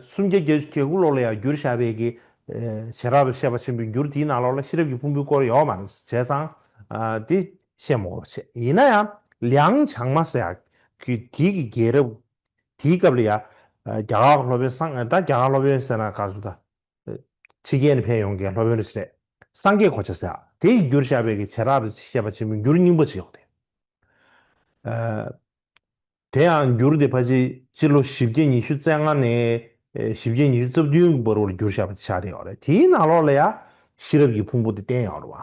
སུམ་བརྒྱ་བརྒྱད་ཅུ་གྱ་དགུ་ལོ་ལ་ཡར་བསྒྱུར་བཞག་པའི་གི་བྱེ་བྲག་ཏུ་བཤད་པ་ཆེན་པོའི་འགྱུར་དེའི་ནང་ལོགས་ལ་ཤེས་རབ་ཀྱི་ཕུང་པོའི་སྐོར་ཡོད་མ་རེད། བྱས་ཙང་དེ་བཤད་མ་དགོས་པ་བྱས། ཡིན་ན་ཡང་ལིའང་ཆང་མ་ཟེར་ཡ་གི་དེ་གི་རྒྱལ་རབས་དེའི་སྐབས་ལ་ཡ་རྒྱ་གར་གྱི་སློབ་དཔོན་སངས་ད་རྒྱ་གར་སློབ་དཔོན་ཟེར་ན་ག་ཚོད་ད། ཕྱི་རྒྱལ་ནས་ཕེབས་ཡོང་མཁན་སློབ་དཔོན་རེད་ཟེར། སངས་རྒྱས་གོ་ཆ་ཟེར་ཡ་དེ་ཡིས་བསྒྱུར་བཞག་པའི་གི་བྱེ་བྲག་ཏུ་བཤད་པ་ཆེན་པོའི་འགྱུར་རྙིང་པ་ཅིག་ཡོད་དེ། དེ་ཡང་འགྱུར་དེ་ཕལ་ཆེར་སྤྱི་ལོ་བཞི་བརྒྱ་ཉི་ཤུ་རྩ་ལྔ་ནས་བཞི་བརྒྱ་ཉི་ཤུ་རྩ་བདུན་བར་དུ་བསྒྱུར་བཞག་པ་ཆགས་བསྡད་ཡོད་རེད། དེའི་ནང་ལོགས་ལ་ཡ་ཤེས་རབ་ཀྱི་ཕུང་པོ་དེ་བསྟན་ཡོད་རེད་བ།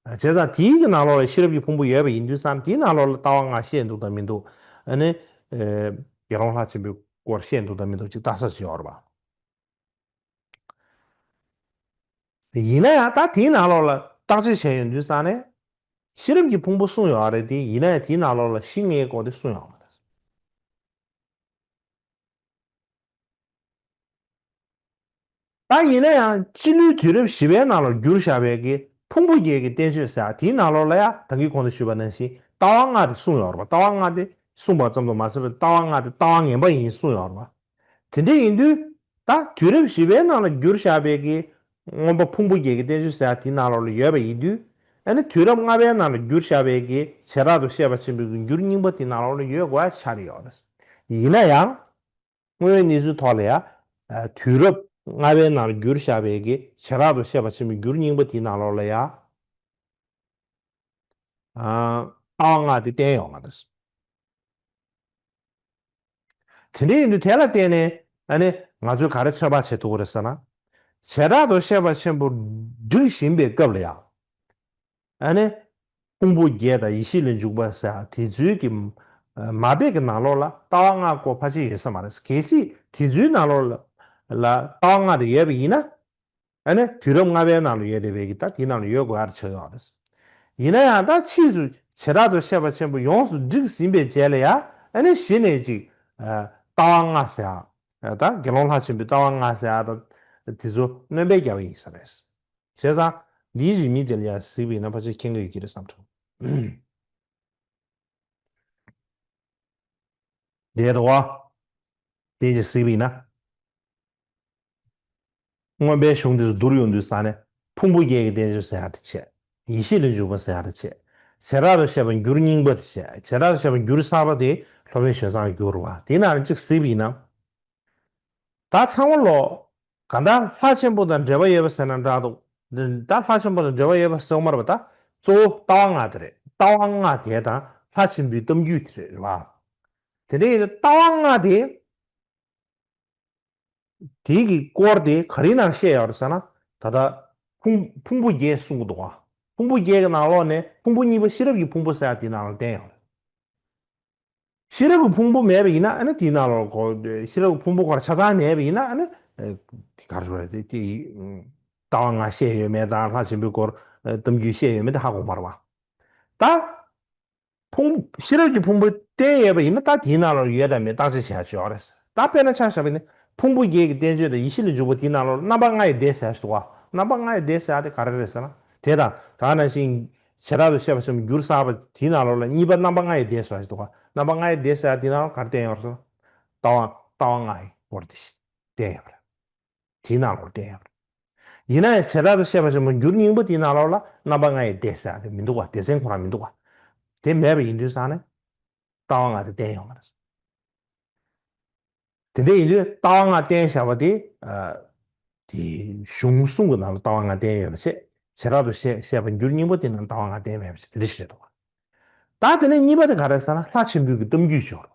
བྱས་ཙང་དེའི་གི་ནང་ལོགས་ལ་ཤེས་རབ་ཀྱི་ཕུང་པོ་ཡོད་པ་ཡིན་དུས་ཙང་དེའི་ནང་ལོགས་ལ་ལྟ་བ་ལྔ་བཤད་འདུག་དང་མི་འདུག་ཨ་ནི་དགེ་སློང་ལྷ་ཆེན་པོའི་སྐོར་བཤད་འདུག་དང་མི་འདུག་ཅིག་ལྟ་ས་ཅིག་ཡོད་རེད་བ། ཡིན་ན་ཡང་ད་དེའི་ནང་ལོགས་ལ་བརྟག་དཔྱད་བྱས་ཡོང་དུས་ཙང་ནས་ཤེས་རབ་ཀྱི་ཕུང་པོ་གསུངས་ཡོད་རེད་དེ། ཡིན་ན་ཡང་དེའི་ནང་ལོགས་ལ་གཞི་ལྔའི་སྐོར་དེ་གསུངས་ཡོད་མ་རེད། ད་ཡིན་ན་ཡང་སྤྱི་ལོའི་དུས་རབས་བཞི་པའི་ནང་ལ་བསྒྱུར་བཞག་པའི་གི་ཕུང་པོ་བརྒྱད་ཀྱི་བསྟན་བཅོས་ཟེར་ཡ་དེའི་ནང་ལོགས་ལ་ཡ་ད་གིན་གོང་དུ་ཞུས་པ་ནང་བཞིན་ལྟ་བ་ལྔ་དེ་གསུངས་ཡོད་རེད་པ། ལྟ་བ་ལྔ་དེ་གསུངས་པ་ཙམ་དུ་མ་ཟད་པའི་ལྟ་བ་ལྔ་དེ་ལྟ་བ་ངན་པ་ཡིན་གསུངས་ཡོད་རེད་པ། དེ་འདྲ་ཡིན་དུས་ད་དུས་རབས་བཞི་པའི་ནང་ལ་བསྒྱུར་བཞག་པའི་གི་མངོན་པ་ཕུང་པོ་བརྒྱད་ཀྱི་བསྟན་བཅོས་ཟེར་ཡ་དེའི་ནང་ལོགས་ལ་ཡོད་པ་ཡིན་དུས། ཨ་ནི་དུས་རབས་ལྔ་པའི་ནང་ལ་བསྒྱུར་བཞག་པའི་གི་བྱེ་བྲག་ཏུ་བཤད་པ་ཆེན་པོའི་གི་འགྱུར་རྙིང་པ་དེའི་ནང་ལོགས་ལ་ཡོད་དགོས་ཡ་ཆགས་བསྡད་ཡོད་རེད། ཡིན་ན་ཡང་། དངོས་ཡོད་གནས་ཚུལ་ཐོག་ལ་ཡ། དུས་རབས་ལྔ་པའི་ནང་ལ་བསྒྱུར་བཞག་པའི་གི་བྱེ་བྲག་ཏུ་བཤད་པ་ཆེན་པོའི་འགྱུར་རྙིང་པ་དེའི་ནང་ལོགས་ལ་ཡ། ལྟ་བ་ལྔ་དེ་བསྟན་ཡོད་མ་རེད། དེ་འདྲ་ཡིན་དུས་དེ་ལ་བརྟེན་ནས་ཨ་ནི་ང་ཚོས་ག་རེ་ཚོད་དཔག་བྱེད་ཐུབ་ཀྱི་རེད་ཟེར་ན། བྱེ་བྲག་ཏུ་བཤད་པ་ཆེན་པོ་སྒྲིག་བཞིན་པའི་སྐབས་ལ་ཡང་། ཨ་ནི། ཕུང་པོ་བརྒྱད་དང་ཡེ་ཤེས་ལས་འཇུག་པ་ཟེར་དེ་ཚོའི་གི་མ་དཔེ་གི་ནང་ལོགས་ལ་ལྟ་བ་ལྔ་སྐོར་ཕལ་ཆེར་ཡོད་ས་མ་རེད། གལ་སྲིད་དེ་ཚོའི་ནང་ལོགས་ལ་ལ་ལྟ་བ་ལྔ་དེ་ཡོད་པ་ཡིན་ན། ཨ་ནི་དུས་རབས་ལྔ་པའི་ནང་ལ་ཡོད་བསྡད་པའི་གི་ད་དེའི་ནང་ལ་ཡོད་དགོས་ཡ་ཆགས་ཡོད་རེད། ཡིན་ན་ཡང་ད་ཕྱིས་སུ་བྱེ་བྲག་ཏུ་བཤད་པ་ཆེན་པོ་ཡོངས་སུ་བསྒྲིགས་ཟིན་པའི་རྗེས་ལ་ཡ་ཨ་ནི་གཞི་ནས་ཅིག་ལྟ་བ་ལྔ་ཟེར་ཡ། ད་དགེ་སློང་ལྷ་ཆེན་པོའི་ལྟ་བ་ལྔ་ཟེར་ཡ་ད་དེ་ཚོ་སྣོན་པ་བརྒྱབ་པ་ཡིན་ས་རེད། བྱས་ཙང་འདིའི་རིགས་མི་དེ་ལ་ཡང་གཟིགས་པ་ཡིན་ན་ཕལ་ཆེར་མཁྱེན་གྱི་ཡོད་ཀྱི་རེད་བསམ་བྱུང་། དེ་རེད་བ། དེ་ཅིག་གཟིགས་པ་ཡིན་ན། མངོན་པའི་གཞུང་དེ་ཚོ་བསྡུར་ཡོང་དུས་ཙང་ནས་ཕུང་པོ་བརྒྱད་ཀྱི་བསྟན་བཅོས་ཟེར་ཡ་དེ་བྱས། ཡེ་ཤེས་ལས་འཇུག་པ་ཟེར་ཡ་དེ་བྱས། བྱེ་བྲག་ཏུ་བཤད་པ་འགྱུར་རྙིང་པ་དེ་བྱས། བྱེ་བྲག་ཏུ་བཤད་པ་འགྱུར་གསར་པ་དེ་སློབ་དཔོན་ཞུན་བཟང་གྱིས་བསྒྱུར་བ་དེ་ནང་ནས་ཅིག་གཟིགས་པ་ཡིན་ན། ད་ཚང་མ་ལོ། གང་ལྟར་ལྷ་ཆེན་པོ་དང་འབྲེལ་བ་ཡོད་པ་ཟེར་ན་འདྲ་འདུག་ད་ལྷ་ཆེན་པོ་དང་འབྲེལ་བ་ཡོད་པ་ཟེར་བ་མ་རེད་པ། ད་གཙོ་བོ་ལྟ་བ་ལྔ་དེ་རེད། ལྟ་བ་ལྔ་དེ་དང་ལྷ་ཆེན་པོའི་གཏམ་རྒྱུད་དེ་རེད་བ། དེ་འདྲ་ཡིན་ན་ལྟ་བ་ལྔ་དེ། དེའི་གི་སྐོར་དེ་ག་རེའི་ནང་བཤད་ཡོད་རེད་ཟེར་ན། ད་ལྟ་ཕུང་ཕུང་པོ་བརྒྱད་གསུང་གི་འདུག་བ། ཕུང་པོ་བརྒྱད་ཀྱི་ནང་ལོགས་ནས་ཕུང་པོ་གཉིས་པ་ཤེས་རབ་ཀྱི་ཕུང་པོ་ཟེར་ཡ་དེའི་ནང་ལ་བསྟན་ཡོད་རེད། ཤེས་རབ་ཀྱི་ཕུང་པོ་མེད་པ་ཡིན་ན་ཨ་ནི་དེའི་ནང་ལོགས་ཁོ་ཤེས་རབ་ཀྱི་ཕུང་པོ་ཁོ་རང་ཆ་ཚང་མེད་པ་ཡིན་ན་ཨ་ནི་དེ་ག་རེ་ཞུ་དགོས་རེད། དེ་དེ་ལྟ་བ་ལྔ་བཤད་ཡོད་མེད་དང་ལྷ་ཆེན་པོའི་སྐོར་གཏམ་རྒྱུད་བཤད་ཡོད་མེད་དེ་ཧ་གོ་མ་རེད་བ། ད། ཕུང་ཤེས་རབ་ཀྱི་ཕུང་པོ་བསྟན་ཡོད་པ་ཡིན་ན་ད་དེའི་ནང་ལོགས་ཡོད་དང་མེད་བརྟག་དཔྱད་བྱེད་ཡ་ཅིག་ཡོད་རེད། ད་དཔེར་ན་ཆ་བཞག་པ་ཡིན་ན་ཕུང་པོ་བརྒྱད་ཀྱི་བསྟན་བཅོས་དང་ཡེ་ཤེས་ལས་འཇུག་པ་དེའི་ནང་ལོགས་རྣམ་པ་ལྔ་ཡི་སྡེ་ཟེར་ཡ་ཞིག་འདུག་བ། རྣམ་པ་ལྔ་ཡི་སྡེ་ཟེར་ཡ་དེ་ག་རེ་རེད་ཟེར་ན། དེ་དང་ད་ག་ནང་བཞིན་བྱེ་བྲག་ཏུ་བཤད་པ་ཆེན་པོ་འགྱུར་གསར་པ་དེའི་ནང་ལོགས་ལ་གཉིས་པ་རྣམ་པ་ལྔ་ཡི་སྡེ་ཟེར་ཡ་ཞིག་འདུག་བ། རྣམ་པ་ལྔ་ཡི་སྡེ་ཟེར་ཡ་དེའི་ནང་ལོགས་ག་རེ་བསྟན་ཡོད་རེད་ཟེར་ན། ལྟ་བ་ལྟ་བ་ལྔ་ཡི་སྐོར་དེ་བསྟན་ཡོད་རེད། དེའི་ནང་ལོགས་བསྟན་ཡོད་རེད། ཡིན་ན་ཡང་བྱེ་བྲག་ཏུ་བཤད་པ་ཆེན་པོ་འགྱུར་སྙིང་པོ་དེའི་ནང་ལོགས་ལ་རྣམ་པ་ལྔ་ཡི་སྡེ་ཟེར་ཡ་དེ་མི་འདུག་བ། སྡེ་ཚན་ཁོ་རང་མི་འདུག་བ། དེ་མེད་པ་ཡིན་དུས་ཙང་ནས་ལྟ་བ་ལྔ་དེ་བསྟན་ཡོང་བ་རེད། དེ་འདྲ་ཡིན་དུས་ལྟ་བ་ལྔ་བསྟན་བཞག་པ་དེ། ཨ། དེ་གཞུང་གསུམ་གྱི་ནང་ལ་ལྟ་བ་ལྔ་བསྟན་ཡོད་པ་བྱས། བྱེ་བྲག་ཏུ་བཤད་བཤད་པ་འགྱུར་སྙིང་པོ་དེ་ནང་ལྟ་བ་ལྔ་བསྟན་མེད་པ་བྱས། དེ་འདྲ་ཞིག་རེད་འདུག་བ། ད་དེ་ནས་གཉིས་པ་དེ་ག་རེ་ཟེར་ན། ལྷ་ཆེན་པོའི་གི་གཏམ་རྒྱུད་ཅིག་ཡོད་རེད།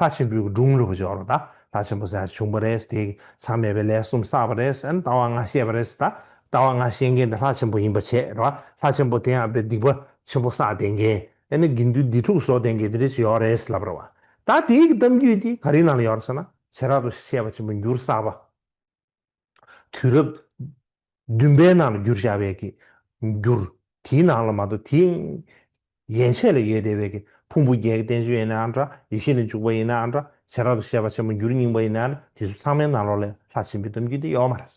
ལྷ་ཆེན་པོའི་གི་སྒྲུང་རེད་པ་ཅིག་ཡོད་རེད། ད་ལྷ་ཆེན་པོ་ཟེར་ཡ་བྱུང་བ་རེད། དེ་མཚམས་མེད་པའི་ལས་གསུམ་བསགས་པ་རེད། ཨ་ནི་ལྟ་བ་ལྔ་བཤད་པ་རེད། ད་ལྟ་བ་ལྔ་བཤད་མཁན་དེ་ལྷ་ཆེན་པོ་ཡིན་པ་བྱས་རེད་བ། ལྷ་ཆེན་པོ་དེ་ཡང་དཔེ་སྡིག་པ་ཆེན་པོ་བསགས་བསྡད་མཁན། ཨ་ནི་དགེ་འདུན་སྡིག་སྒྲིབ་བཟོ་བསྡད་མཁན་དེ་འདྲ་ཅིག་ཡོད་རེད་ལབ་རེད་བ། ད་དེའི་གི་གཏམ་རྒྱུད་དེ་ག་རེའི་ནང་ལ་ཡོད་རེད་ཟེར་ན། བྱེ་བྲག་ཏུ་བཤད་པ་ཆེན་པོ་འགྱུར་བསགས་པ། དུས་རབས་བདུན་པའི་ནང་ལ་བསྒྱུར་བཞག་པའི་གི་འགྱུར། དེའི་ནང་ལ་མ་གཏོགས་དེའི་ཡན་ཆད་ལ་ཡོད་བསྡད་པའི་གི་ཕུང་པོ་བརྒྱད་ཀྱི་བསྟན་བཅོས་ཡིན་ནའང་འདྲ། ཡེ་ཤེས་ལ་འཇུག་པ་ཡིན་ནའང་འདྲ། བྱེ་བྲག་ཏུ་བཤད་པ་ཆེན་པོ་འགྱུར་སྙིང་པོ་ཡིན་ནའང་འདྲ། དེ་ཚོ་ཚང་མའི་ནང་ལོགས་ལ་ལྷ་ཆེན་པོའི་གཏམ་རྒྱུད་དེ་ཡོད་མ་རེད།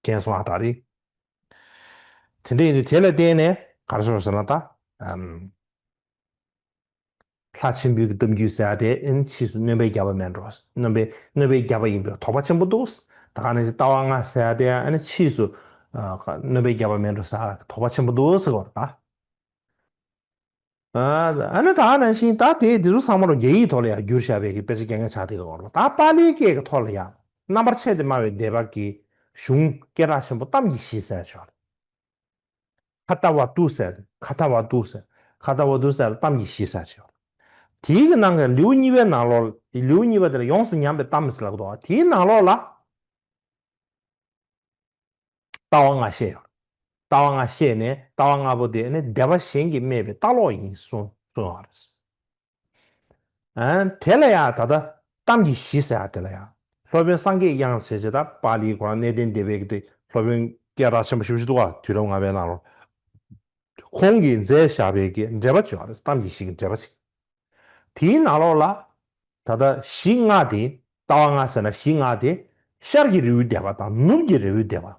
མཁྱེན་སོང་ཨ། ད་རེད། དེ་འདྲ་ཡིན་དུས་དེ་ལ་བརྟེན་ནས་ག་རེ་ཞུ་དགོས་ཟེར་ན། ད་ཨམ། ལྷ་ཆེན་པོའི་གི་གཏམ་རྒྱུད་ཟེར་ཡ་དེ་ཨ་ནི་ཕྱིས་སུ་གནོད་པའི་རྒྱགས་པ་མེད་འགྲོ། གནོད་པའི་གནོད་པའི་རྒྱགས་པ་ཡིན་པའི་དོགས་པ་ཆེན་པོ་འདུག། ད་ག་ནང་བཞིན་ལྟ་བ་ལྔ་ཟེར་ཡ་དེ་ཨ་ནི་ཕྱིས་སུ་ཨ་གནོད་པའི་རྒྱགས་པ་མེད་འགྲོ་ཟེར་ཡ་དོགས་པ་ཆེན་པོ་འདུག་ཟེར་བ་རེད་ད། ཨ་ནི་ད་ག་ནང་བཞིན་ད་དེ་འདི་ཚོ་ཚང་མ་རུ་རྒྱ་ཡིག་ཐོག་ལ་ཡང་བསྒྱུར་བཞག་པའི་གི་དཔེ་ཆ་རྐྱང་རྐྱང་ཆགས་བསྡད་ཀྱི་ཡོད་རེད། ད་པཱ་ལིའི་སྐད་ཀྱི་ཐོག་ལ་ཡང་རྣམ་པར་ཕྱེ་སྟེ་སྨྲ་བའི་སྡེ་པ་གི་གཞུང་སྐད་གྲགས་ཆེན་པོ་གཏམ་གྱི་གཞི་ཟེར་ཆོག་རེད། ཁ་ཏ་བ་ཏུ་ཟེར། ཁ་ཏ་བ་ཏུ་ཟེར། ཁ་ཏ་བ་ཏུ་ཟེར་གཏམ་གྱི་གཞི་ཟེར་ཆོག་རེད། དེའི་གི་ནང་གི་ལེའུ་གཉིས་པའི་ནང་ལོགས། ལེའུ་གཉིས་པ་དེ་ལ་ཡོངས་སུ་ཉམས་པའི་གཏམ་ཟེར་ལབ་འདུག། དེའི་ནང་ལོགས་ལ། ལྟ་བ་ལྔ་བཤད་ཡོད། ལྟ་བ་ལྔ་བཤད་ནས་ལྟ་བ་ལྔ་པོ་དེ་ནི་སྡེ་པ་གཞན་གྱིས་སྨྲས་པའི་ལྟ་ལོག་ཡིན་གསུངས་གསུངས་ཡོད་རེད། ཨ། དེ་ལ་ཡང་ད་ལྟ་གཏམ་གྱི་གཞི་ཟེར་ཡ་དེ་ལ་ཡང་སློབ་དཔོན་སངས་རྒྱས་དབྱངས་ཟེར་བྱས། ད་པཱ་ལིའི་ཁོ་རང་གནས་བརྟན་སྡེ་པའི་གི་དེ་སློབ་དཔོན་སྐད་གྲགས་ཆེན་པོ་ཞེ་པོ་ཞིག་འདུག་ག། དུས་རབས་ལྔ་པའི་ནང་ལོགས། ཁོང་གིས་མཛད་བཞག་པའི་གི་འགྲེལ་པ་ཅིག་ཡོད་རེད། གཏམ་གྱི་གཞི་གི་འགྲེལ་པ་ཅིག། དེའི་ནང་ལོགས་ལ་ད་ལྟ་གཞི་ལྔ་དེ། ལྟ་བ་ལྔ་ཟེར་ན་གཞི་ལྔ་དེ་ཤར་གྱི་རི་བོའི་སྡེ་པ་དང་ནུབ་ཀྱི་རི་བོའི་སྡེ་པ།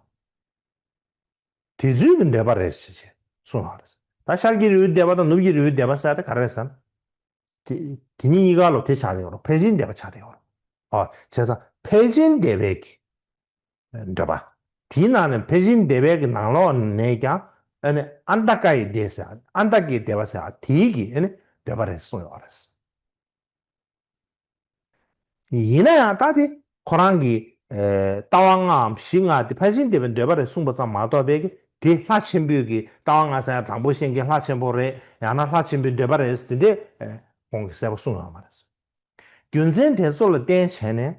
དེ་ཚོའི་གི་འགྲེལ་པ་རེད་ཟེར་བྱས་གསུངས་ཡོད་རེད། ད་ཤར་གྱི་རི་བོའི་སྡེ་པ་དང་ནུབ་ཀྱི་རི་བོའི་སྡེ་པ་ཟེར་དེ་ག་རེ་རེད་ཟེར་ན། དེ་དེ་གཉིས་གཉིས་ཀ་ལོ་དེ་ཆགས་བསྡད་ཡོད་རེད། ཕལ་ཆེན་སྡེ་པ་ཆགས་བསྡད་ཡོད་རེད། ཨོ། བྱས་ཙང་ཕལ་ཆེན་སྡེ་པའི་གི་འདོད་པ། དེའི་ནང་ནས་ཕལ་ཆེན་སྡེ་པའི་གི་ནང་ལོགས་ནས་ཀྱང་ཨ་ནི་ཨན་ཏ་ཀ་ཡི་སྡེ་ཟེར། ཨན་ཏ་ཀའི་སྡེ་པ་ཟེར་དེའི་གི་ཨ་ནི་འདོད་པ་རེད་གསུངས་ཡོད་རེད། ཡིན་ན་ཡང་ད་དེ་ཁོ་རང་གི་ཨེ་ལྟ་བ་ལྔའམ་གཞི་ལྔ་དེ་ཕལ་ཆེན་སྡེ་པའི་འདོད་པ་རེད་གསུངས་པ་ཙམ་མ་གཏོགས་པའི་གི་དེ་ལྷ་ཆེན་པོའི་གི་ལྟ་བ་ལྔ་ཟེར་ཡ་དང་པོ་བཤད་མཁན་ལྷ་ཆེན་པོ་རེད། ཡང་ན་ལྷ་ཆེན་པོའི་འདོད་པ་རེད་དེ་འདྲས་ཨེ་ཁོང་གིས་གསལ་པོ་གསུངས་ཡོད་མ་རེད། རྒྱུ་མཚན་དེ་ཚོ་ལ་བརྟེན་བྱས་ནས།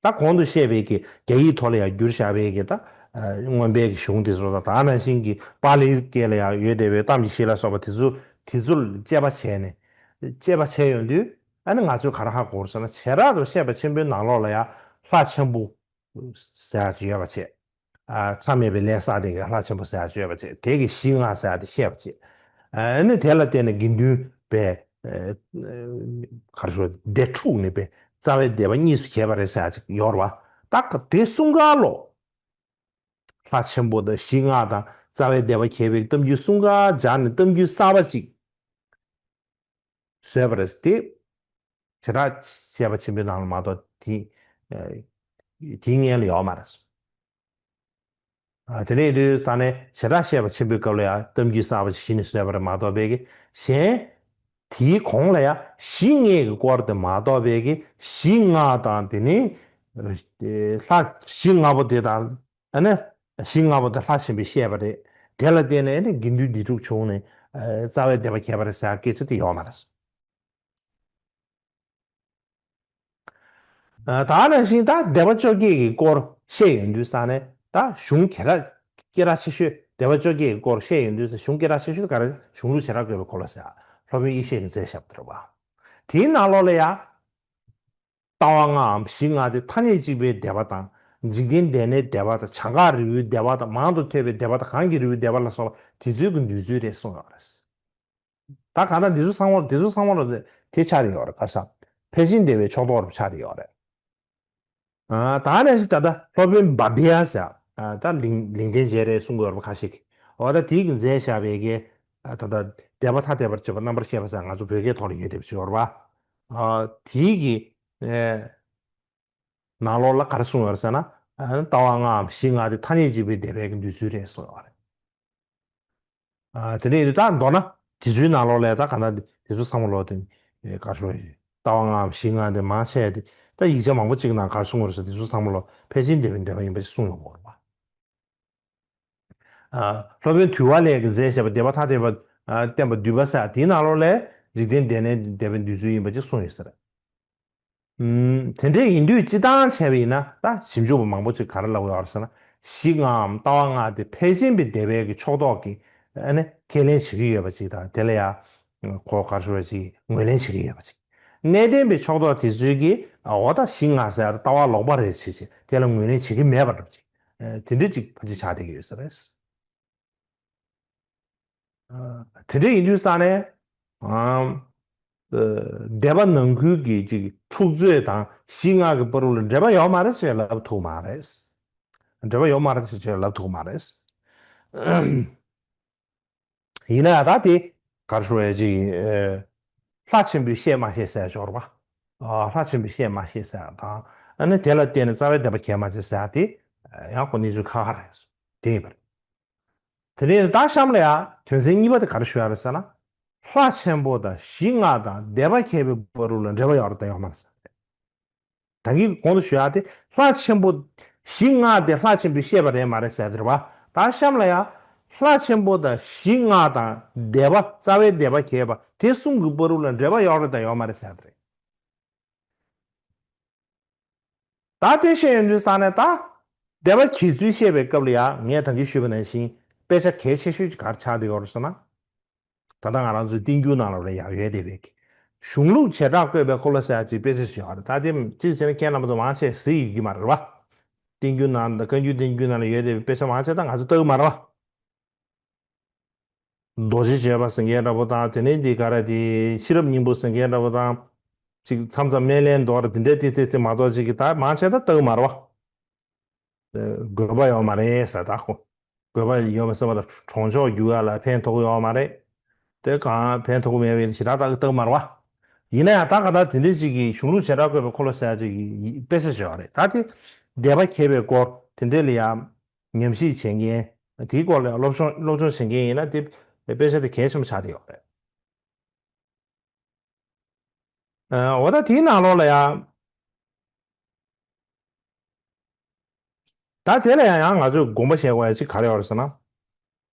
ད་གོང་དུ་བཤད་པའི་གི་རྒྱ་ཡིག་ཐོག་ལ་ཡང་བསྒྱུར་བཞག་པའི་གི་ད་ཨ་མངོན་པའི་གི་གཞུང་དེ་ཚོ་དང་། ད་ནང་བཞིན་གྱི་པཱ་ལིའི་སྐད་ལ་ཡང་ཡོད་བསྡད་པའི་གཏམ་གྱི་གཞི་ལ་སོགས་པ་དེ་ཚོ་དེ་ཚོ་ལ་དཔྱད་པ་བྱས་ནས། དཔྱད་པ་བྱས་ཡོང་དུས་ཨ་ནི་ང་ཚོས་ག་རེ་ཧ་གོ་དགོས་ཟེར་ན། བྱེ་བྲག་ཏུ་བཤད་པ་ཆེན་པོའི་ནང་ལོགས་ལ་ཡང་ལྷ་ཆེན་པོ་ཟེར་ཡག་ཅིག་ཡོད་པ་བྱས། ཨ་མཚམས་མེད་པའི་ལས་བསགས་དེ་གའི་ལྷ་ཆེན་པོ་ཟེར་ཡག་ཅིག་ཡོད་པ་བྱས། དེ་གི་གཞི་ལྔ་ཟེར་ཡག་དེ་བཤད་པ་བྱས། ཨ་ནི་དེ་ལ་བརྟེན་ནས་དགེ་འདུན་པས་ཨ་ག་རེ་ཞུ། སྡེ་དྲུག་ནས་པས་རྩ་བའི་སྡེ་པ་གཉིས་སུ་གྱེས་པ་རེད་ཟེར་ཡག་ཅིག་ཡོད་རེད་བ། ད་ག་དེ་གསུམ་ཀ་ལོ། ལྷ་ཆེན་པོ་དང་གཞི་ལྔ་དང་རྩ་བའི་སྡེ་པ་གྱེས་པའི་གཏམ་རྒྱུད་གསུམ་ཀ་སྦྱར་ནས་གཏམ་རྒྱུད་གསར་པ་ཅིག་བཟོས་པ་རེད་དེ། བྱེ་བྲག་བཤད་པ་ཆེན་པོའི་ནང་ལ་མ་གཏོགས་དེ་ཨ་དེའི་སྔོན་ལ་ཡོད་མ་རེད། ཨ་དེ་འདྲ་ཡིན་དུས་ས་ནས་བྱེ་བྲག་བཤད་པ་ཆེན་པོའི་སྐབས་ལ་ཡང་གཏམ་རྒྱུད་གསར་པ་ཞིག་གཞི་ནས་བཟོས་པ་རེད་མ་གཏོགས་པའི་གི་གཞན། དེའི་གོང་ལ་ཡང་གཞི་ལྔའི་གི་སྐོར་དེ་མ་གཏོགས་པའི་གི་གཞི་ལྔ་དང་། དེ་ནས་ཨ་ལྷ་གཞི་ལྔ་པོ་དེ་དང་། ཨ་ནི་གཞི་ལྔ་པོ་དེ་ལྷ་ཆེན་པོས་བཤད་པ་རེད། དེ་ལ་བརྟེན་ནས་ཨ་ནི་དགེ་འདུན་སྡེ་དྲུག་བྱུང་ནས་ཨ་རྩ་བའི་སྡེ་པ་གྱེས་པ་རེད་ཟེར་སྐད་ཆ་དེ་ཡོད་མ་རེད། ཨ་ད་ནང་བཞིན་ད་སྡེ་པ་བཅོ་བརྒྱད་ཀྱི་སྐོར་བཤད་ཡོང་དུས་ས་ནས་ད་གཞུང་ག་རེ་སྐད་གྲགས་ཆེ་ཤོས། སྡེ་པ་བཅོ་བརྒྱད་ཀྱི་སྐོར་བཤད་ཡོང་དུས་ས་གཞུང་སྐད་གྲགས་ཆེ་ཤོས་དེ་ག་རེ། གཞུང་ལུགས་བྱེ་བྲག་བཀོད་པའི་འཁོར་ལོ་ཟེར་སློབ་དཔོན་ཡེ་ཤེས་ཀྱིས་མཛད་བཞག་པ་རེད་བ། དེའི་ནང་ལོགས་ལ་ཡང་ལྟ་བ་ལྔའམ་གཞི་ལྔ་དེ་ཐ་སྙད་གཅིག་པའི་སྡེ་པ་དང་། འཇིག་རྟེན་འདས་གནས་སྡེ་པ་དང་། བྱང་འགག་རི་བོའི་སྡེ་པ་དང་། མང་དུ་ཐོས་པའི་སྡེ་པ་དང་། གང་གི་རི་བོའི་སྡེ་པ་ལ་སོགས་པ་དེ་ཚོའི་གི་འདོད་ཚུལ་རེད་གསུངས་ཡོད་རེད། ད་གང་ལྟར་འདི་ཚོ་ཚང་མ་འདི་ཚོ་ཚང་མ་ལ་དེ་ཆགས་ཡོད་རེད། ག་རེ་ཟེར། ཕལ་ཆེན་སྡེ་པའི་ཕྱོགས་གཏོགས་རུ་ཆགས་ཡོད་རེད། ཨ་ད་ནང་བཞིན་ད་ལྟ་སློབ་དཔོན་བྷ་བྷྱ་ཟེར་ཨ་ད་ལིང་ལིང་བསྟན་མཇལ་རེད་གསུང་གི་ཡོད་རེད་པ། ཁ་ཤས་ཀྱིས། འོ་ད་དེའི་གི་མཛད་བཞག་པའི་གི་ཨ་ད་ལྟ་སྡེ་པ་ཐ་དད་པར་བྱེད་པ་རྣམ་པར་བཤད་པ་ཟེར་ང་ཚོ་བོད་སྐད་ཐོག་ལ་ཡོད་བསྡད་པ་ཅིག་ཡོད་རེད་པ། ཨ་དེའི་གི་ ནང་ལོགས་ལ་ག་རེ་གསུངས་ཡོད་རེད་ཟེར་ན། ལྟ་བ་ལྔའམ་གཞི་ལྔ་དེ་ཐ་སྙད་གཅིག་པའི་འདས་པའི་གི་འདོད་ཚུལ་རེད་གསུངས་ཡོད་རེད། དེ་ནས་ད་མདོར་ན་དེ་ཚོའི་ནང་ལོགས་ལ་ད་ག་ན་དེ་ཚོ་ཚང་མ་ལོག་དེ་ག་རེ་ཞུ་དགོས་རེད། ལྟ་བ་ལྔའམ་གཞི་ལྔ་དེ་མང་ཆེ་དེ་ད་ཡིག་ཆ་མང་པོ་ཅིག་ནང་ག་རེ་གསུངས་ཡོད་རེད་ཟེར། དེ་ཚོ་ཚང་མ་ལོག་ཕལ་ཆེར་འདས་པའི་འདོད་པ་ཡིན་པ་ཞིག་གསུངས་ཡོང་གི་ཡོད་རེད་པ། སློབ་དཔོན་དུལ་བ་ལས་ཀྱིས་མཛད་བཞག་པའི་འདས་པ་ཐ་དད་པ་བསྟན་པ་བསྡུས་པ་ཟེར་དེའི་ནང་ལོགས་ལ་འཇིག་རྟེན་འདས་ནས་འདས་པའི་འདོད་ཚུལ་ཡིན་པ་ཅིག་གསུངས་ཡོད་ས་རེད། དེ་འདྲ་ཡིན་དུས་སྤྱིར་བཏང་བྱས་པ་ཡིན་ན་ད་ཞིབ་འཇུག་པ་མང་པོ་ཅིག་ག་རེ་ལབ་ཡོད་རེད་ཟེར་ན། གཞི་ལྔའམ་ལྟ་བ་ལྔ་དེ་ཕལ་ཆེན་པའི་འདས་པའི་གི་ཕྱོགས་གཏོགས་ཀྱིས་ཨ་ནི་ཁས་ལེན་བྱེད་ཀྱི་ཡོད་པ་ཅིག་དང་དེ་ལ་ཡང་གོ་ག་རེ་ཞུ་བ་ཅིག་ངོས་ལེན་བྱེད་ཀྱི་ཡོད་པ་ཅིག་གནས་བརྟན་པའི་ཕྱོགས་གཏོགས་དེ་ཚོས་ཀྱིས་འོ་ད་གཞི་ལྔ་ཟེར་ཡ་ལྟ་བ་ལོག་པ་རེད་ཟེར་བྱས་དེ་ལ་ངོས་ལེན་བྱེད་ཀྱི་མེད་པ་འདྲ་པོ་ཅིག་དེ་འདྲ་ཅིག་ཕལ་ཆེར་ཆགས་བསྡད་ཀྱི་ཡོད་ས་རེད། དེ་འདྲ་ཡིན་དུས་ས་ནས་འདས་པ་ནང་ཁུལ་གྱི་ཅིག་འཁྲུག་རྩོད་དང་གཞི་ལྔ་གི་བར་དུ་ལ་འབྲེལ་བ་ཡོད་མ་རེད་ཅེས་ལབ་ཐུབ་མ་རེད། འབྲེལ་བ་ཡོད་མ་རེད་ཅེས་ལབ་ཐུབ་མ་རེད། ཡིན་ན་ཡང་ད་དེ་ག་རེ་ཞུ་བ་ཅིག་ལྷ་ཆེན་པོས་བཤད་མ་བཤད་ཟེར་ཡ་ཅིག་ཡོད་རེད་པ། ལྷ་ཆེན་པོས་བཤད་མ་བཤད་ཟེར་ཡ་དང་ཨ་ནི་དེ་ལ་བརྟེན་ནས་རྩ་བའི་འདས་པ་གས་མ་བྱས་ཟེར་ཡ་དེ་ཡང་ཁོ་གནས་ཚུལ་ཁག་ཁག་རེད། དེ་ཡིན་པ་རེད། དེ་ནས་ད་གཤམ་ལ་ཡང་དོན་ཚན་གཉིས་པ་དེ་ག་རེ་ཞུ་ཡ་རེད་ཟེར་ན། ལྷ་ཆེན་པོ་དང་གཞི་ལྔ་དང་འདས་པ་ཁས་པའི་བར་དུ་ལ་འབྲེལ་བ་ཡོད་རེད་དང་ཡོད་མ་རེད་ཟེར། ད་གིན་གོང་དུ་ཞུ་ཡ་དེ་ལྷ་ཆེན་པོ་གཞི་ལྔ་དེ་ལྷ་ཆེན་པོས་བཤད་པ་རེད་མ་རེད་ཟེར་དེ་རེད་པ། ད་གཤམ་ལ་ཡང་ལྷ་ཆེན་པོ་དང་གཞི་ལྔ་དང་འདས་པ་རྩ་བའི་འདས་པ་གས་པ་དེ་གསུམ་གྱི་བར་དུ་ལ་འབྲེལ་བ་ཡོད་རེད་དང་ཡོད་མ་རེད་ཟེར་དེ་རེད། ད་དེ་བཤད་ཡོང་དུས་ས་ནས་ད་འདས་པ་གས་ཚུལ་བཤད་པའི་སྐབས་ལ་ཡང་ངས་ད་གིན་ཞུས་པ་ནང་བཞིན་དཔེ་ཆ་གལ་ཆེ་ཤོས་ཅིག་ག་རེ་ཆགས་བསྡད་ཡོད་རེད་ཟེར་ན། ད་ལྟ་ང་རང་ཚོའི་བསྟན་འགྱུར་ནང་ལ་ཡང་ཡོད་བསྡད་པའི་གཞུང་ལུགས་བྱེ་བྲག་བཀོད་པའི་འཁོར་ལོ་ཟེར་ཡ་ཅིག་དཔེ་ཆ་ཞིག་ཡོད་རེད། ད་དེ་གཅིག་བྱས་ན་ཁྱེད་རྣམ་པ་ཚོ་མང་ཆེ་གཟིགས་ཡོད་ཀྱི་མ་རེད་པ། བསྟན་འགྱུར་ནང་དང་བཀའ་འགྱུར་བསྟན་འགྱུར་ནང་ལ་ཡོད་བསྡད་པའི་དཔེ་ཆ་མང་ཆེ་ད་ང་ཚོ་ལྟ་གི་མ་རེད་པ། རྡོ་རྗེ་བརྗོད་པ་ཟེར་མཁན་འདྲ་པོ་དང་དེ་ནས་འདི་ག་རེ་དེ་ཤེས་རབ་སྙིང་པོ་ཟེར་མཁན་འདྲ་པོ་དང་། ཅིག་མཚམས་མཚམས་སྨན་བླའི་མདོ་ར་དེ་འདྲ་དེ་དེ་དེ་མ་གཏོགས་ཅིག་གི་ད་མང་ཆེ་ད་ལྟ་གི་མ་རེད་པ། དགོས་པ་ཡོད་མ་རེད་ཟེར་ད་ཁོ། དགོས་པ་ཡོད་མ་ཟེར་བ་དང་གྲོང་ཆོག་རྒྱུག་ཡ་ལ་ཕན་ཐོགས་ཡོད་མ་རེད། དེ་གང་ཕན་ཐོགས་མེད་པའི་ཞེ་དྲག་ད་ལྟ་གི་མ་རེད་པ། ཡིན་ན་ཡང་ད་ག་ད་དེ་འདྲ་ཅིག་གི་གཞུང་ལུགས་བྱེ་བྲག་བཀོད་པའི་འཁོར་ལོ་ཟེར་ཡ་ཅིག་གི་དཔེ་ཆ་ཅིག་ཡོད་རེད། ད་དེ་འདས་པ་གས་པའི་སྐོར་དེ་འདྲ་ལ་ཡང་ཉམས་ཞིབ་བྱེད་མཁན། དེའི་སྐོར་ལ་སློབ་སྦྱོང་སློབ་སྦྱོང་བྱེད་མཁན་ཡིན་ན་དེ་དཔེ་ཆ་དེ་གལ་ཆེན་པོ་ཆགས་བསྡད་ཡོད་རེད། འོ་ད་དེའི་ནང་ལོགས་ལ་ཡང་། ད་དེ་ལ་ཡང་ཡང་ང་ཚོས་དགོངས་པ་བཞེས་དགོས་ཡ་ཅིག་ག་རེ་ཡོད་རེད་ཟེར་ན།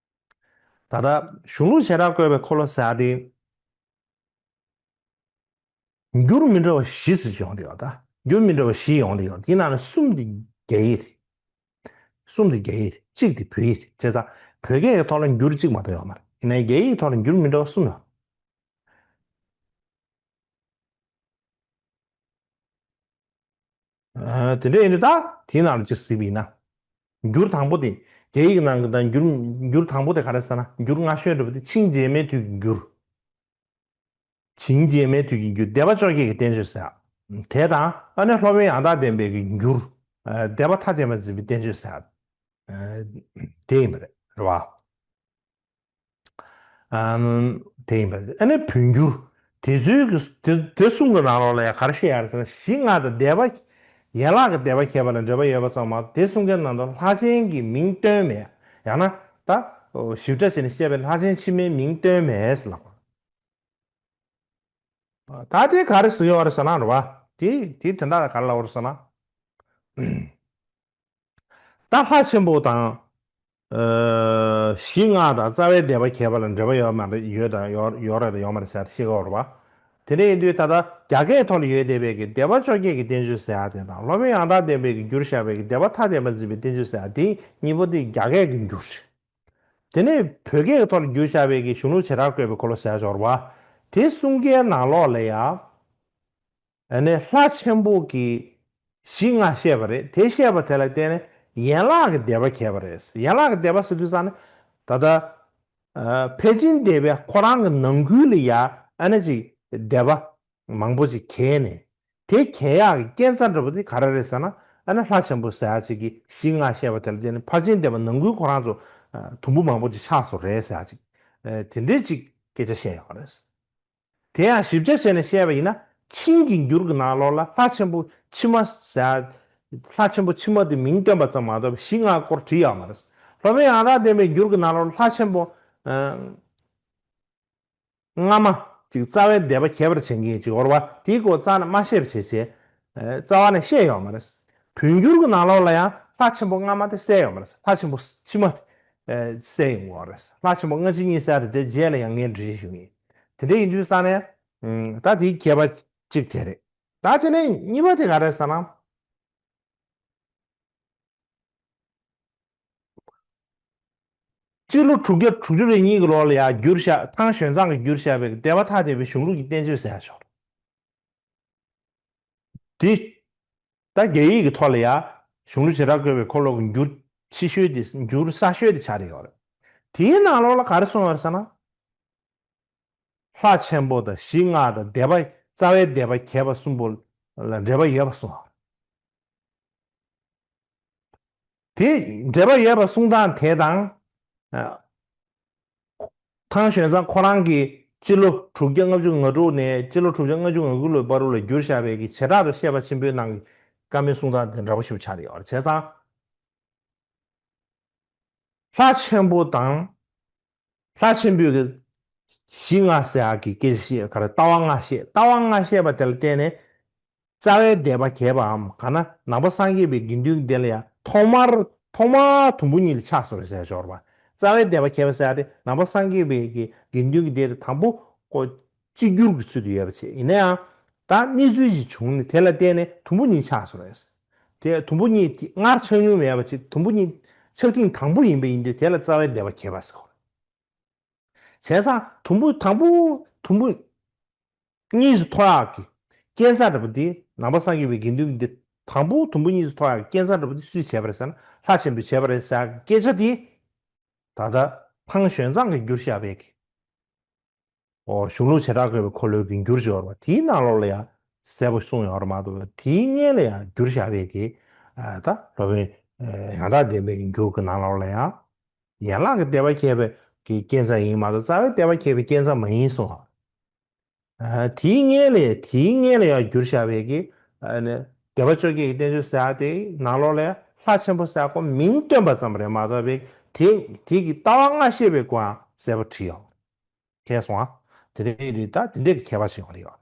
ད་ལྟ་གཞུང་ལུགས་བྱེ་བྲག་བཀོད་པའི་འཁོར་ལོ་ཟེར་ཡ་དེ། འགྱུར་མི་འདྲ་བ་བཞི་ཙམ་ཡོང་བསྡད་ཡོད་ད། འགྱུར་མི་འདྲ་བ་བཞི་ཡོང་བསྡད་ཡོད། དེའི་ནང་ནས་གསུམ་དེ་རྒྱ་ཡིག་རེད། གསུམ་དེ་རྒྱ་ཡིག་རེད། གཅིག་དེ་བོད་ཡིག་རེད། བྱས་ཙང་བོད་སྐད་ཀྱི་ཐོག་ལ་འགྱུར་གཅིག་མ་གཏོགས་ཡོད་མ་རེད། ཡིན་ནའི་རྒྱ་ཡིག་གི་ཐོག་ལ་འགྱུར་མི་འདྲ་བ་གསུམ་ཡོད། ཨ། དེ་འདྲ་ཡིན་དུས་ད་དེའི་ནང་ལ་ཅིག་གཟིགས་པ་ཡིན་ན། འགྱུར་དང་པོ་དེ། རྒྱ་ཡིག་ནང་གི་ད་འགྱུར་འགྱུར་དང་པོ་དེ་ག་རེ་ཟེར་ན། འགྱུར་སྔ་ཤོས་འདྲ་པོ་དེ་འཆིང་རྗེས་མའི་དུས་ཀྱི་འགྱུར། འཆིང་རྗེས་མའི་དུས་ཀྱི་འགྱུར། འདས་པ་བཅོ་བརྒྱད་ཀྱི་བསྟན་བཅོས་ཟེར་ཡ། དེ་དང་ཨ་ནི་སློབ་དཔོན་ཡང་དག་ལྡན་པའི་གི་འགྱུར། ཨ། འདས་པ་ཐ་དད་པར་འཛིན་པའི་བསྟན་བཅོས་ཟེར་ཡ། ཨ། དེ་ཡིན་པ་རེད། རེད་བ། ཨ། དེ་ཡིན་པ་རེད། ཨ་ནི་བོད་འགྱུར། དེ་ཚོའི་གི་དེ་དེ་གསུམ་གི་ནང་ལོགས་ལ་ཡང་ག་རེ་བཤད་ཡ་རེད་ཟེར་ན། གཞི་ལྔ་དང་འདས་པ། ཡན་ལག་གི་འདས་པ་ཁྱད་པར་ལ་འབྲེལ་བ་ཡོད་པ་ཙམ་མ་གཏོགས་དེ་གསུམ་ཀའི་ནང་དུ་ལྷ་ཆེན་གྱི་མིང་བཏོན་མེད། ཡང་ན་ད་ཞིབ་ཕྲ་བྱས་ནས་བཤད་པའི་ལྷ་ཆེན་ཕྱི་མའི་མིང་བཏོན་མེད་ཟེར་ལབ། ད་དེ་ག་རེ་ཟེར་ཡོད་རེད་ཟེར་ན་རེད་བ། དེ་དེ་དེ་འདྲ་ག་རེ་ལབ་རེད་ཟེར་ན། ད་ལྷ་ཆེན་པོ་དང་། ཨ། གཞི་ལྔ་དང་རྩ་བའི་འདས་པ་ཁྱད་པར་ལ་འབྲེལ་བ་ཡོད་མ་རེད། ཡོད་དང་ཡོད་ཡོད་རེད་དང་ཡོད་མ་རེད་ཟེར་ཡ་དེ་ཤེས་དགོས་རེད་བ། དེ་འདྲ་ཡིན་དུས་ད་ལྟ་རྒྱ་སྐད་ཐོག་ལ་ཡོད་བསྡད་པའི་གི་འདས་པ་བཅོ་བརྒྱད་ཀྱི་བསྟན་བཅོས་ཟེར་ཡ་དེ་དང་སློབ་དཔོན་ཡང་དག་ལྡན་པའི་གི་འགྱུར་བཞག་པའི་གི་འདས་པ་ཐ་དད་པར་འཛིན་པའི་བསྟན་བཅོས་ཟེར་ཡ་དེ་གཉིས་པོ་དེ་རྒྱ་སྐད་ཀྱི་འགྱུར་རེད། དེ་ནས་བོད་སྐད་ཀྱི་ཐོག་ལ་འགྱུར་བཞག་པའི་གི་གཞུང་ལུགས་བྱེ་བྲག་བཀོད་པའི་འཁོར་ལོ་ཟེར་ཡ་ཅིག་ཡོད་རེད་བ། དེ་གསུམ་ཀའི་ནང་ལོགས་ལ་ཡ། ཨ་ནི་ལྷ་ཆེན་པོ་གི་གཞི་ལྔ་བཤད་པ་རེད། དེ་བཤད་པ་དེ་ལ་བརྟེན་ནས་ཡན་ལག་གི་འདས་པ་ཁྱད་པར་རེད། ཡན་ལག་གི་འདས་པ་ཟེར་དུས་ཙང་ནི་ད་ལྟ། ཨ། ཕལ་ཆེར་འདས་པའི་ཁོ་རང་གི་ནང་ཁུལ་ལ་ཡ་ཨ་ནི་ཅིག་འདས་པ་མང་པོ་ཅིག་གྱེས་ནས། དེ་གྱེས་ཡག་གི་རྐྱེན་རྩ་འདྲ་པོ་དེ་ག་རེ་རེད་ཟེར་ན། ཨ་ནི་ལྷ་ཆེན་པོ་ཟེར་ཡག་ཅིག་གི་གཞི་ལྔ་བཤད་པ་དེ་ལ་བརྟེན་ནས་ཕལ་ཆེར་འདས་པ་ནང་ཁུལ་ཁོ་རང་ཚོ་དུམ་བུ་མང་པོ་ཅིག་ཆགས་སོང་རེད་ཟེར་ཡག་ཅིག་ཨ། དེ་འདྲའི་ཅིག་སྐད་ཆ་བཤད་ཡོད་རེད། དེ་ཡང་ཞིབ་ཆ་བྱས་ནས་བཤད་པ་ཡིན་ན། ཆིང་གི་འགྱུར་གྱི་ནང་ལོགས་ལ་ལྷ་ཆེན་པོ་ཕྱི་མ་ཟེར། ལྷ་ཆེན་པོ་ཕྱི་མ་དེ་མིང་བཏོན་པ་ཙམ་མ་གཏོགས་གཞི་ལྔ་སྐོར་བྲིས་ཡོད་མ་རེད། སློབ་དཔོན་ཡང་དག་ལྡན་པའི་འགྱུར་གྱི་ནང་ལོགས་ལྷ་ཆེན་པོ་ཨ། སྔ་མ་ཅིག་རྩ་བའི་བཟླས་པ་རྒྱས་པར་བྱེད་མཁན་ཅིག་ཡོད་རེད་པ། དེའི་སྐོར་རྩ་ནས་མ་བཤད་པ་བྱས་བྱས། ཨ། རྩ་བ་ནས་བཤད་ཡོད་མ་རེད། བོད་འགྱུར་གྱི་ནང་ལོགས་ལ་ཡང་ལྷ་ཆེན་པོ་སྔ་མ་དེ་གསལ་ཡོད་མ་རེད། ལྷ་ཆེན་པོ་ཕྱི་མ་དེ་གསལ་ཡོང་གི་ཡོད་རེད། ལྷ་ཆེན་པོ་སྔ་ཕྱི་གཉིས་གསལ་རེད། དེ་རྗེས་ལ་ཡང་ངས་འགྲེལ་བཤད་ཞུ་གི་ཡིན། དེ་འདྲ་ཡིན་དུས་ཙང་ནས་ད་དེའི་ཁྱད་པར་གཅིག་དེ་རེད། ད་དེ་ནས་གཉིས་པ་དེ་ག་རེད་ཟེར་ན། སྤྱི་ལོ་དྲུག་བརྒྱ་དྲུག་ཅུ་རེ་གཉིས་ཀྱི་ལོ་ལ་ཡང་བསྒྱུར་བཞག་ཐང་ཞོན་ཙང་གིས་བསྒྱུར་བཞག་པའི་སྡེ་པ་ཐ་དད་པའི་གཞུང་ལུགས་ཀྱི་བསྟན་བཅོས་ཟེར་ཡག་ཅིག་ཡོད་རེད། དེ་ད་རྒྱ་ཡིག་གི་ཐོག་ལ་ཡང་གཞུང་ལུགས་བྱེ་བྲག་བཀོད་པའི་འཁོར་ལོ་གི་འགྱུར་ཕྱི་ཤོས་དེ་འགྱུར་གསར་ཤོས་དེ་ཆགས་བསྡད་ཡོད་རེད། དེའི་ནང་ལོགས་ལ་ག་རེ་གསུངས་ཡོད་རེད་ཟེར་ན། ལྷ་ཆེན་པོ་དང་གཞི་ལྔ་དང་སྡེ་པ་རྩ་བའི་བཟླས་པ་རྒྱས་པ་གསུམ་པོ་ལ་འབྲེལ་བ་ཡོད་པ་གསུངས། དེ་འབྲེལ་བ་ཡོད་པ་གསུངས་སྟངས་དེ་དང་། ཨ། ཐང་ཞོན་ཙང་ཁོ་རང་གིས་སྤྱི་ལོ་དྲུག་བརྒྱ་ལྔ་བཅུ་ང་དྲུག་ནས་སྤྱི་ལོ་དྲུག་བརྒྱ་ལྔ་བཅུ་ང་དགུ་ལོའི་བར་དུ་ལ་བསྒྱུར་བཞག་པའི་གི་བྱེ་བྲག་ཏུ་བཤད་པ་ཆེན་པོའི་ནང་གི་བཀའ་མོལ་གསུང་སྟངས་དེ་འདྲ་པོ་ཞིག་ཆགས་ཡོད་རེད། བྱས་ཙང་། ལྷ་ཆེན་པོ་དང་། ལྷ་ཆེན་པོའི་གི་གཞི་ལྔ་ཟེར་ཡག་གི་སྐད་ཆ་བཤད་ག་རེ། ལྟ་བ་ལྔ་བཤད། ལྟ་བ་ལྔ་བཤད་པ་དེ་ལ་བརྟེན་ནས། རྩ་བའི་བཟླས་པ་རྒྱས་པའམ་གང་ན་ནང་པ་སངས་རྒྱས་པའི་དགེ་འདུན་གྱི་སྡེ་ལ་ཡང་ཐོག་མར་ཐོག་མར་དུམ་བུ་གཉིས་ལ་ཆགས་སོང་རེད་ཟེར་ཡག་ཅིག་ཡོད་རེད་པ། རྩ་བའི་བཟླས་པ་རྒྱས་པ་ཟེར་ཡག་དེ་ནང་པ་སངས་རྒྱས་པའི་གི་དགེ་འདུན་གྱི་སྡེ་དེ་དང་པོ་ཁོ་གཅིག་གྱུར་གྱི་ཚུལ་དུ་ཡོད་པ་བྱས། ཡིན་ན་ཡང་ད་གནས་ཚུལ་ཞིག་བྱུང་ནས་དེ་ལ་བརྟེན་ནས་དུམ་བུ་གཉིས་ཆགས་སོང་རེད། དེ་དུམ་བུ་གཉིས་དེ་སྔར་ཆགས་མྱོང་མེད་པ་བྱས། དུམ་བུ་གཉིས་ཆགས་ཐེངས་དང་པོ་ཡིན་པ་ཡིན་དུས་དེ་ལ་རྩ་བའི་བཟླས་པ་རྒྱས་པ་ཟེར་གོ། བྱས་ཙང་དུམ་བུ་དང་པོ་དུམ་བུ་གཉིས་སུ་མཐོ་ཡག་གི་རྐྱེན་རྩ་འདྲ་པོ་འདི། ནང་པ་སངས་རྒྱས་པའི་དགེ་འདུན་གྱི་སྡེ་དང་པོ་དུམ་བུ་གཉིས་སུ་མཐོ་ཡག་གི་རྐྱེན་རྩ་འདྲ་པོ་འདི་སུས་བྱས་པ་རེད་ཟེར་ན། ལྷ་ཆེན་པོས་བྱས་པ་རེད་ཟེར་ཡག་གི་སྐད་ཆ་འདི་ད་ལྟ་ཐང་ཞོན་ཙང་གིས་བསྒྱུར་བཞག་པའི་གི། ཨོ། གཞུང་ལུགས་བྱེ་བྲག་བཀོད་པའི་འཁོར་ལོའི་གི་འགྱུར་ཅིག་ཡོད་རེད་པ། དེའི་ནང་ལོགས་ལ་ཡང་གསལ་པོ་གསུངས་ཡོད་རེད་མ་གཏོགས། དེའི་སྔོན་ལ་ཡང་བསྒྱུར་བཞག་པའི་གི། ཨ། ད་སློབ་དཔོན་ཡང་དག་ལྡན་པའི་གི་འགྱུར་གྱི་ནང་ལོགས་ལ་ཡང་། ཡན་ལག་གི་བཟླས་པ་རྒྱས་པའི་གི་རྐྱེན་རྩ་ཡིན་མ་གཏོགས་རྩ་བའི་བཟླས་པ་རྒྱས་པའི་རྐྱེན་རྩ་མ་ཡིན་གསུངས། ཨ། དེའི་སྔོན་ལ། དེའི་སྔོན་ལ་ཡང་བསྒྱུར་བཞག་པའི་གི། ཨ་ནི་སྡེ་པ་བཅོ་བརྒྱད་ཀྱི་བསྟན་བཅོས་ཟེར་ཡག་དེའི་ནང་ལོགས་ལ་ཡང་ལྷ་ཆེན་པོ་ཟེར་ཡག་ཁོ་མིང་བཏོན་པ་ཙམ་རེད་མ་གཏོགས་པའི་དེ་དེ་གི་ལྟ་བ་ལྔ་བཤད་པའི་སྐོར་ཡང་གསལ་པོ་བྲིས་ཡོད། མཁྱེན་སོང་ཨ། དེ་འདྲའི་རིགས་ད་དེ་འདྲའི་གི་ཁྱད་པར་ཞིག་ཡོང་གི་ཡོད།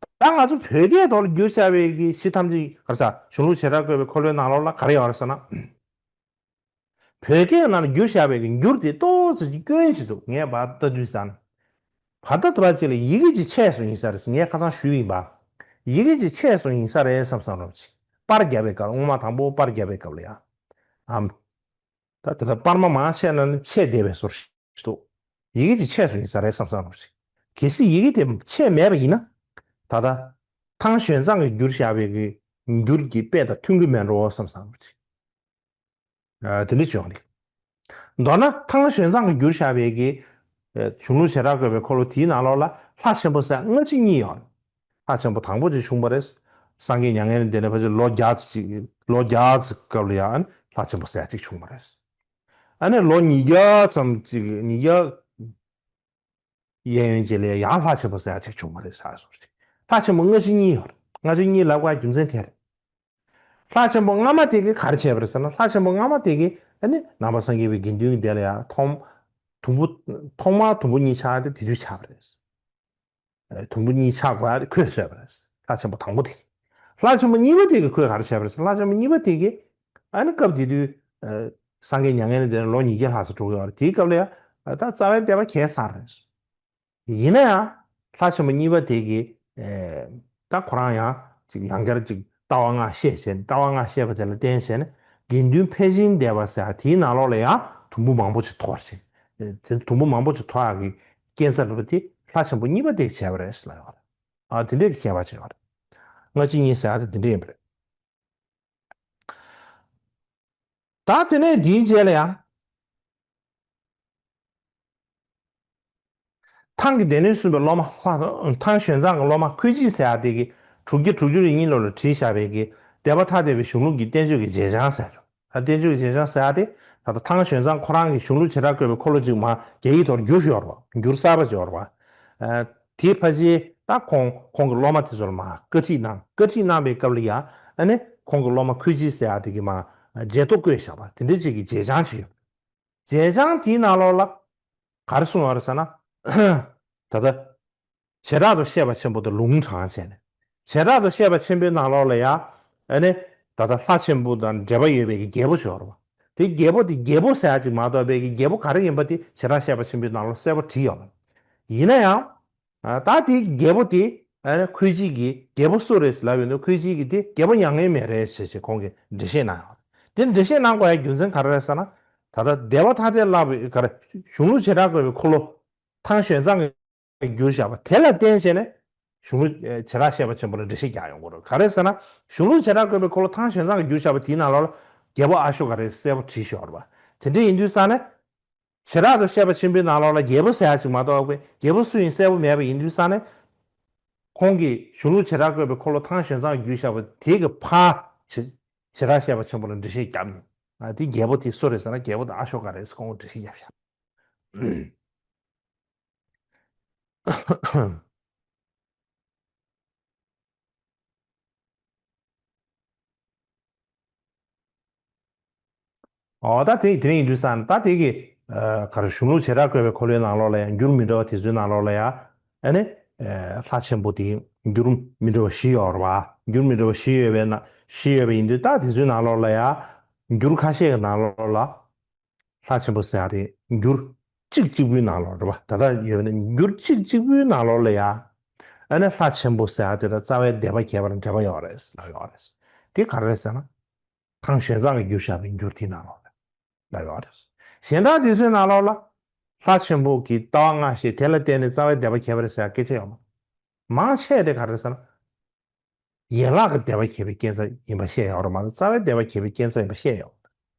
ད་ང་ཚོ་བོད་སྐད་ཐོག་ལ་བསྒྱུར་བཞག་པའི་གི་གཞི་ཐམས་ཅད་ག་རེ་ཟ། གཞུང་ལུགས་བྱེ་བྲག་བཀོད་པའི་འཁོར་ལོའི་ནང་ལོགས་ལ་ག་རེ་ཡོད་རེད་ཟེར་ན། བོད་སྐད་ནང་ལ་བསྒྱུར་བཞག་པའི་གི་འགྱུར་དེ་ཏོག་ཙམ་ཅིག་སྐྱོན་ཞིག་འདུག་ངས་ཕར་ལྟ་དུས་ཙང་། ཕར་ལྟ་དུས་ཅིག་ལ་ཡི་གེ་ཅིག་ཆད་སོང་ཡིན་ས་རེད། ངས་ཁ་སང་ཞུས་ཡིན་པ། ཡི་གེ་ཅིག་ཆད་སོང་ཡིན་ས་རེད་བསམ་བསམ་རོགས་ཅིག་པར་བརྒྱབ་པའི་སྐབས། སྔོན་མ་དང་པོ་པར་བརྒྱབ་པའི་སྐབས་ལ་ཡང་། ཨམ། ད་དེ་ལྟར་པར་མ་མང་ཆད་ན་ནི་ཆད་བསྡད་པའི་བཟོ་ཞིག་འདུག་ཡི་གེ་ཅིག་ཆད་སོང་ཡིན་ས་རེད་བསམ་བསམ་རོགས་ཅིག་གལ་སྲིད་ཡི་གེ་དེ་ཆད་མེད་པ་ཡིན་ན། ད་ལྟ་ཐང་ཞོན་ཙང་གིས་བསྒྱུར་བཞག་པའི་གི་འགྱུར་གྱི་དཔེ་དང་མཐུན་གྱི་མེད་འགྲོ་བསམ་བསམ་རོགས་ཅིག་ཨ། དེ་འདྲ་བྱུང་རེད། མདོར་ན་ཐང་ཞོན་ཙང་གིས་བསྒྱུར་བཞག་པའི་གི། ཨ། གཞུང་ལུགས་བྱེ་བྲག་བཀོད་པའི་འཁོར་ལོ་དེའི་ནང་ལོགས་ལ་ལྷ་ཆེན་པོ་ཟེར་སྔ་ཕྱི་གཉིས་ཡོད། ལྷ་ཆེན་པོ་དང་པོ་ཅིག་བྱུང་བ་རེད། སངས་རྒྱས་མྱ་ངན་ལས་འདས་ནས་ཕལ་ཆེར་ལོ་བརྒྱ་ཙམ་ཅིག་ལོ་བརྒྱ་ཙམ་སྐབས་ལ་ཡང་ལྷ་ཆེན་པོ་ཟེར་ཅིག་བྱུང་བ་རེད། ཨ་ནི་ལོ་ཉིས་བརྒྱ་ཙམ་ཅིག་ཉིས་བརྒྱ་གཡས་གཡོན་ཅིག་ལ་ཡང་ལྷ་ཆེན་པོ་ཟེར་ཡག་ཅིག་བྱུང་བ་རེད་ཟེར་སོང་རེད། ལྷ་ཆེན་པོ་སྔ་ཕྱི་གཉིས་ཡོད་རེད། སྔ་ཕྱི་གཉིས་ལབ་དགོས་རྒྱུ་མཚན་དེ་རེད། ལྷ་ཆེན་པོ་སྔ་མ་དེ་གིས་ག་རེ་བྱས་པ་རེད་ཟེར་ན། ལྷ་ཆེན་པོ་སྔ་མ་དེ་གིས་ཨ་ནི་ནང་པ་སངས་རྒྱས་པའི་དགེ་འདུན་གྱི་སྡེ་ལ་ཡང་ཐོག་དུམ་བུ་ཐོག་མར་དུམ་བུ་གཉིས་ཆགས་ཏེ་དེ་དུས་ཆགས་པ་རེད། ཨ། དུམ་བུ་གཉིས་ཆགས་དགོས་ཡག་དེ་ཁོས་བཟོས་པ་རེད། ལྷ་ཆེན་པོ་དང་པོ་དེ་གིས། ལྷ་ཆེན་པོ་གཉིས་པ་དེ་གིས་ཁོས་ག་རེ་བྱས་པ་རེད་ཟེར་ན། ལྷ་ཆེན་པོ་གཉིས་པ་དེ་གིས་ཨ་ནི་སྐབས་དེ་དུས། ཨ། སངས་རྒྱས་མྱ་ངན་ལས་འདས་ནས་ལོ་ཉིས་བརྒྱ་ལྷག་ཙམ་འགྲོ་གི་ཡོད་རེད། དེའི་སྐབས་ལ་ཡང་ད་རྩ་བའི་བཟླས་པ་རྒྱས་ཚར་རེད། ཡིན་ན་ཡང་ལྷ་ཆེན་པོ་གཉིས་པ་དེ་གིས། ཨེ། ད་ཁོ་རང་ཡང་ཅིག་ཡང་བསྐྱར་ཅིག་ལྟ་བ་ལྔ་བཤད་བྱས་ནས། ལྟ་བ་ལྔ་བཤད་པ་དེ་ལ་བརྟེན་བྱས་ནས་དགེ་འདུན་ཕལ་ཆེན་སྡེ་པ་ཟེར་ཡག་དེའི་ནང་ལོགས་ལ་ཡང་དུམ་བུ་མང་པོ་ཅིག་མཐོ་བར་བྱས། ཨེ། དེ་དུམ་བུ་མང་པོ་ཅིག་མཐོ་ཡག་གི་རྐྱེན་རྩ་འདྲ་པོ་དེ་ལྷ་ཆེན་པོ་གཉིས་པ་དེ་གིས་བྱས་པ་རེད་ཟེར་ལབ་ཡོད་རེད། ཨ། དེ་འདྲའི་གི་ཁྱད་པར་ཅིག་ཡོད་རེད། སྔ་ཕྱི་གཉིས་ཟེར་ཡག་དེ་དེ་འདྲ་ཡིན་པ་རེད། ད་དེ་ནས་དེའི་རྗེས་ལ་ཡང་། ཐང་གི་སྡེ་སྣོད་གསུམ་པའི་སློབ་མ་ལྷ། ཐང་ཞོན་ཙང་གི་སློབ་མ་ཁོས་ཅི་ཟེར་ཡག་དེ་གིས་དྲུག་བརྒྱ་དྲུག་ཅུ་རེ་གཉིས་ལོ་ལ་བྲིས་བཞག་པའི་གི་སྡེ་པ་ཐ་དད་པའི་གཞུང་ལུགས་ཀྱི་བསྟན་བཅོས་ཀྱི་རྗེས་འཆང་ཟེར་རོ། ད་བསྟན་བཅོས་ཀྱི་རྗེས་འཆང་ཟེར་ཡག་དེ་ད་ལྟ་ཐང་ཞོན་ཙང་ཁོ་རང་གིས་གཞུང་ལུགས་བྱེ་བྲག་བཀོད་པའི་འཁོར་ལོ་གཅིག་མར་རྒྱ་ཡིག་ཐོག་བསྒྱུར་ཡོད་རེད་པ། འགྱུར་གསར་པ་ཅིག་ཡོད་རེད་པ། ཨ། དེའི་ཕལ་ཆེར་ ད་ཁོང་ཁོང་གི་སློབ་མ་དེ་ཚོ་ལ་མར་བཀའ་ཁྲིད་གནང་། བཀའ་ཁྲིད་གནང་པའི་སྐབས་ལ་ཡ་ཨ་ནི་ཁོང་གི་སློབ་མ་ཁུ་ཅི་ཟེར་ཡ་དེ་གིས་མར་མཇལ་ཐོ་བཀོད་བཞག་པ་དེ་འདྲ་ཅིག་གི་མཇལ་བྱང་ཅིག་ཡོད། མཇལ་བྱང་དེའི་ནང་ལོགས་ལ་ག་རེ་གསུངས་ཡོད་རེད་ཟེར་ན། ད་ལྟ་བྱེ་བྲག་ཏུ་བཤད་པ་ཆེན་པོ་དང་ལུང་དྲངས་བྱས་ནས། བྱེ་བྲག་ཏུ་བཤད་པ་ཆེན་པོའི་ནང་ལོགས་ལ་ཡ་ཨ་ནི་ད་ལྟ་ལྷ་ཆེན་པོ་དང་འབྲེལ་བ་ཡོད་པའི་གི་རྒྱལ་པོ་ཅིག་ཡོད་རེད་པ། དེ་རྒྱལ་པོ་དེ་རྒྱལ་པོ་ཟེར་ཡ་ཅིག་མ་གཏོགས་པའི་གི་རྒྱལ་པོ་ག་རེ་ཡིན་པ་དེ་བྱེ་བྲག་བཤད་པ་ཆེན་པོའི་ནང་ལོགས་གསལ་པོ་བྲིས་ཡོད་པ། ཡིན་ན་ཡང་ཨ་ད་དེ་རྒྱལ་པོ་དེ་ཨ་ནི་ཁུ་ཅི་གི་རྒྱལ་པོ་སུ་རེད་ལབ་ཡོང་དུས་ཁུ་ཅི་གི་དེ་རྒྱལ་པོ་མྱ་ངན་མེད་རེད་ཟེར་བྱས་ཁོང་གིས་འགྲེལ་བཤད་གནང་ཡོད་རེད། དེ་འགྲེལ་བཤད་གནང་དགོས་ཡ་རྒྱུ་མཚན་ག་རེ་རེད་ཟེར་ན། ད་ལྟ་སྡེ་པ་ཐ་དད་ལྷག་པའི་ག་རེ་གཞུང་ལུགས་བྱེ་བྲག་བཀོད་པའི་འཁོར་ལོ་ཐང་ཞོན་ཙང་གི་བསྒྱུར་བཞག་པ་དེ་ལ་བརྟེན་བྱས་ནས་གཞུང་ལུགས་བྱེ་བྲག་བཤད་པ་ཆེན་པོ་ལ་འགྲེལ་བཤད་རྒྱག་ཡོང་གི་རེད། ག་རེ་ཟེར་ན་གཞུང་ལུགས་བྱེ་བྲག་བཀོད་པའི་འཁོར་ལོ་ཐང་ཞོན་ཙང་གི་བསྒྱུར་བཞག་པ་དེའི་ནང་ལོགས་ལ་རྒྱལ་པོ་ཨ་ཤོ་ཀ་རེད་གསལ་པོ་བྲིས་ཤོར་བ། དེ་འདྲ་ཡིན་དུས་ཙང་ནས་བྱེ་བྲག་ཏུ་བཤད་པ་ཆེན་པོའི་ནང་ལོགས་ལ་རྒྱལ་པོ་ཟེར་ཡ་ཅིག་མ་གཏོགས་པའི་རྒྱལ་པོ་སུ་ཡིན་གསལ་པོ་མེད་པ་ཡིན་དུས་ཙང་ནས་ཁོང་གིས་གཞུང་ལུགས་བྱེ་བྲག་བཀོད་པའི་འཁོར་ལོ་ཐང་ཞོན་ཙང་གི་བསྒྱུར་བཞག་པ་དེ་གི་ཕར་བྱེ་བྱེ་བྲག་བཤད་པ་ཆེན་པོ་ལ་འགྲེལ་བཤད་བརྒྱབ་ནས། ཨ་དེ་རྒྱལ་པོ་དེ་སུ་རེད་ཟེར་ན་རྒྱལ་པོ་དེ་ཨ་ཤོ་ཀ་རེད་ཟེར་ཁོང་གིས་འགྲེལ་བཤད་བརྒྱབ་བཞག་ཨོ་ད་དེ་དེ་རིང་ཡིན་དུས་ཙང་ད་དེ་གི་ཨ་ག་རེ་གཞུང་ལུགས་བྱེ་བྲག་བཀོད་པའི་འཁོར་ལོའི་ནང་ལོགས་ལ་ཡང་འགྱུར་མི་འགྲོ་བ་དེ་ཚོའི་ནང་ལོགས་ལ་ཡང་ཨ་ནི་ཨ་ལྷ་ཆེན་པོ་དེ་འགྱུར་མི་འགྲོ་བ་བཞི་ཡོད་རེད་བ། འགྱུར་མི་འགྲོ་བ་བཞི་ཡོད་པའི་ནང་བཞི་ཡོད་པ་ཡིན་དུས་ད་དེ་ཚོའི་ནང་ལོགས་ལ་ཡང་འགྱུར་ཁ་ཤས་ཀྱི་ནང་ལོགས་ལ། ལྷ་ཆེན་པོ་ཟེར་ཡ་དེ་འགྱུར་གཅིག་གཅིག་པུའི་ནང་ལོགས་རེད་པ། ད་ལྟ་ཡོད་ན་འགྱུར་གཅིག་གཅིག་པུའི་ནང་ལོགས་ལ་ཡ། ཨ་ནི་ལྷ་ཆེན་པོ་ཟེར་ཡ་དེ་དང་རྩ་བའི་སྡེ་པ་ཁྱད་པར་འབྲེལ་བ་ཡོད་རེད་ལབ་ཡོད་རེད། དེ་ག་རེ་རེད་ཟེར་ན། ཐང་ཞོན་ཙང་གི་འགྱུར་བཞག་པའི་འགྱུར་དེའི་ནང་ལོགས་རེད་ལབ་ཡོད་རེད། གཞན་དག་དེ་ཚོའི་ནང་ལོགས་ལ། ལྷ་ཆེན་པོ་གི་ལྟ་བ་སྔ་ཕྱི་དེ་ལ་བརྟེན་ནས་རྩ་བའི་སྡེ་པ་ཁྱད་པར་ཟེར་ཡ་སྐད་ཆ་ཡོད་མ། མང་ཆེ་དེ་ག་རེ་རེད་ཟེར་ན། ཡན་ལག་གི་སྡེ་པ་ཁྱད་པར་རྐྱེན་རྩ་ཡིན་པ་བཤད་ཡོད་རེད་མ་གཏོགས་རྩ་བའི་སྡེ་པ་ཁྱད་པར་རྐྱེན་རྩ་ཡིན་པ་བཤད་ཡོད།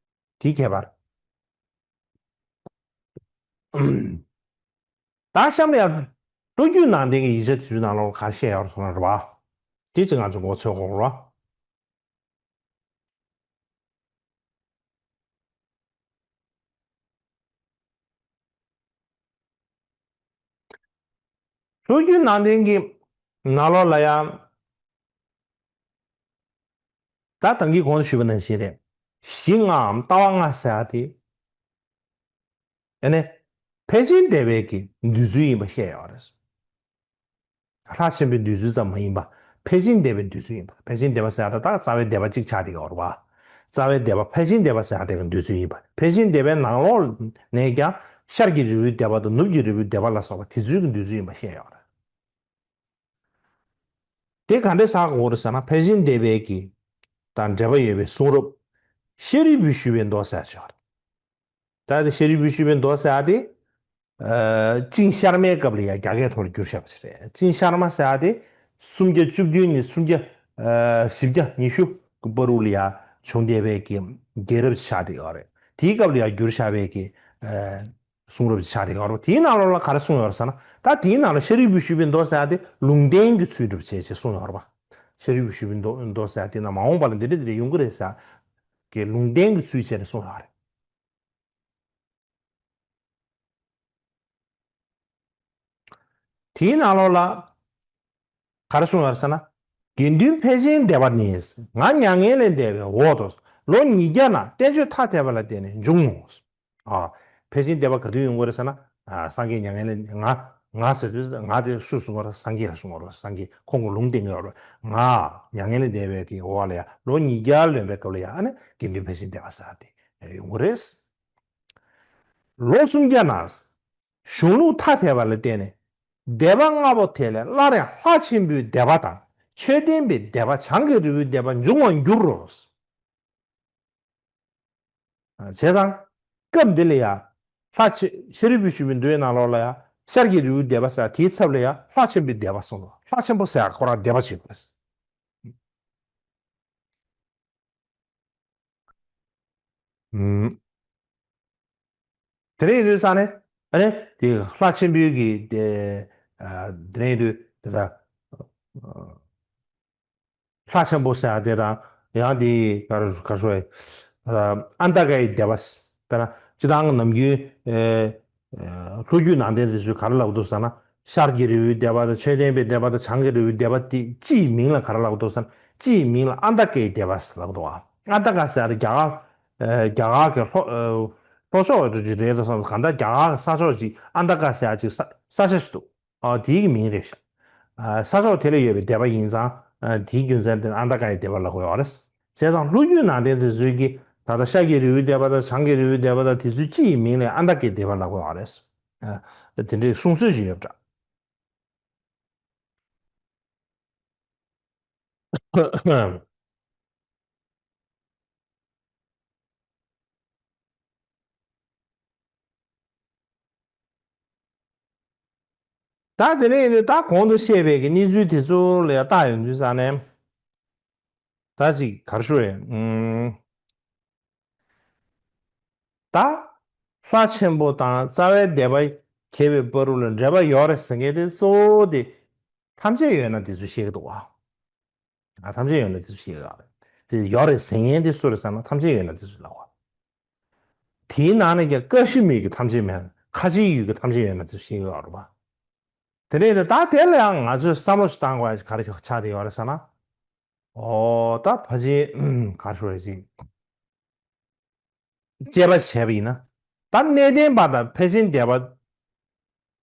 དེའི་ཁྱད་པར། ད་གཤམ་ལ་ཡང་ལོ་རྒྱུས་ནང་བསྟན་གྱི་ཡིག་ཆ་དེ་ཚོའི་ནང་ལོགས་ག་རེ་བཤད་ཡོད་རེད་ཟེར་ན་རེད་བ། དེ་ཅིག་ང་ཚོ་མགོ་ཚོད་དགོས་རེད་བ། ལོ་རྒྱུས་ནང་བསྟན་གྱི་ནང་ལོགས་ལ་ཡང་། ད་ད་གིན་གོང་དུ་ཞུས་པ་ནང་བཞིན་རེད། གཞི་ལྔའམ་ལྟ་བ་ལྔ་ཟེར་ཡ་དེ། ཨ་ནི། ཕལ་ཆེར་སྡེ་པའི་གི་འདོད་ཚུལ་ཡིན་པ་བཤད་ཡོད་རེད། ལྷ་ཆེན་པོའི་འདོད་ཚུལ་ཙམ་མ་ཡིན་པ། ཕལ་ཆེར་སྡེ་པའི་འདོད་ཚུལ་ཡིན་པ། ཕལ་ཆེར་སྡེ་པ་ཟེར་ཡ་ད་ད་རྩ་བའི་སྡེ་པ་གཅིག་ཆགས་བསྡད་ཡོད་རེད་བ། རྩ་བའི་སྡེ་པ་ཕལ་ཆེར་སྡེ་པ་ཟེར་ཡ་དེ་གི་འདོད་ཚུལ་ཡིན་པ། ཕལ་ཆེར་སྡེ་པའི་ནང་ལོགས་ནས་ཀྱང་ཤར་གྱི་རི་བོའི་སྡེ་པ་དང་ནུབ་ཀྱི་རི་བོའི་སྡེ་པ་ལ་སོགས་པ་དེ་ཚོའི་གི་འདོད་ཚུལ་ཡིན་པ་བཤད་ཡོད་རེད། དེ་ག་འདྲས་ཟེར་དགོས་རེད་ཟེར་ན་ཕལ་ཆེར་སྡེ་པའི་གི་དང་འབྲེལ་བ་ཡོད་པའི་གསུང་རབ། ཤཱ་རིའི་བུས་ཞུས་པའི་མདོ་ཟེར་ཆོག་རེད། ད་དེ་ཤཱ་རིའི་བུས་ཞུས་པའི་མདོ་ཟེར་ཡ་དེ། ཨ་སྤྱིན་ཤར་མའི་སྐབས་ལ་ཡ་རྒྱ་སྐད་ཐོག་ལ་བསྒྱུར་བཞག་པ་ཞིག་རེད། སྤྱིན་ཤར་མ་ཟེར་ཡ་དེ་སུམ་བརྒྱ་བཅུ་བདུན་ནས་སུམ་བརྒྱ་ཨ་བཞི་བརྒྱ་ཉི་ཤུ་གི་བར་དུ་ལ་ཡ་བྱུང་བསྡད་པའི་གི་རྒྱལ་རབས་ཆགས་བསྡད་ཡོད་རེད། དེའི་སྐབས་ལ་ཡ་བསྒྱུར་བཞག་པའི་གི་ཨ་གསུང་རབ་ཆགས་བསྡད་ཡོད་རེད། དེའི་ནང་ལོགས་ལ་ག་རེ་གསུངས་ཡོད་རེད་ཟེར་ན། ད་དེའི་ནང་ལ་ཤཱ་རིའི་བུས་ཞུས་པའི་མདོ་ཟེར་ཡ་དེ་ལུང་བསྟན་གྱི་ཚུལ་གྲུབ་བྱས་བྱས་གསུངས་ཡོད་རེད་པ། ཤཱ་རིའི་བུས་ཞུས་པའི་མདོ་མདོ་ཟེར་ཡ་དེ་ན་མ་འོངས་པ་ལ་འདི་འདྲ་འདི་འདྲ་ཡོང་གི་རེད་ཟེར་ཡ་གི་ལུང་བསྟན་གྱི་ཚུལ་བྱས་ནས་གསུངས་ཡོད་རེད། དེའི་ནང་ལོགས་ལ་ག་རེ་གསུངས་ཡོད་རེད་ཟེར་ན། དགེ་འདུན་ཕལ་ཆེན་སྡེ་པ་ནི། ང་མྱ་ངན་ལས་འདས་པའི་འོག་ཏུ་ལོ་ཉིས་བརྒྱ་ན་བསྟན་བཅོས་ཐ་དད་པ་ལ་བརྟེན་ནས་འབྱུང་ངོ་། ཨ། ཕལ་ཆེན་སྡེ་པ་ག་དུས་ཡོང་གི་རེད་ཟེར་ན། ཨ། སངས་རྒྱས་མྱ་ངན་ལས་ང་ང་ཟེར་དུས་ང་དེ་སུ་གསུང་གི་རེད། སངས་རྒྱས་ལ་གསུང་གི་རེད། སངས་རྒྱས་ཁོང་གི་ལུང་བསྟན་གྱི་ཡོད་རེད། ང་མྱ་ངན་ལས་འདས་པའི་གི་འོག་ལ་ཡ་ལོ་ཉིས་བརྒྱ་ལོན་པའི་སྐབས་ལ་ཡ་ཨ་ནི་དགེ་འདུན་ཕལ་ཆེན་སྡེ་པ་ཟེར་དེ་ཡོང་གི་རེད། ལོ་སུམ་བརྒྱ་ན། གཞུང་ལུགས་ཐ་དད་པ་ལ་བརྟེན་ནས་སྡེ་པ་ལྔ་པོ་དེ་ལས་སླར་ཡང་ལྷ་ཆེན་པོའི་སྡེ་པ་དང་མཆོད་རྟེན་པའི་སྡེ་པ་བྱང་གི་རི་བོའི་སྡེ་པ་འབྱུང་བར་འགྱུར་རོ། བྱས་ཙང་། སྐབས་འདི་ལ་ཡང་། ལྷ་ཆེ་ཤཱ་རིའི་བུས་ཞུས་པའི་མདོའི་ནང་ལོགས་ལ་ཡང་ཤར་གྱི་རི་བོའི་སྡེ་པ་ཟེར་དེའི་ཚབ་ལ་ཡང་ལྷ་ཆེན་པོའི་སྡེ་པ་གསུངས་ལ་ལྷ་ཆེན་པོ་ཟེར་ཁོ་རང་སྡེ་པ་ཅིག་ཡོད་པ་རེད། ཨུམ། དེ་རིང་ཡིན་དུས་ས་ནས་ཨ་ནི་དེ་ལྷ་ཆེན་པོའི་གི་དེ་ཨ་དེ་རིང་ཡིན་དུས་དེ་ལྟ་ལྷ་ཆེན་པོ་ཟེར་ཡ་དེ་དང་ཡང་དེ་ག་རེ་ག་རེ་ཟེར་ཨ་ཨནྟ་ཀའི་སྡེ་པ་དཔེར་ན་སྤྱིར་བཏང་ནམ་རྒྱུན་ཨེ་ཨེ་ལྷོ་རྒྱུད་ནང་བསྟན་དེ་ཚོས་ག་རེ་ལབ་འདུག་ཟེར་ན། ཤར་གྱི་རི་བོའི་སྡེ་པ་དང་མཆོད་རྟེན་པའི་སྡེ་པ་དང་བྱང་གི་རི་བོའི་སྡེ་པ་དེ་སྤྱི་ཡི་མིང་ལ་ག་རེ་ལབ་འདུག་ཟེར་ན། སྤྱི་ཡི་མིང་ལ་ཨན་ཏ་ཀའི་སྡེ་པ་ཟེར་ལབ་འདུག་བ། ཨན་ཏ་ཀ་ཟེར་ཡ་དེ་རྒྱ་གར་ཨ་རྒྱ་གར་གྱི་ལྷོ་ཨ་ལྷོ་ཕྱོགས་འདྲ་ཅིག་རེད་འདུག་བསམ། གང་ལྟར་རྒྱ་གར་གྱི་ས་ཕྱོགས་ཅིག་ཨན་ཏ་ཀ་ཟེར་ཡ་ཅིག་ས་ས་ཆ་ཞིག་འདུག་ཨ་དེའི་གི་མིང་རེད་ཤག་ཨ་ས་ཕྱོགས་དེ་ལ་ཡོད་པའི་སྡེ་པ་ཡིན་ཙང་། ཨ་དེའི་རྒྱུ་མཚན་དེ་ཨན་ཏ་ཀ་ཡི་སྡེ་པ་ལབ་ཀྱི་ཡོད་རེད། བྱས་ཙང་ལྷོ་རྒྱུད་ནང་བསྟན་དེ་ཚོའི་གི་ད་ལྟ་ཤར་གྱི་རི་བོའི་སྡེ་པ་དང་བྱང་གི་རི་བོའི་སྡེ་པ་དང་དེ་ཚོའི་སྤྱི་ཡི་མིང་ལ་ཨན་ཏ་ཀའི་སྡེ་པ་ལབ་ཀྱི་ཡོད་རེད། ཨ་དེ་འདྲའི་གསུང་སྲོལ་ཞིག་ཡོད་པ་འདྲ། ད་དེ་ནས་ཡིན་དུས་ད་གོང་དུ་བཤད་པའི་གི་གནས་ཚུལ་དེ་ཚོ་ལ་ཡང་བལྟ་ཡོང་དུས་ཙང་ནས། ད་ཅིག་ག་རེ་ཞུ་རེད། ཨུམ། ད་ལྷ་ཆེན་པོ་དང་རྩ་བའི་སྡེ་པ་མཁས་པའི་བར་དུ་ལ་འབྲེལ་བ་ཡོད་རེད་ཟེར་མཁན་དེ་གཙོ་བོ་དེ་ཐམས་ཅད་ཡོད་ན་དེ་ཚོ་བཤད་ཀྱི་འདུག་བ། ཨ་ཐམས་ཅད་ཡོད་ན་དེ་ཚོ་བཤད་ཀྱི་རེད། དེ་ཡོད་རེད་ཟེར་མཁན་དེ་སུ་རེད་ཟེར་ན་ཐམས་ཅད་ཡོད་ན་དེ་ཚོ་ལབ་བ། དེའི་ནང་ནས་ཀྱང་ཀ་ཤི་མིར་གྱི་ཐམས་ཅད་མེད། ཁ་ཆེའི་ཡུལ་གྱི་ཐམས་ཅད་ཡོད་ན་དེ་ཚོ་བཤད་ཀྱི་ཡོད་རེད་བ། དེ་ནས་ད་དེ་ལ་ཡང་ང་ཚོས་བསམ་བློ་ཞིག་བཏང་དགོས་ཡ་ཞིག་ག་རེ་ཆགས་བསྡད་ཡོད་རེད་ཟེར་ན། ཨོ་ད་ཕལ་ཆེར་ག་རེ་ཞུ་རེད་ཅིག་དཔྱད་པ་བྱས་པ་ཡིན་ན། ད་གནས་བརྟན་པ་དང་ཕལ་ཆེར་འདས་པ་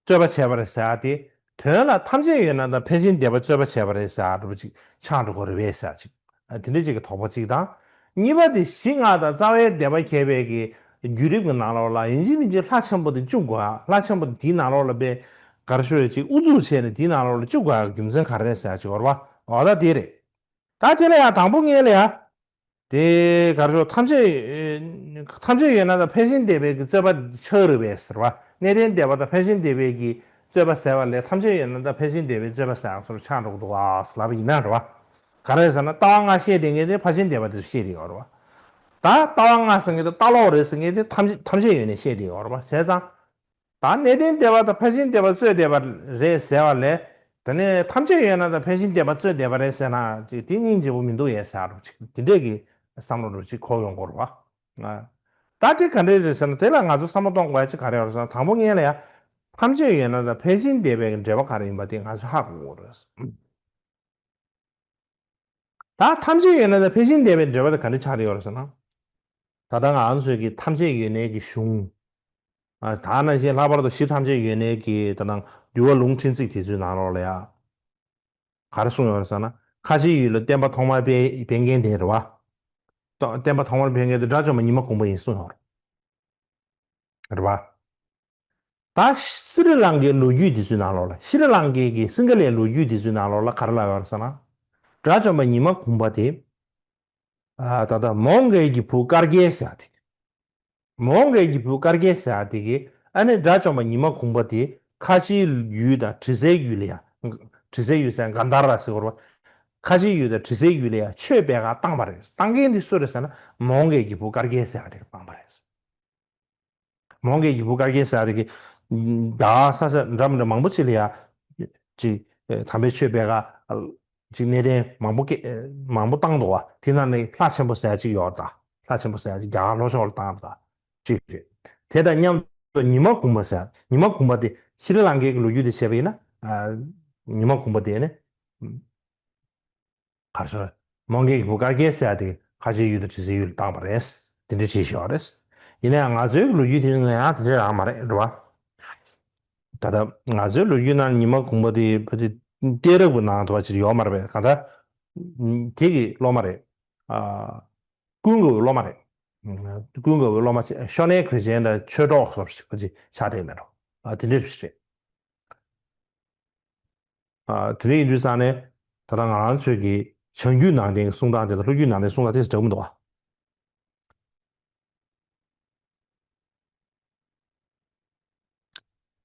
རྩོད་པ་བྱས་པ་རེད་ཟེར་ཡ་དེ། དོན་ལ་ཐམས་ཅད་ཡོད་ན་དང་ཕལ་ཆེར་འདས་པ་རྩོད་པ་བྱས་པ་རེད་ཟེར་ཡ་འདྲ་པོ་ཅིག་ཆགས་འགྲོ་གི་རེད་པས་ཟེར་ཡ་ཅིག་ཨ་དེ་འདྲ་ཅིག་གི་དོགས་པ་ཅིག་དང་། གཉིས་པ་དེ་གཞི་ལྔ་དང་རྩ་བའི་བདེ་བ་མཁས་པའི་གི་བརྒྱུད་རིམ་གྱི་ནང་ལོགས་ལ་ཡིན་གཅིག་མིན་གཅིག་ལྷ་ཆེན་པོ་དེ་བཅུག་དགོས། ལྷ་ཆེན་པོ་དེ་དེའི་ནང་ལོགས་ལ་དཔེ་ག་རེ་ཞུ་རེད་ཅིག་ཨུ་ཚུགས་བྱས་ནས་དེའི་ནང་ལོགས་ལ་བཅུག་དགོས་ཡ་གི་རྒྱུ་མཚན་ག་རེ་རེད་ཟེར་ཡ་ཅིག་ཡོད་རེད་བ། འོ་ད་དེ་རེད། ད་དེ་ལ་ཡ་དང་པོ་ངེས་ལ་ཡ། དེ་ག་རེ་ཞུ། ཐམས་ཅད་ཐམས་ཅད་ཡོད་ན་ད་ཕལ་ཆེར་འདས་པའི་གི་རྩོད་པ་ཆགས་རེད་པས་ཟེར་བ། གནས་བརྟན་འདས་པ་དང་ཕལ་ཆེར་འདས་པའི་གི་རྩོད་པ་ཟེར་བ་ལས་ཐམས་ཅད་ཡོད་ན་ད་ཕལ་ཆེར་འདས་པའི་རྩོད་པ་ཟེར་བ་ཚོར་ཆགས་འགྲོ་གི་འདུག་ཨ་ལབ་པ་ཡིན་ན་རེད་བ། ག་རེ་ཟེར་ན་ལྟ་བ་ལྔ་བཤད་བསྡད་མཁན་དེ་ཕལ་ཆེར་འདས་པ་དེ་ཚོ་བཤད་བསྡད་ཡོད་རེད་བ། ད་ལྟ་བ་ལྔ་ཟེར་མཁན་དེ་ལྟ་ལོག་རེད་ཟེར་མཁན་དེ་ཐམས་ཅད་ཐམས་ཅད་ཡོད་ནས་བཤད་བསྡད་ཡོད་རེད་བ། བྱས་ཙང་། ད་གནས་བརྟན་འདས་པ་དང་ཕལ་ཆེར་འདས་པ་རྩོད་བསྡད་པ་རེད་ཟེར་བ་ལས། དེ་ནས་ཐམས་ཅད་ཡོད་ན་དང་ཕལ་ཆེར་འདས་པ་རྩོད་བསྡད་པ་རེད་ཟེར་ན་ཅིག་དེ་སྙིང་རྗེ་པོ་མི་འདུག་ཡས་ཟེར་རོ་ཅིག་དེ་འདྲས་ཀྱི་བསམ་བློ་རོ་ཅིག་འཁོར་ཡོང་གི་རེད་བ། ང་ད་དེ་ག་འདྲས་རེད་ཟེར་ན་དེ་ལ་ང་ཚོ་བསམ་བློ་གཏོང་དགོས་ཡ་ཅིག་ག་རེ་ཡོད་རེད་ཟེར་ན་དང་པོ་ངེས་ལ་ཡ། ཐམས་ཅད་ཡོད་ན་དང་ཕལ་ཆེར་འདས་པའི་འབྲེལ་བ་ག་རེ་ཡིན་པ་དེ་ང་ཚོ་ཧ་གོ་དགོས་རེད། ད་ཐམས་ཅད་ཡོད་ན་ད་ཕལ་ཆེར་འདས་པའི་འབྲེལ་བ་དེ་ག་འདྲ་ཆགས་བསྡད་ཡོད་རེད་ཟེར་ན། ད་ལྟ་ང་རང་ཚོས་ཀྱི་ཐམས་ཅད་ཡོད་གནས་ཀྱི་གཞུང་། ཨ་ད་ནང་བཞིན་ལྷག་པར་དུ་གཞི་ཐམས་ཅད་ཡོད་གནས་ཀྱི་ད་ནང་འདུལ་བ་ལུང་ཕྲན་ཚེགས་དེ་ཚོའི་ནང་ལོགས་ལ་ཡ། ག་རེ་གསུངས་ཡོད་རེད་ཟེར་ན། ཁ་ཆེའི་ཡུལ་ལ་བསྟན་པ་ཐོག་མར་སྤེལ་སྤེལ་མཁན་དེ་རེད་བ། ཏོ་བསྟན་པ་ཐོག་མར་སྤེལ་མཁན་དེ་དགྲ་བཅོམ་པ་ཉི་མ་གུང་པ་ཡིན་གསུངས་ཡོད་རེད། རེད་བ། ད་སི་རི་ལང་ཀའི་ལོ་རྒྱུས་དེ་ཚོའི་ནང་ལོགས་ལ་སི་རི་ལང་ཀའི་གི་སིང་ག་ལའི་ལོ་རྒྱུས་དེ་ཚོའི་ནང་ལོགས་ལ་ག་རེ་ལབ་ཡོད་རེད་ཟེར་ན། དགྲ་བཅོམ་པ་ཉི་མ་གུང་པ་དེ། ཨ་ད་ལྟ་མོའུ་འགལ་གྱི་བུ་དཀར་རྒྱལ་ཟེར་ཡ་དེ། མོའུ་འགལ་གྱི་བུ་དཀར་རྒྱལ་ཟེར་ཡ་དེ་གིས་ཨ་ནི་དགྲ་བཅོམ་པ་ཉི་མ་གུང་པ་དེ་ཁ་ཆེའི་ཡུལ་དང་དྲི་ཟའི་ཡུལ་ལ་ཡ། དྲི་ཟའི་ཡུལ་ཟེར་གན་དྷ་ར་ཟེར་བ་རེད་བ། ཁ་ཆེའི་ཡུལ་དང་དྲི་ཟའི་ཡུལ་ལ་ཡ་ཆོས་སྤེལ་ག་བཏང་བ་རེད། བཏང་མཁན་དེ་སུ་རེད་ཟེར་ན་མོའུ་འགལ་གྱི་བུ་དཀར་རྒྱལ་ཟེར་ཡ་དེ་གིས་བཏང་བ་རེད། མོའུ་འགལ་གྱི་བུ་དཀར་རྒྱལ་ཟེར་ཡ་དེ་གིས་ད་ས་ཆ་འདྲ་མི་འདྲ་མང་པོ་ཅིག་ལ་ཡ་ཅིག་དམ་པའི་ཆོས་སྤེལ་ག་ཅིག་གནས་བརྟན་མང་པོ་སྐད་མང་པོ་བཏང་འདུག་བ། དེ་ནང་ནས་ལྷ་ཆེན་པོ་ཟེར་ཡ་ཅིག་ཡོད་ད། ལྷ་ཆེན་པོ་ཟེར་ཡ་ཅིག་རྒྱ་གར་ལྷོ་ཕྱོགས་ལ་བཏང་ད། ཅིག་རེད། དེ་དང་མཉམ་དུ་ཉི་མ་གུང་པ་ཟེར་ཉི་མ་གུང་པ་དེ་ཤྲི་ལང་ཀའི་ལོ་རྒྱུས་དེ་བྱས་པ་ཡིན་ན། ཉི་མ་གུང་པ་དེ་ནི། ག་རེ་ཟེར། མོའུ་འགལ་གྱི་བུ་དཀར་རྒྱལ་ཟེར་ཡ་དེ་ཁ་ཆེའི་ཡུལ་དང་དྲི་ཟའི་ཡུལ་ལ་བཏང་བ་རེད། དེ་འདྲ་བྲིས་ཤག་རེད། ཡིན་ན་ཡང་ང་ཚོའི་ལོ་རྒྱུས་དེ་ནང་ཡང་དེ་འདྲ་རང་མ་རེད་རེད་བ། ད་ལྟ་ང་ཚོའི་ལོ་རྒྱུས་ནང་ཉི་མ་གུང་པ་དེ་ཕལ་ཆེར་གཏད་རབས་ཀྱི་ནང་དུ་བ་ཅིག་ཡོད་མ་རེད་པས། གང་ལྟར་དེ་གི་སློབ་མ་རེད། ཨ། ཀུན་དགའ་བོའི་སློབ་མ་རེད། ཀུན་དགའ་བོའི་སློབ་མ་ཆེ་ཤོ་ནའི་གོས་ཆེན་དང་ཆོས་གྲོགས་སོགས་ཞིག་པ་ཅིག་ཆགས་བསྡད་མེད་འགྲོ། ཨ་དེ་འདྲ་རེད། ཨ་དེ་འདྲ་ཡིན་དུས་ཙང་ནས་ད་ལྟ་ང་རང་ཚོའི་གི་བྱང་རྒྱུད་ནང་བསྟན་གྱི་གསུང་སྟངས་དེ་དང་ལྷོ་རྒྱུད་ནང་བསྟན་གསུང་སྟངས་དེ་འདྲ་པོ་མི་འདུག་བ།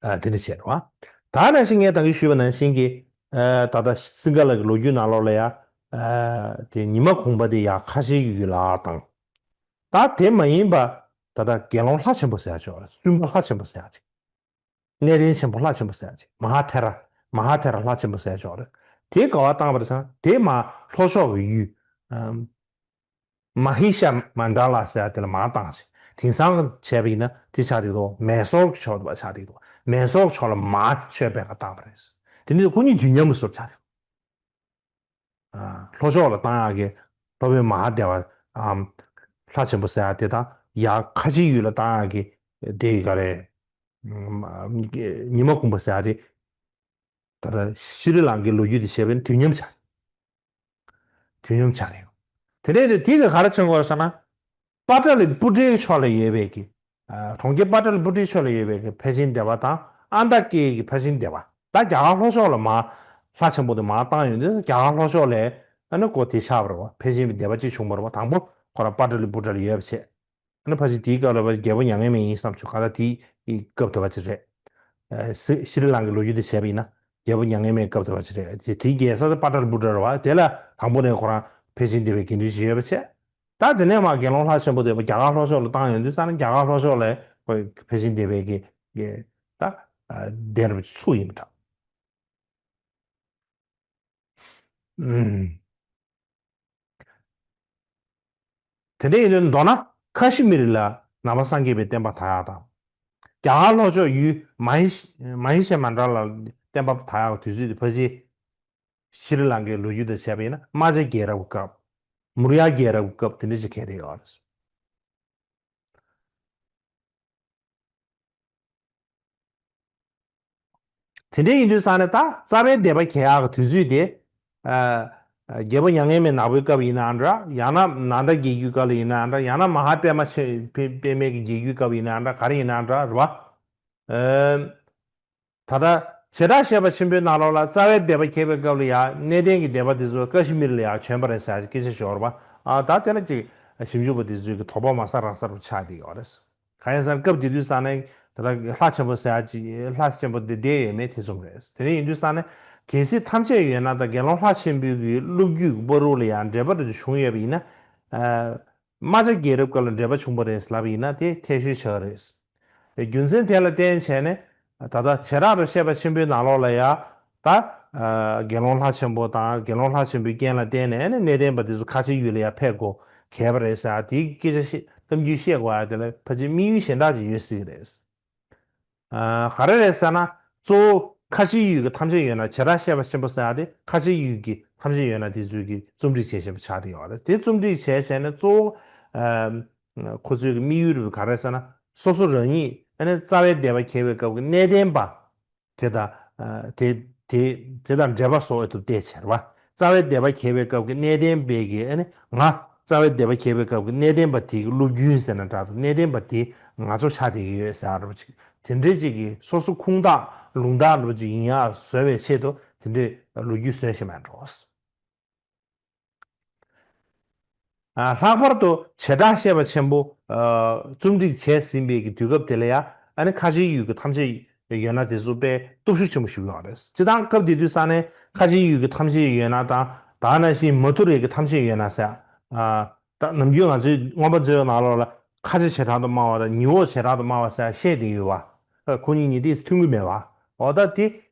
ཨ་དེ་འདྲ་བྱས་རེད་བ། ད་ནང་བཞིན་ངས་ད་གིན་ཞུས་པ་ནང་བཞིན་གྱི་ཨ་ད་ལྟ་སིང་ག་ལ་གི་ལོ་རྒྱུས་ནང་ལོགས་ལ་ཡ། ཨ་དེ་ཉི་མ་གུང་པ་དེ་ཡ་ཁ་ཆེའི་ཡུལ་ལ་བཏང་། ད་དེ་མ་ཡིན་པ་ད་ལྟ་དགེ་སློང་ལྷ་ཆེན་པོ་ཟེར་ཡ་ཅིག་ཡོད་རེད། བཙུན་པ་ལྷ་ཆེན་པོ་ཟེར་ཡ་ཅིག་གནས་བརྟན་ཆེན་པོ་ལྷ་ཆེན་པོ་ཟེར་ཡ་ཅིག་མ་ཧཱ་ཐེ་ར། མ་ཧཱ་ཐེ་ར་ལྷ་ཆེན་པོ་ཟེར་ཡ་ཅིག་ཡོད་རེད། དེ་ག་བ་བཏང་བ་རེད་ཟེར་ན་དེ་མ་ལྷོ་ཕྱོགས་ཀྱི་ཡུལ། ཨམ། མ་ཧི་ཤ་མན་ཌ་ལ་ཟེར་ཡ་དེ་ལ་མར་བཏང་ཞིང་། དེང་སང་བྱས་པ་ཡིན་ན་དེ་ཆགས་བསྡད་འདུག་མེ་སོར་གྱི་ཕྱོགས་དེ་བ་ཆགས་བསྡད་འདུག་མེ་སོགས་ཕྱོགས་ལ་མར་མཆོད་པའི་ཁ་བཏང་བ་རེད། དེ་ནི་ཁོ་གཉིས་དུས་མཉམ་དུ་བཟོ་ཆགས། ལྷོ་ཕྱོགས་ལ་བཏང་ཡག་གི་སློབ་དཔོན་མ་ཧཱ་དེ་བ་ལྷ་ཆེན་པོ་ཟེར་ཡག་དེ་དང་ཡ་ཁ་ཆེའི་ཡུལ་ལ་བཏང་ཡག་གི་དེ་ག་རེད། ཉི་མ་གུང་པ་ཟེར་ཡག་དེ། ད་ལྟ་ཤྲི་ལང་ཀའི་ལོ་རྒྱུས་དེ་བཤད་པས་ན་དུས་མཉམ་ཆགས། དུས་མཉམ་ཆགས་རེད། དེ་འདྲའི་དུས་དེ་ག་ག་རེ་མཚོན་གྱི་ཡོད་ཟེར་ན། པ་ཏ་ལི་པུ་ཏྲའི་ཕྱོགས་ལ་ཡོད་པའི་གི། གྲོང་ཁྱེར་པ་ཏ་ལི་པུ་ཏྲའི་ཕྱོགས་ལ་ཡོད་པའི་གི་ཕལ་ཆེན་སྡེ་པ་དང་ཨན་ཏ་ཀི་ཡའི་གི་ཕལ་ཆེན་སྡེ་པ། ད་རྒྱ་གར་ལྷོ་ཕྱོགས་ལ་མར་ལྷ་ཆེན་པོ་དེ་མར་བཏང་ཡོང་དུས་རྒྱ་གར་ལྷོ་ཕྱོགས་ལ་ཨ་ནི་ཀོ་དེ་ཆགས་པ་རེད་བ། ཕལ་ཆེན་པའི་སྡེ་པ་གཅིག་བྱུང་བ་རེད་བ། དང་པོ་ཁོ་རང་པ་ཏ་ལི་པུ་ཏྲ་ལ་ཡོད་པ་བྱས། ཨ་ནི་ཕལ་ཆེར་དེའི་སྐབས་ལ་ཕལ་ཆེར་རྒྱལ་པོ་མྱ་ངན་མེད་ཡིན་བསམ་བྱུང་། གང་ལྟར་དེའི་སྐབས་དེ་བ་ཅིག་རེད། ཨ་སི་ཤྲི་ལང་ཀའི་ལོ་རྒྱུས་དེ་བྱས་པ་ཡིན་ན་རྒྱལ་པོ་མྱ་ངན་མེད་སྐབས་དེ་བ་ཅིག་རེད། དེ་དེའི་རྒྱལ་ས་དེ་པ་ཏ་ལི་པུ་ཏྲ་རེད་བ། དེ་ལ་དང་པོ་ནས་ཁོ་རང་ཕལ་ཆེན་སྡེ་པའི་དགེ་འདུན་ཅིག་ཡོད་པ་བྱས། ད་དེ་ནས་མར་དགེ་སློང་ལྷ་ཆེན་པོ་དེ་རྒྱ་གར་ལྷོ་ཕྱོགས་ལ་བཏང་ཡོང་དུས་ཙང་ནས་རྒྱ་གར་ལྷོ་ཕྱོགས་ལ་ཕལ་ཆེན་སྡེ་པའི་གི་གི་ད་ཨ་གདན་རབས་ཚུགས་ཡིན་པ་འདྲ། ཨུམ། དེ་འདྲ་ཡིན་དུས་མདོར་ན་ཁ་ཤི་མིར་ལ་ནང་པ་སངས་རྒྱས་པའི་བསྟན་པ་དར་ཡག་དང་། རྒྱ་གར་ལྷོ་ཕྱོགས་ཡུལ་མ་ཧི་མ་ཧི་ཤ་མན་ཌ་ལ་བསྟན་པ་དར་ཡག་དུས་ཚོད་དེ་ཕལ་ཆེར་ཤྲི་ལང་ཀའི་ལོ་རྒྱུས་དང་བྱས་པ་ཡིན་ན་རྨ་བྱ་རྒྱལ་རབས་ཀྱི་སྐབས། མུར་ཡ་རྒྱལ་རབས་ཀྱི་སྐབས་དེ་འདྲ་ཞིག་འཁེལ་བསྡད་ཡོད་རེད། དེ་འདྲ་ཡིན་དུས་ཙང་ནས་ད་རྩ་བའི་སྡེ་པ་གྱེས་ཡག་གི་དུས་ཚོད་དེ། ཨ། རྒྱལ་པོ་མྱ་ངན་མེད་ནག་པོའི་སྐབས་ཡིན་ནའང་འདྲ། ཡང་ན་ནཱ་ལེནྡྲ་རྒྱལ་རྒྱུད་སྐབས་ལ་ཡིན་ནའང་འདྲ། ཡང་ན་མ་ཧཱ་པདྨ་ཆེ་པད་པདྨའི་གི་རྒྱལ་རྒྱུད་སྐབས་ཡིན་ནའང་འདྲ། ག་རེ་ཡིན་ནའང་འདྲ་རེད་བ། ཨ། ད་ལྟ་བྱེ་བྲག་བཤད་པ་ཆེན་པོའི་ནང་ལོགས་ལ་རྩ་བའི་སྡེ་པ་གྱེས་པའི་སྐབས་ལ་ཡང་གནས་བརྟན་གྱི་སྡེ་པ་དེ་ཚོ་ཀ་ཤི་མིར་ལ་ཡང་བྱོན་པ་རེད་ཟེར་ཡག་སྐད་ཆ་ཤོར་བ། ཨ། ད་དེ་ལ་ཅིག་ཞིབ་འཇུག་པ་དེ་ཚོས་ཀྱི་དོགས་པ་མ་ཟ་རག་ས་རུ་ཆགས་བསྡད་ཡོད་རེད། གང་ཡིན་ཟེར་ན་སྐབས་དེ་དུས་ཙང་ནས་ད་ལྟ་ལྷ་ཆེན་པོ་ཟེར་ཡག་ཅིག་ལྷ་ཆེན་པོ་དེ་བསྡད་ཡོད་མེད་ཐེ་ཚོམ་རེད། དེ་འདྲ་ཡིན་དུས་ཙང་ནས་གལ་སྲིད་ཐམས་ཅད་ཡོད་ན་དང་དགེ་སློང་ལྷ་ཆེན་པོའི་གི་སློབ་རྒྱུད་ཀྱི་བར་དུ་ལ་ཡང་འབྲེལ་བ་རེ་བྱུང་ཡོད་པ་ཡིན་ན། ཨ། རྨ་བྱ་རྒྱལ་རབས་སྐབས་ལ་འབྲེལ་བ་བྱུང་བ་རེད་ལབ་ཡིན་ན་དེ་ཐད་ཤོས་ཆགས་རེད། རྒྱུ་མཚན་དེ་ལ་བརྟེན་བྱས་ནས་ད་ལྟ་བྱེ་བྲག་ཏུ་བཤད་པ་ཆེན་པོའི་ནང་ལོགས་ལ་ཡང་ད། ཨ། དགེ་སློང་ལྷ་ཆེན་པོ་དང་དགེ་སློང་ལྷ་ཆེན་པོའི་རྐྱེན་ལ་བརྟེན་ནས་ནི་གནས་བརྟན་པ་དེ་ཚོ་ཁ་ཆེའི་ཡུལ་ལ་ཡང་ཕེབས་དགོས་གལ་པ་རེད་ཟེར་དེའི་སྐད་ཆ་བཤད་གཏམ་རྒྱུད་བཤད་དགོས་ཡ་དེ་ལ་ཕལ་ཆེར་དམིགས་ཡུལ་གཞན་དག་ཅིག་ཡོད་སྲིད་ཀྱི་རེད། ཨ། ག་རེ་རེད་ཟེར་ན། གཙོ་བོ་ཁ་ཆེའི་ཡུལ་གྱི་ཐམས་ཅད་ཡོད་ན། བྱེ་བྲག་བཤད་པ་ཆེན་པོ་ཟེར་ཡ་དེ་ཁ་ཆེའི་ཡུལ་གྱི་ཐམས་ཅད་ཡོད་ན་དེ་ཚོའི་གི་རྩོམ་སྒྲིག་བྱས་བཞིན་པ་ཆགས་བསྡད་ཡོད་རེད། དེ་རྩོམ་སྒྲིག་བྱས་བྱས་ནས་གཙོ་བོ། ཨ། ཁོ་ཚོའི་གི་དམིགས་ཡུལ་རེད་ག་རེ་ཟེར་ན། སོ་སོ་རང་ཉིད་ཨ་ནི་རྩ་བའི་སྡེ་པ་གྱེས་པའི་སྐབས་ཀྱི་གནས་བརྟན་པ། དེ་དང་། ཨ། དེ་དེ་དེ་དང་འབྲེལ་བ་བཟོ་འོས་ཐུབ་བལྟས་བྱས་རེད་བ། རྩ་བའི་སྡེ་པ་གྱེས་པའི་སྐབས་ཀྱི་གནས་བརྟན་པའི་གི་ཨ་ནི་ང་རྩ་བའི་སྡེ་པ་གྱེས་པའི་སྐབས་ཀྱི་གནས་བརྟན་པ་དེ་གི་སློབ་རྒྱུན་ཟེར་ན་འདྲ་འདུག་གནས་བརྟན་པ་དེ་ང་ཚོ་ཆགས་བསྡད་ཀྱི་ཡོད་ཟེར་བ་ཅིག་དེ་འདྲའི་ཅིག་གི་སོ་སོ་ཁུངས་དག་ལུང་དག་འདྲ་ཅིག་ཡིན་ཡག་བཟོ་བའི་ཆེད་དུ་དེ་འདྲའི་ལོ་རྒྱུས་བཟོས་བཞིན་པ་འགྲོ། ཨ། ལྷག་པར་དུ་བྱེ་བྲག་བཤད་པ་ཆེན་པོ། ཨ། རྩོམ་སྒྲིག་བྱས་ཟིན་པའི་གི་དུས་སྐབས་དེ་ལ་ཡང་ཨ་ནི་ཁ་ཆེའི་ཡུལ་གྱི་ཐམས་ཅད་ཡོད་ན་དེ་ཚོ་དཔེ་སྟོབས་ཤུགས་ཆེན་པོ་ཞིག་ཡོད་རེད། སྤྱིར་བཏང་སྐབས་དེ་དུས་ས་ནས་ཁ་ཆེའི་ཡུལ་གྱི་ཐམས་ཅད་ཡོད་ན་དང་ད་ག་ནང་བཞིན་མ་ཐུ་རའི་གི་ཐམས་ཅད་ཡོད་ན་ཟེར། ཨ། ད་ནམ་རྒྱུན་ང་ཚོའི་མངོན་པ་མཛོད་ནང་ལོགས་ལ་ཁ་ཆེ་བྱེ་བྲག་ཏུ་སྨྲ་བ་དང་ཉི་འོག་བྱེ་བྲག་ཏུ་སྨྲ་བ་ཟེར་བཤད་བསྡད་ཡོད་པ། ཨ། ཁོ་གཉིས་གཉིས་དེ་མཐུན་གྱི་མེད་པ། འོ་ད་དེ་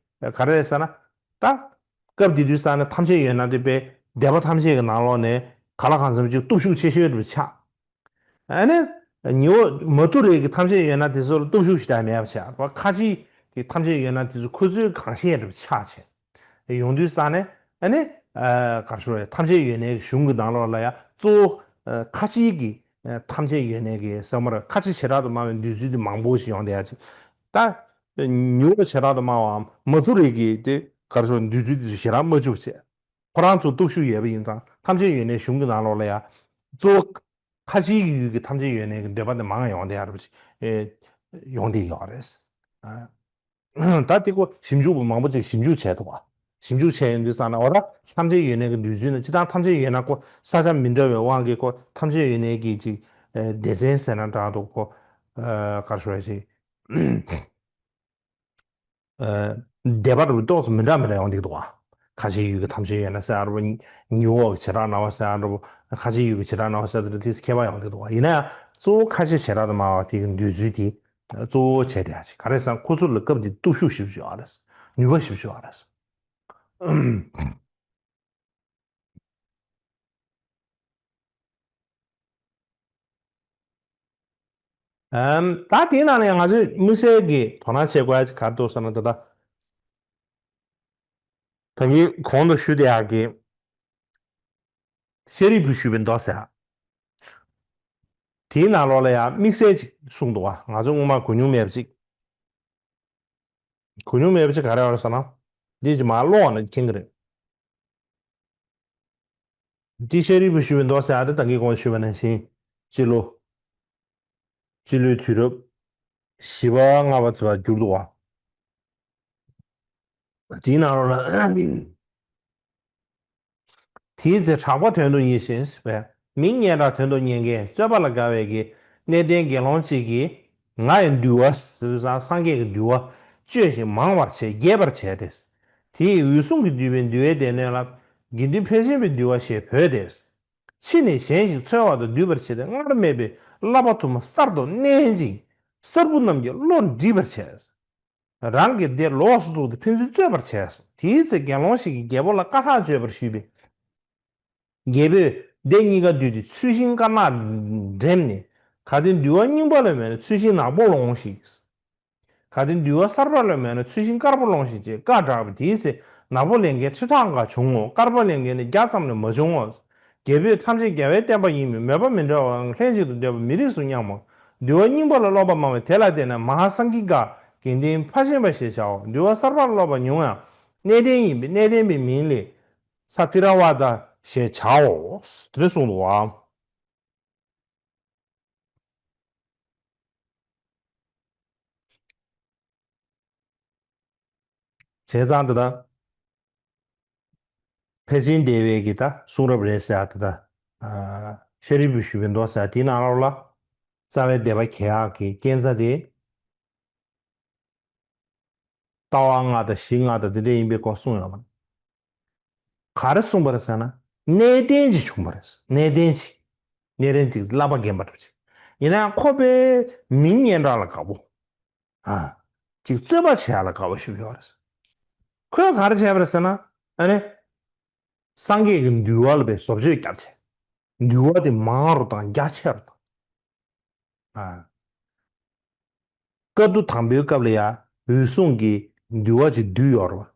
ག་རེ་རེད་ཟེར་ན། ད། སྐབས་དེ་དུས་ས་ནས་ཐམས་ཅད་ཡོད་ན་དེ་དཔེ་སྡེ་པ་ཐམས་ཅད་ཀྱི་ནང་ལོགས་ནས་ག་ལ་གང་འཚམ་ཅིག་སྟོབས་ཤུགས་ཆེ་ཤོས་རུ་ཆགས། ཨ་ནི། ཉི་འོག་མ་ཐུ་རའི་གི་ཐམས་ཅད་ཡོད་ན་དེ་ཚོ་ལ་སྟོབས་ཤུགས་ཞེ་དྲག་མེད་པ་ཆགས་པ། ཁ་ཆེའི་གི་ཐམས་ཅད་ཡོད་ན་དེ་ཚོ་ཁོ་ཚོའི་གང་ཤེས་རུ་ཆགས་བྱས། ཡོང་དུས་ས་ནས་ཨ་ནི། ཨ། ག་རེ་ཞུ་དགོས་རེད། ཐམས་ཅད་ཡོད་ནའི་གི་གཞུང་གི་ནང་ལོགས་ལ་ཡང་གཙོ་བོ། ཨ། ཁ་ཆེའི་གི། ཨ། ཐམས་ཅད་ཡོད་ནའི་གི་ས་མར་ཁ་ཆེ་བྱེ་བྲག་ཏུ་སྨྲ་བའི་འདོད་ཚུལ་དེ་མང་པོ་ཞིག་ཡོང་བསྡད་ཡ་ཅིག་ད། ཉི་འོག་བྱེ་བྲག་ཏུ་སྨྲ་བའམ་མ་ཐུ་རའི་གི་དེ་ག་རེ་ཞུ་དགོས་རེད། འདོད་ཚུལ་དེ་ཚོ་ཞེ་དྲག་མ་བཅུག་བྱས། ཁོ་རང་ཚོ་སྟོབས་ཤུགས་ཡོད་པ་ཡིན་ཙང་ཐམས་ཅད་ཡོད་ནའི་གཞུང་གི་ནང་ལོགས་ལ་ཡང་གཙོ་བོ་ཁ་ཆེའི་གི་ཡུལ་གྱི་ཐམས་ཅད་ཡོད་ནའི་གི་འདོད་པ་དེ་མང་ཡོང་བསྡད་ཡ་རེད། ཨེ། ཡོང་བསྡད་ཡོད་རེད། ཨ། ད་དེ་ཀོ་ཞིབ་འཇུག་པ་མང་པོ་ཅིག་ཞིབ་འཇུག་བྱས་འདུག་བ། ཞིབ་འཇུག་བྱས་ཡོང་དུས་ཙང་ན་འོ་ད་ཐམས་ཅད་ཡོད་ནའི་གི་འདོད་ཚུལ་ནི་སྤྱིར་བཏང་ཐམས་ཅད་ཡོད་ན་ཀོ་ས་ཆ་མི་འདྲ་བའི་དབང་གིས་ཀོ་ཐམས་ཅད་ཡོད་ནའི་གི་ཅིག་ཨེ། སྡེ་ཚན་ཟེར་ན་འདྲ་འདུག་ཀོ། ཨ། ག་རེ་ཞུ་དགོས་རེད། ཨ། སྡེ་པ་རུ་ཏོག་ཙམ་མི་འདྲ་མི་འདྲ་ཡོང་གི་འདུག་བ། ཁ་ཆེའི་ཡུལ་གྱི་ཐམས་ཅད་ཡོད་ན་ཟེར་ཡ་འདྲ་པོ། ཉི་འོག་གི་བྱེ་བྲག་སྨྲ་བ་ཟེར་ཡ་འདྲ་པོ། ཁ་ཆེའི་ཡུལ་གྱི་བྱེ་བྲག་སྨྲ་བ་ཟེར་ཡ་འདྲ་པོ་དེ་ཁྱད་པར་ཡོང་གི་འདུག་བ། ཡིན་ན་ཡང་གཙོ་བོ་ཁ་ཆེ་བྱེ་བྲག་ཏུ་སྨྲ་བ་དེ་གི་འདོད་ཚུལ་དེ་གཙོ་བོ་བྱས་བསྡད་ཡ་ཅིག་ག་རེ་ཟེར་ན་ཁོ་ཚོ་ལ་སྐབས་དེ་སྟོབས་ཤུགས་ཞེ་པོ་ཅིག་ཡོད་རེད། ནུས་པ་ཞེ་པོ་ཅིག་ཡོད་རེད། ཨམ། ད་དེའི་ནང་ནས་ང་ཚོས་དམིགས་བསལ་གྱི་དོ་སྣང་བྱེད་དགོས་ཡ་ག་རེ་འདུག་ཟེར་ན། ད་ལྟ་ད་གིན་གོང་དུ་ཞུས་བསྡད་ཡག་གི་ཤཱ་རིའི་བུས་ཞུས་པའི་མདོ་ཟེར་ཡ། དེའི་ནང་ལོགས་ལ་ཡང་དམིགས་བསལ་ཅིག་གསུངས་འདུག་བ། ང་ཚོ་སྔོན་མ་གོ་མྱོང་མེད་པ་ཅིག་གོ་མྱོང་མེད་པ་ཅིག་ག་རེ་ཡོད་རེད་ཟེར་ན། འདི་ཅིག་མར་ཀློག་ན་མཁྱེན་གྱི་རེད། འདི་ཤཱ་རིའི་བུས་ཞུས་པའི་མདོ་ཟེར་ཡ་དེ་ད་གིན་གོང་ཞུས་པ་ནང་བཞིན་སྤྱི་ལོ། སྤྱི་ལོའི་དུས་རབས་བཞི་པ་ལྔ་པ་ཙམ་པར་གྱུར་འདུག་བ། དེའི་ནང་ལོགས་ལ། དེའི་ཚེ་གྲགས་པ་དོན་དུ་ཡིད་བཞིན་པས་མིང་སྙན་གྲགས་དོན་དུ་ཉན་མཁན་རྩོད་པ་ལ་དགའ་བའི་གི་གནས་བརྟན་དགེ་སློང་གཅིག་གིས་ང་ཡི་འདུལ་བ་ཟེར་དུས་ཙང་སངས་རྒྱས་ཀྱི་འདུལ་བ་བཅོས་ཤིང་མང་བར་བྱས། རྒྱས་པར་བྱས་ཏེ། དེ་ཡིས་འོད་སྲུང་གིས་བསྡུས་པའི་འདུལ་བའི་སྡེ་སྣོད་ལ་དགེ་འདུན་ཕལ་ཆེན་པའི་འདུལ་བ་ཞེས་བོས་ཏེ། ཕྱིས་ནས་གཞན་ཞིག་འཚོལ་བ་དང་བསྡུས་པར་བྱས་ཏེ། སྔར་མེད་པའི་བསླབ་པ་དུ་མ་གསར་དུ་བསྣན་ཅིང་གསར་བུ་རྣམས་ཀྱི་བློ་འདྲིས་པར་བྱས། རང་གི་སྡེ་ལོགས་སུ་བཙུགས་ཏེ་ཕན་ཚུན་རྩོད་པར་བྱས་སོ། དེའི་ཚེ་དགེ་སློང་ཞིག་གིས་རྒྱལ་པོ་ལ་བཀའ་ཐག་གཅོད་པར་ཞུས་པས། རྒྱལ་པོས་སྡེ་གཉིས་ཀ་བསྡུས་ཏེ་ཚུལ་ཤིང་དཀར་ནག་འགྲེམས་ནས། གལ་ཏེ་འདུལ་བ་རྙིང་པ་ལ་མེད་ན་ཚུལ་ཤིང་ནག་པོ་སློང་ཞིག་གལ་ཏེ་འདུལ་བ་གསར་པ་ལ་མེད་ན་ཚུལ་ཤིང་དཀར་པོ་སློང་ཞིག་ཅེས་བཀའ་བསྒྲགས་པས། དེའི་ཚེ་ནག་པོ་ལེན་མཁན་ཁྲི་ཕྲག་འགའ་བྱུང་ངོ་། དཀར་པོ་ལེན་མཁན་ནི་བརྒྱ་ཙམ་ལས་མ་བྱུང་ངོ་། རྒྱལ་པོས་ཐམས་ཅད་རྒྱལ་བའི་བསྟན་པ་ཡིན་མོད། མོས་པ་མི་འདྲ་བའང་ལྷན་ཅིག་ཏུ་བསྡེབས་པ་མི་རིགས་སུ་སྙམ་མོ། འདུལ་བ་རྙིང་པ་ལ་སློབ་པ་མང་བས་དེ་ལ་བརྟེན་ནས་མ་ཧཱ་སཾ་གི་ཀ་དགེ་འདུན་ཕ་ཤན་པ་ཞེས་བྱའོ། འདུལ་བ་གསར་པ་ལ་སློབ་པ་ཉུང་ཡང་གནས་བརྟན་ཡིན་པས་གནས་བརྟན་པའི་མིང་ལས་ས་ཐི་ར་ཝ་ད་ཞེས་བྱའོ། དེ་འདྲ་གསུངས་འདུག་བ། བྱས་ཙང་དེ་ལྟར་ཕལ་ཆེན་སྡེ་པའི་གི་ད་གསུང་རབ་རེད་ཟེར་ཡ་དེ་ལྟར། ཤཱ་རིའི་བུས་ཞུས་པའི་མདོ་ཟེར་ཡ་དེའི་ནང་ལོགས་ལ་རྩ་བའི་སྡེ་པ་གྱེས་ཡག་གི་རྐྱེན་རྩ་དེ། ལྟ་བ་ལྔ་དང་གཞི་ལྔ་དང་དེ་འདྲ་ཡིན་པའི་སྐོར་གསུངས་ཡོད་མ་རེད། ག་རེ་གསུངས་པ་རེད་ཟེར་ན། གནས་བརྟན་ཅིག་བྱུང་བ་རེད། གནས་བརྟན་ཅིག་གནས་བརྟན་ཅིག་བསླབ་པ་རྒན་པ་འདྲ་པོ་ཅིག་ཡིན་ན་ཡང་ཁོ་པའི་མིང་སྙན་གྲགས་ལ་དགའ་པོ། ཨ། ཅིག་རྩོད་པ་བྱེད་ཡ་ལ་དགའ་པོ་ཞིག་ཡོད་རེད། ཁོས་ག་རེ་བྱས་པ་རེད་ཟེར་ན། ཨ་ནི། སངས་རྒྱས་ཀྱི་འདུལ་བ་ལ་པའི་བཟོ་བཅོས་བརྒྱབ་བྱས། འདུལ་བ་དེ་མང་རུ་དང་རྒྱ་ཆེ་རུ་དང་། ཨ། བཀའ་བསྡུ་དང་པོའི་སྐབས་ལ་ཡང་འོད་སྲུང་གིས་འདུལ་བ་ཅིག་བསྡུས་ཡོད་རེད་པ།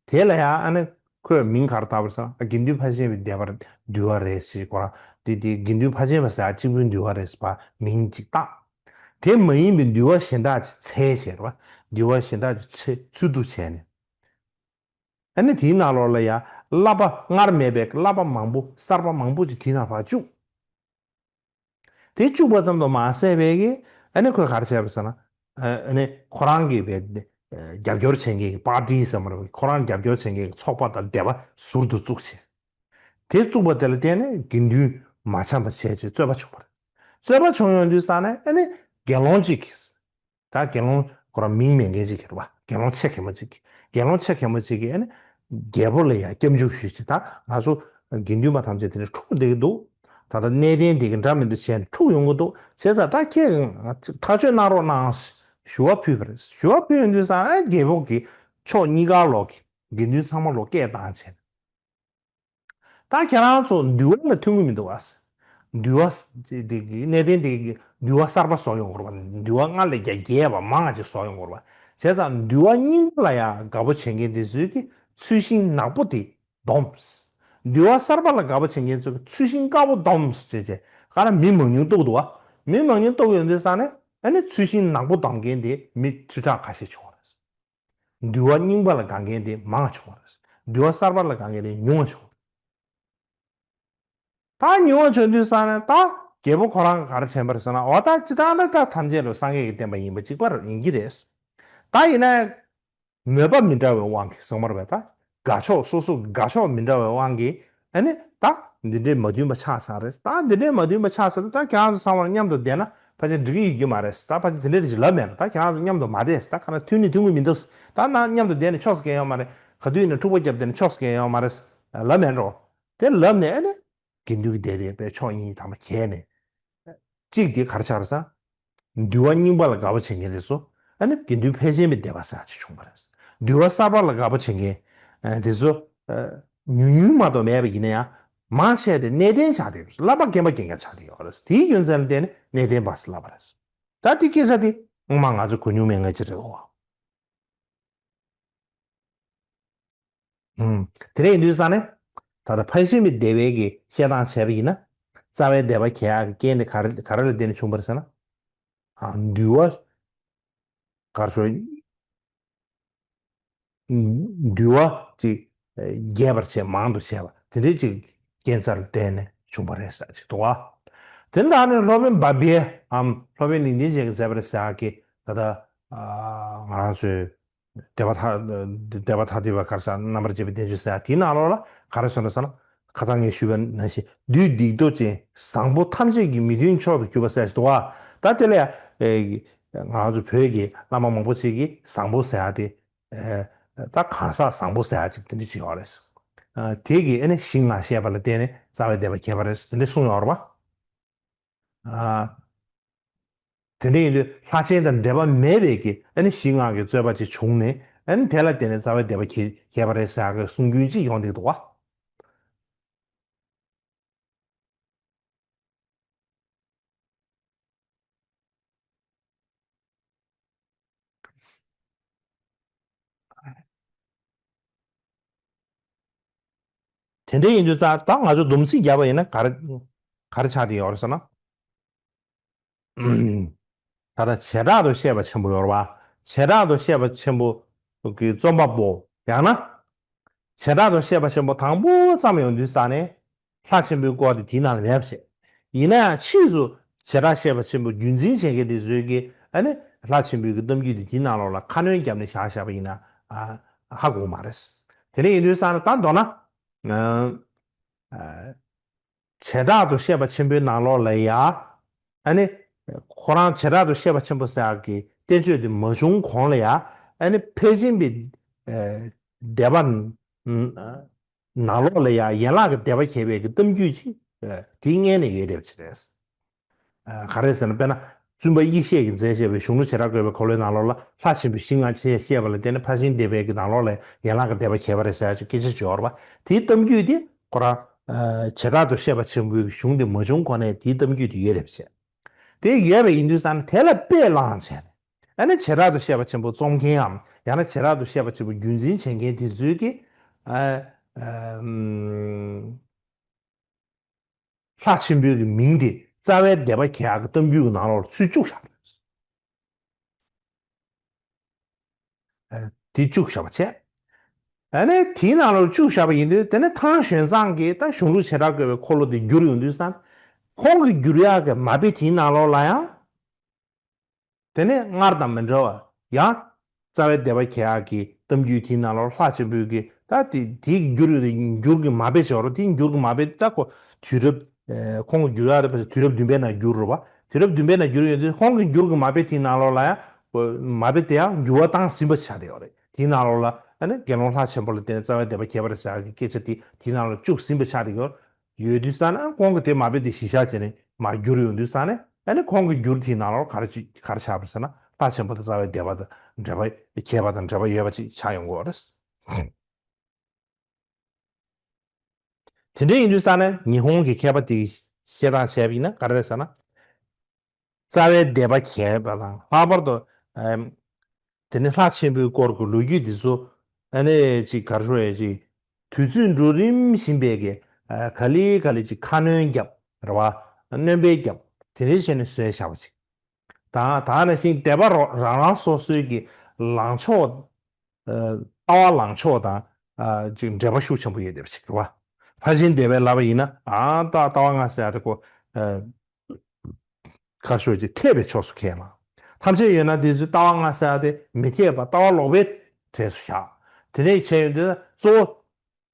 དེ་ལ་ཡང་ཨ་ནི་ཁོས་མིང་ག་རེ་བཏགས་པ་རེད་ཟེར་ན། དགེ་འདུན་ཕ་ཤན་པའི་སྡེ་པར་འདུལ་བ་རེད་ཟེར། ཁོ་རང་དེ་དེ་དགེ་འདུན་ཕ་ཤན་པ་ཟེར་ཡ་གཅིག་པུའི་འདུལ་བ་རེད་ཟེར་བ་མིང་ཅིག་བཏགས། དེ་མ་ཡིན་པའི་འདུལ་བ་གཞན་དག་ཅིག་འཚོལ་བྱས་རེད་པ། འདུལ་བ་གཞན་དག་ཅིག་འཚོལ་འཚོལ་བསྡུ་བྱས་ནས། ཨ་ནི་དེའི་ནང་ལོགས་ལ་ཡང་བསླབ་པ་སྔར་མེད་པའི་བསླབ་པ་མང་པོ་གསར་པ་མང་པོ་ཅིག་དེའི་ནང་ཕར་བཅུག་དེ་བཅུག་པ་ཙམ་དུ་མ་ཟད་པའི་གི་ཨ་ནི་ཁོས་ག་རེ་བྱས་པ་ཟེར་ན། ཨ་ནི་ཁོ་རང་གི་བའི་རྒྱབ་སྐྱོར་བྱེད་མཁན་གྱི་པར་ཊི་ཟེར་མ་རེད། ཁོ་རང་རྒྱབ་སྐྱོར་བྱེད་མཁན་གྱི་ཚོགས་པ་དང་སྡེ་པ་ཟུར་དུ་བཙུགས་བྱས། དེ་བཙུགས་པ་དེ་ལ་བརྟེན་ནས་དགེ་འདུན་མ་འཆམ་པ་བྱས་བྱས་རྩོད་པ་བྱུང་བ་རེད། རྩོད་པ་བྱུང་ཡོང་དུས་ཙང་ནས་ཨ་ནི་དགེ་སློང་གཅིག་གིས། ད་དགེ་སློང་ཁོ་རང་མིང་མེད་མཁན་ཅིག་གིས་རེད་པ། དགེ་སློང་ཆེ་གེ་མོ་ཅིག་གིས། དགེ་སློང་ཆེ་གེ་མོ་ཅིག་གིས་ཨ་ནི་རྒྱལ་པོ་ལ་ཡང་སྐྱབས་འཇུག་ཞུས་བྱས། ད་ང་ཚོ་དགེ་འདུན་པ་ཐམས་ཅད་དེ་འདྲ་འཁྲུག་བསྡད་ཀྱི་འདུག་ད་ལྟ་གནས་བརྟན་དེ་གི་འདྲ་མི་འདུག་བྱས་ནས་འཁྲུག་ཡོང་གི་འདུག་བྱས་ཙང་ད་ཁྱེད་ཐག་གཅོད་གནང་རོགས་གནང་ཞུ་བ་ཕུལ་བ་རེད། ཞུ་བ་ཕུལ་ཡོང་དུས་ཙང་ཨ་རྒྱལ་པོ་གིས་ཕྱོགས་གཉིས་ཀ་ལོག་གི་དགེ་འདུན་ཚང་མ་ལོག་སྐད་བཏང་བྱས། ད་ཁྱེད་རང་ཚོ་འདུལ་བ་ལ་མཐུན་གྱི་མི་འདུག་བ། འདུལ་བ་དེ་དེ་གི་གནས་བརྟན་དེ་གི་འདུལ་བ་གསར་པ་བཟོ་ཡོང་དགོས་རེད་པ། འདུལ་བ་སྔར་ལས་ཀྱང་རྒྱས་པ་མང་ཅིག་བཟོ་ཡོང་དགོས་རེད་པ། བྱས་ཙང་འདུལ་བ་རྙིང་པ་ལ་ཡང་དགའ་པོ་བྱེད་མཁན་དེ་ཚོས་ཀྱི་ཚུལ་ཤིང་ནག་པོ་དེ་སྡོམས། འདུལ་བ་གསར་པ་ལ་དགའ་པོ་བྱེད་མཁན་ཚོས་ཀྱི་ཚུལ་ཤིང་དཀར་པོ་སྡོམས་ཟེར་བྱས་ག་རེ་མི་མང་ཉུང་གཏུགས་འདུག་བ། མི་མང་ཉུང་གཏུགས་ཡོང་དུས་ཙང་ནས་ཨ་ནི་ཚུལ་ཤིང་ནག་པོ་སྡོམ་མཁན་དེ་མི་ཁྲི་ཕྲག་ཁ་ཤས་བྱུང་བ་རེད། འདུལ་བ་རྙིང་པ་ལ་དགའ་མཁན་དེ་མང་བ་བྱུང་བ་རེད། འདུལ་བ་གསར་པ་ལ་དགའ་མཁན་དེ་ཉུང་བ་བྱུང་བ། ད་ཉུང་བ་བྱུང་དུས་ཙང་ནས་ད་རྒྱལ་པོ་ཁོ་རང་གིས་ག་རེ་དྲན་པ་རེད་ཟེར་ན། འོ་ད་སྤྱིར་བཏང་ན་ད་ཐམས་ཅད་ལ་སངས་རྒྱས་ཀྱི་བསྟན་པ་ཡིན་པ་གཅིག་པ་ཡིན་གྱི་རེད། ད་ཡིན་ན་མོས་པ་མི་འདྲ་བའི་དབང་གིས་གསུངས་པ་རེད་པ། ད་དགའ་ཕྱོགས་སོ་སོ་དགའ་ཕྱོགས་མི་འདྲ་བའི་དབང་གིས་ཨ་ནི་ད་འདི་འདྲའི་མ་མཐུན་པ་ཆགས་ཚར་རེད། ད་འདི་འདྲའི་མ་མཐུན་པ་ཆགས་ཚར་དུས་ད་ཁྱེད་རང་ཚོ་ཚང་མ་མཉམ་དུ་བསྡད་ན་ཕལ་ཆེར་འགྲིག་གི་ཡོད་རྒྱུ་མ་རེད། ད་ཕལ་ཆེར་དེ་འདྲ་རེད་ཅེས་ལབ་མེད་རེད། ད་ཁྱེད་རང་ཚོ་མཉམ་དུ་མ་བསྡད། ད་ག་ན་མཐུན་ནི་མཐུན་གི་མི་འདུག་ད་ན་མཉམ་དུ་བསྡད་ནས་ཆོག་ས་གང་ཡོད་མ་རེད། ག་དུས་ཡིན་ན་འཁྲུག་པ་བརྒྱབ་བསྡད་ནས་ཆོག་ས་གང་ཡོད་མ་རེད་ལབ་མེད་འགྲོ། དེ་ལབ་ནས་ཨ་ནི་དགེ་འདུན་གྱི་སྡེ་དེ་པའི་ཕྱོགས་གཉིས་དང་པོ་གྱེས་ནས། གཅིག་དེ་ག་རེ་ཆགས་རེད་ཟེར་ན། འདུལ་བ་རྙིང་པ་ལ་དགའ་པོ་བྱེད་མཁན་དེ་ཚོ་ཨ་ནི་དགེ་འདུན་ཕལ་ཆེན་པའི་སྡེ་པ་ཟེར་ཡག་ཅིག་བྱུང་བ་རེད། འདུལ་བ་གསར་པ་ལ་དགའ་པོ་བྱེད་མཁན་དེ་ཚོ་ཉུང་ཉུང་མ་གཏོགས་མེད་པ་ཡིན་ན་ཡང་མང་ཆེ་དེ་གནས་བརྟན་ཆགས་བསྡད་ཡོད་རེད། བསླབ་པ་རྒན་པ་རྒན་རྒན་ཆགས་བསྡད་ཡོད་རེད། དེའི་རྒྱུ་མཚན་ལ་བརྟེན་ནས་གནས་བརྟན་པ་ཟེར་ལབ་པ་རེད། ད་དེ་སྐད་ཆ་དེ་སྔོན་མ་ང་ཚོ་གོ་མྱོང་མེད་མཁན་ཅིག་རེད་བ། ཨུམ། དེ་འདྲ་ཡིན་དུས་ཙང་ནས། ད་ལྟ་ཕར་ཕྱིན་པའི་བདེ་བའི་གི་བཤད་སྟངས་བྱས་པ་ཡིན་ན། རྩ་བའི་བདེ་བ་གལ་ཡག་གི་རྐྱེན་དེ་ག་རེ་ག་རེ་ལ་བརྟེན་ནས་བྱུང་བ་རེད་ཟེར་ན། ཨ། འདུལ་བ། ག་རེ་ཟེར། འདུལ་བ་ཅིག་རྒྱས་པར་བྱས། མང་དུ་བྱས་པ་དེ་འདྲའི་ཅིག་རྐྱེན་རྩ་ལ་བརྟེན་ནས་བྱུང་བ་རེད་ཟེར་ཅིག་འདུག་བ། དེ་ནས་ད་ནི་སློབ་དཔོན་བ་བེའམ་སློབ་དཔོན་ལིང་ཏིང་ཅན་གྱིས་མཛད་པ་རེད་ཟེར་ཡག་གི། ད་ལྟ་ང་རང་ཚོའི་སྡེ་པ་ཐ་སྡེ་པ་ཐ་དད་པ་ག་རེ་ཟེར། རྣམ་པར་འབྱེད་པའི་བསྟན་བཅོས་ཟེར་ཡག་དེའི་ནང་ལོགས་ལ་ག་རེ་ཟེར་ན་ཟེར་ན། ཁ་སང་ངས་ཞུས་པ་ནང་བཞིན། བདུད་སྡིག་ཏོ་ཅན། བཟང་པོ་ཐམས་ཅད་ཀྱི་མི་མཐུན་ཕྱོགས་སུ་གྱུར་པ་ཟེར་ཞིག་འདུག་བ། ད་དེ་ལ་ཡང་ང་རང་ཚོ་བོད་ཀྱི་བླ་མ་མང་པོ་ཅིག་གིས་བཟང་པོ་ཟེར་ཡག་དེ། ད་གང་ཟག་བཟང་པོ་ཟེར་ཡག་ཅིག་དེ་འདྲ་ཅིག་ཡོད་རེད། དེ་གིས་ཨ་ནི་ཞིང་ལ་བཤད་པ་ལ་བརྟེན་ནས་རྩ་བའི་བདེ་བ་གྱེས་པ་རེད་དེ་འདྲ་གསུངས་ཡོད་རེད་བ། དེ་འདྲ་ཡིན་དུས་ལྷ་ཆེན་དང་འབྲེལ་བ་མེད་པའི་གི་ཨ་ནི་ཞིང་ལྔ་གི་རྩོད་པ་ཅིག་བྱུང་ནས། ཨ་ནི་དེ་ལ་བརྟེན་ནས་རྩ་བའི་བདེ་བ་གྱེས་གྱེས་པ་རེད་ཟེར་ཡག་གི་གསུང་རྒྱུན་ཅིག་ཡོང་བསྡད་འདུག་བ། དེ་འདྲ་ཡིན་དུས་ད་ད་ང་ཚོ་སྡོམ་ཚིག་བརྒྱབ་པ་ཡིན་ན་ག་རེ་ག་རེ་ཆགས་བསྡད་ཡོད་རེད་ཟེར་ན། ད་ལྟ་བྱེ་བྲག་ཏུ་བཤད་པ་ཆེན་པོ་ཡོད་རེད་བ། བྱེ་བྲག་ཏུ་བཤད་པ་ཆེན་པོ་གི་རྩོམ་པ་པོ། ཡང་ན། བྱེ་བྲག་ཏུ་བཤད་པ་ཆེན་པོ་དང་པོ་བརྩམས་ཡོང་དུས་ཙང་ནས། ལྷ་ཆེན་པོའི་སྐོར་དེ་དེའི་ནང་ལ་མེད་པ་བྱས། ཡིན་ན་ཡང་ཕྱིས་སུ་བྱེ་བྲག་བཤད་པ་ཆེན་པོ་རྒྱུན་འཛིན་བྱེད་མཁན་དེ་ཚོས་ཀྱིས་ཨ་ནི་ལྷ་ཆེན་པོའི་གི་གཏམ་རྒྱུད་དེ་དེའི་ནང་ལོགས་ལ་ཁ་སྣོན་བརྒྱབ་ནས་བཞག་བཞག་པ་ཡིན་ན། ཨ། ཧ་གོ་མ་རེད། དེ་འདྲ་ཡིན་དུས་ཙང་ནས་ད་མདོར་ན། ཨ། བྱེ་བྲག་ཏུ་བཤད་པ་ཆེན་པོའི་ནང་ལོགས་ལ་ཡ། ཨ་ནི། ཁོ་རང་བྱེ་བྲག་ཏུ་བཤད་པ་ཆེན་པོ་ཟེར་ཡག་གི་བསྟན་བཅོས་དེ་མ་བྱུང་གོང་ལ་ཡ། ཨ་ནི་ཕར་ཕྱིན་པའི། ཨ། སྡེ་པ། ནང་ལོགས་ལ་ཡ་ཡན་ལག་གི་བདེ་བ་གྱེས་པའི་གི་གཏམ་རྒྱུད་ཅིག་ཨ། དེའི་སྔོན་ནས་ཡོད་བསྡད་པ་ཅིག་རེད། ཨ། ག་རེ་ཟེར་ན། དཔེར་ན། བཙུན་པ་ཡེ་ཤེས་ཀྱིས་མཛད་བཞག་པའི་གཞུང་ལུགས་བྱེ་བྲག་བཀོད་པའི་འཁོར་ལོའི་ནང་ལོགས་ལ་ལྷ་ཆེན་པོའི་ཞིང་ལྔ་བཤད་པ་ལ་བརྟེན་ནས་ཕར་ཕྱིན་སྡེ་པའི་གི་ནང་ལོགས་ལ་ཡན་ལག་གི་བདེ་བ་གྱེས་པ་རེད་ཟེར་ཡག་ཅིག་སྐད་ཆ་ཅིག་ཡོད་རེད་བ། དེའི་གཏམ་རྒྱུད་དེ་ཁོ་རང་། ཨ། བྱེ་བྲག་ཏུ་བཤད་པ་ཆེན་པོའི་གཞུང་དེ་མ་བྱུང་གོང་ནས་དེའི་གཏམ་རྒྱུད་དེ་ཡོད་རེད་བྱས། དེ་ཡོད་པ་ཡིན་དུས་ཙང་ནས་དེ་ལ་དཔེ་བླངས་བྱས་ནས། ཨ་ནི་བྱེ་བྲག་ཏུ་བཤད་པ་ཆེན་པོ་རྩོམ་མཁན་འམ། ཡང་ན་བྱེ་བྲག་ཏུ་བཤད་པ་ཆེན་པོ་རྒྱུན་འཛིན་བྱེད་མཁན་དེ་ཚོས་ཀྱིས། ཨ། ཨ། ཨམ། ལྷ་ཆེན་པོའི་གི་མིང་དེ་རྩ་བའི་བདེ་བ་གྱེས་ཡག་གི་གཏམ་རྒྱུད་ཀྱི་ནང་ལོགས་ལ་ཚུར་བཅུག་བཞག་པ་རེད། ཨ། དེ་བཅུག་བཞག་པ་བྱས། ཨ་ནི་དེའི་ནང་ལོགས་བཅུག་བཞག་པ་ཡིན་དུས། དེ་ནས་ཐང་ཞོན་ཙང་གིས་ད་གཞུང་ལུགས་བྱེ་བྲག་བཀོད་པའི་འཁོར་ལོ་དེ་བསྒྱུར་ཡོང་དུས་ཙང་། ཁོང་གིས་བསྒྱུར་ཡག་གི་མ་དཔེ་དེའི་ནང་ལོགས་ལ་ཡང་། དེ་ནས་སྔར་དང་མི་འདྲ་བ། ཡང་། རྩ་བའི་བདེ་བ་གྱེས་ཡག་གི་གཏམ་རྒྱུད་དེའི་ནང་ལོགས་ལྷ་ཆེན་པོའི་གི། ད་དེ་དེའི་འགྱུར་ཡོད་དེ་འགྱུར་གྱི་མ་དཔེ་བྱས་རོགས། དེའི་འགྱུར་གྱི་མ་དཔེ་ད་ཁོ་དུས་རབས། ཨེ། ཁོང་གི་འགྱུར་ཡག་རེད་པ། དུས་རབས་བདུན་པའི་ནང་འགྱུར་རོ་བ། དུས་རབས་བདུན་པའི་ནང་འགྱུར་ཡོད་དུས་ཁོང་གི་འགྱུར་གྱི་མ་དཔེ་དེའི་ནང་ལོགས་ལ་ཡང་། མ་དཔེ་དེ་ཡང་འགྱུར་བ་བཏང་ཟིན་པ་ཆགས་བསྡད་ཡོད་རེད། དེའི་ནང་ལོགས་ལ་ཨ་ནི་དགེ་སློང་ལྷ་ཆེན་པོ་ལ་བརྟེན་ནས་རྩ་བའི་བདེ་བ་གྱེས་པ་རེད་ཟེར་ཡག་གི་སྐད་ཆ་དེ་དེའི་ནང་ལ་བཅུག་ཟིན་པ་ཆགས་བསྡད་ཡོད། ཡོད་དུས་ཙང་ནས་ཁོང་གིས་དེ་མ་དཔེ་དེ་གཞི་བཞག་བྱས་ནས་མར་བསྒྱུར་ཡོང་དུས་ཙང་ནས། ཨ་ནི་ཁོང་གི་འགྱུར་དེའི་ནང་ལོགས་ག་རེ་ཅིག་ག་རེ་ཆགས་པ་རེད་ཟེར་ན། ལྷ་ཆེན་པོ་དང་རྩ་བའི་བདེ་བ་དང་འབྲེལ་བ། གྱེས་པ་དང་འབྲེལ་བ་ཡོད་པ་ཅིག་ཆགས་ཡོང་གི་ཡོད་རེད། དེ་འདྲ་ཡིན་དུས་ཙང་ནས་ཉི་ཧོང་གི་མཁས་པ་དེ་གིས་བཤད་སྟངས་བྱས་པ་ཡིན་ན་ག་རེ་རེད་ཟེར་ན། རྩ་བའི་བདེ་བ་གྱེས་པ་དང་། ལྷག་པར་དུ། ཨམ། དེ་ནི་ལྷ་ཆེན་པོའི་སྐོར་གྱི་ལོ་རྒྱུས་འདི་ཚོ། ཨ་ནི་ཅིག་ག་རེ་ཞུ་ཡ། ཅིག་དུས་ཚོད་འགྲོ་རིམ་བཞིན་པའི་གི། ཨ། ག་ལེ་ག་ལེ་ཅིག་ཁ་སྣོན་བརྒྱབ། རེད་བ། སྣོན་པ་བརྒྱབ། དེ་འདྲ་བྱས་ནས་བཟོས་བཞག་པ་ཅིག་དང་། ད་ནང་བཞིན་སྡེ་པ་རོ་རང་རང་སོ་སོའི་གི་ལངས་ཕྱོགས། ཨ། ལྟ་བ་ལངས་ཕྱོགས་དང་། ཨ། ཅིག་འབྲེལ་བ་ཤུགས་ཆེན་པོ་ཡོད་བསྡད་པ་ཅིག་རེད་བ། ཕར་ཕྱིན་སྡེ་པས་ལབ་པ་ཡིན་ན། ཨ། ད་ལྟ་བ་ལྔ་ཟེར་ཡ་དེ་ཁོ། ཨ། ཁ་ཤོ་ཅིག་འཐད་པའི་ཕྱོགས་སུ་ཁས་བླངས། ཐམས་ཅད་ཡོད་ན་དེ་ཚོའི་ལྟ་བ་ལྔ་ཟེར་ཡ་དེ་མི་འཐད་པ། ལྟ་བ་ལོག་པའི་གྲས་སུ་བཞག་དེ་འདྲ་བྱས་ཡོང་དུས་གཙོ་བོ།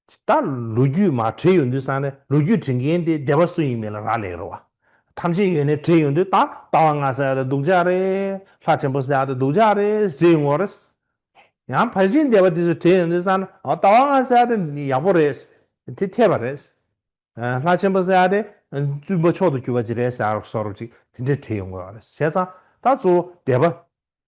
ད་ལོ་རྒྱུས་མར་བྲིས་ཡོང་དུས་ཙང་ནས་ལོ་རྒྱུས་འབྲི་མཁན་དེ་སྡེ་པ་སུ་ཡིན་མིན་ལ་རག་ལས་རེད་བ། ཐམས་ཅད་ཡོད་ནས་བྲིས་ཡོང་དུས། ད་ལྟ་བ་ལྔ་ཟེར་ཡ་དེ་སྡུག་ཅག་རེད། ལྷ་ཆེན་པོ་ཟེར་ཡ་དེ་སྡུག་ཅག་རེད་བྲིས་ཡོང་གི་རེད། ཡང་ཕར་ཕྱིན་སྡེ་པ་དེ་ཚོས་བྲིས་ཡོང་དུས་ཙང་ནས། ཨ། ལྟ་བ་ལྔ་ཟེར་ཡ་དེ་ཡག་པོ་རེད། དེ་འཐད་པ་རེད། ལྷ་ཆེན་པོ་ཟེར་ཡ་དེ་བཙུན་པ་མཆོག་ཏུ་གྱུར་པ་ཅིག་རེད་ཟེར་བཟོ་འདྲ་ཅིག་དེ་འདྲས་བྲིས་ཡོང་གི་ཡོད་རེད། བྱས་ཙང་ད་གཙོ་བོ་སྡེ་པ་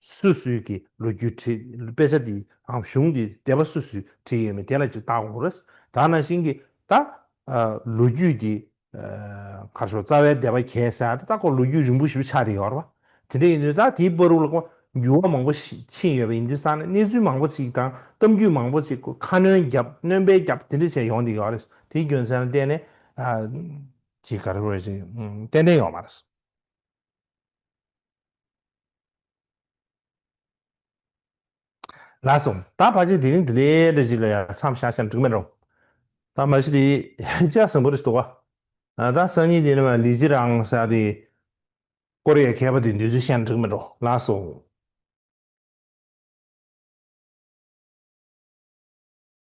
སུ་སུའི་གི་ལོ་རྒྱུས་བྲིས། དཔེ་ཆ་འདི་འམ་གཞུང་འདི་སྡེ་པ་སུ་སུས་བྲིས་ཡོད་མེད་དེ་ལ་ཅིག་བལྟ་དགོས་རེད། ད་ནང་བཞིན་གྱི་ད། ཨ། ལོ་རྒྱུས་འདི། ཨ། ག་རེ་ཞུ། རྩ་བའི་སྡེ་པ་གྱེས་ཟེར་ཡ་དེ་ད་ཁོ་ལོ་རྒྱུས་རིང་པོ་ཞིག་ཆགས་བསྡད་ཡོད་རེད་བ། དེ་འདྲ་ཡིན་དུས་ད་དེའི་བར་དུ་ལ་ཁོ་འགྱུར་བ་མང་པོ་ཞིག་ཕྱིན་ཡོད་པ་ཡིན་དུས་ཙང་ནས། གནས་ཚུལ་མང་པོ་ཞིག་དང་གཏམ་རྒྱུད་མང་པོ་ཞིག་ཁོ་ཁ་སྣོན་བརྒྱབ། སྣོན་པ་བརྒྱབ། དེ་འདྲ་བྱས་ཡོང་བསྡད་ཡོད་རེད། དེའི་རྒྱུ་མཚན་ལ་བརྟེན་ནས། ཨ། ཅིག་ག་རེ་རེད། ཅིག་ཨུམ། ཏན་ཏན་ཡོད་མ་རེད། ལགས་སོ། ད་ཕལ་ཆེར་དེ་རིང་དེ་འདྲའི་འདྲ་ཅིག་ལ་ཡང་མཚམས་བཞག་བཞག་འགྲིག་མེད་འགྲོ། ད་མ་གཞི་དེ་ཅག་བཟང་པོ་རེད་འདུག་ག་ཨ། ད་སང་ཉིན་དེ་ནས་མར་ལི་ཅི་རང་ཟེར་དེ། ཀོ་རི་ཡའི་མཁས་པ་དེ་འདོད་ཚུལ་བཤད་ན་འགྲིག་མེད་འགྲོ། ལགས་སོ།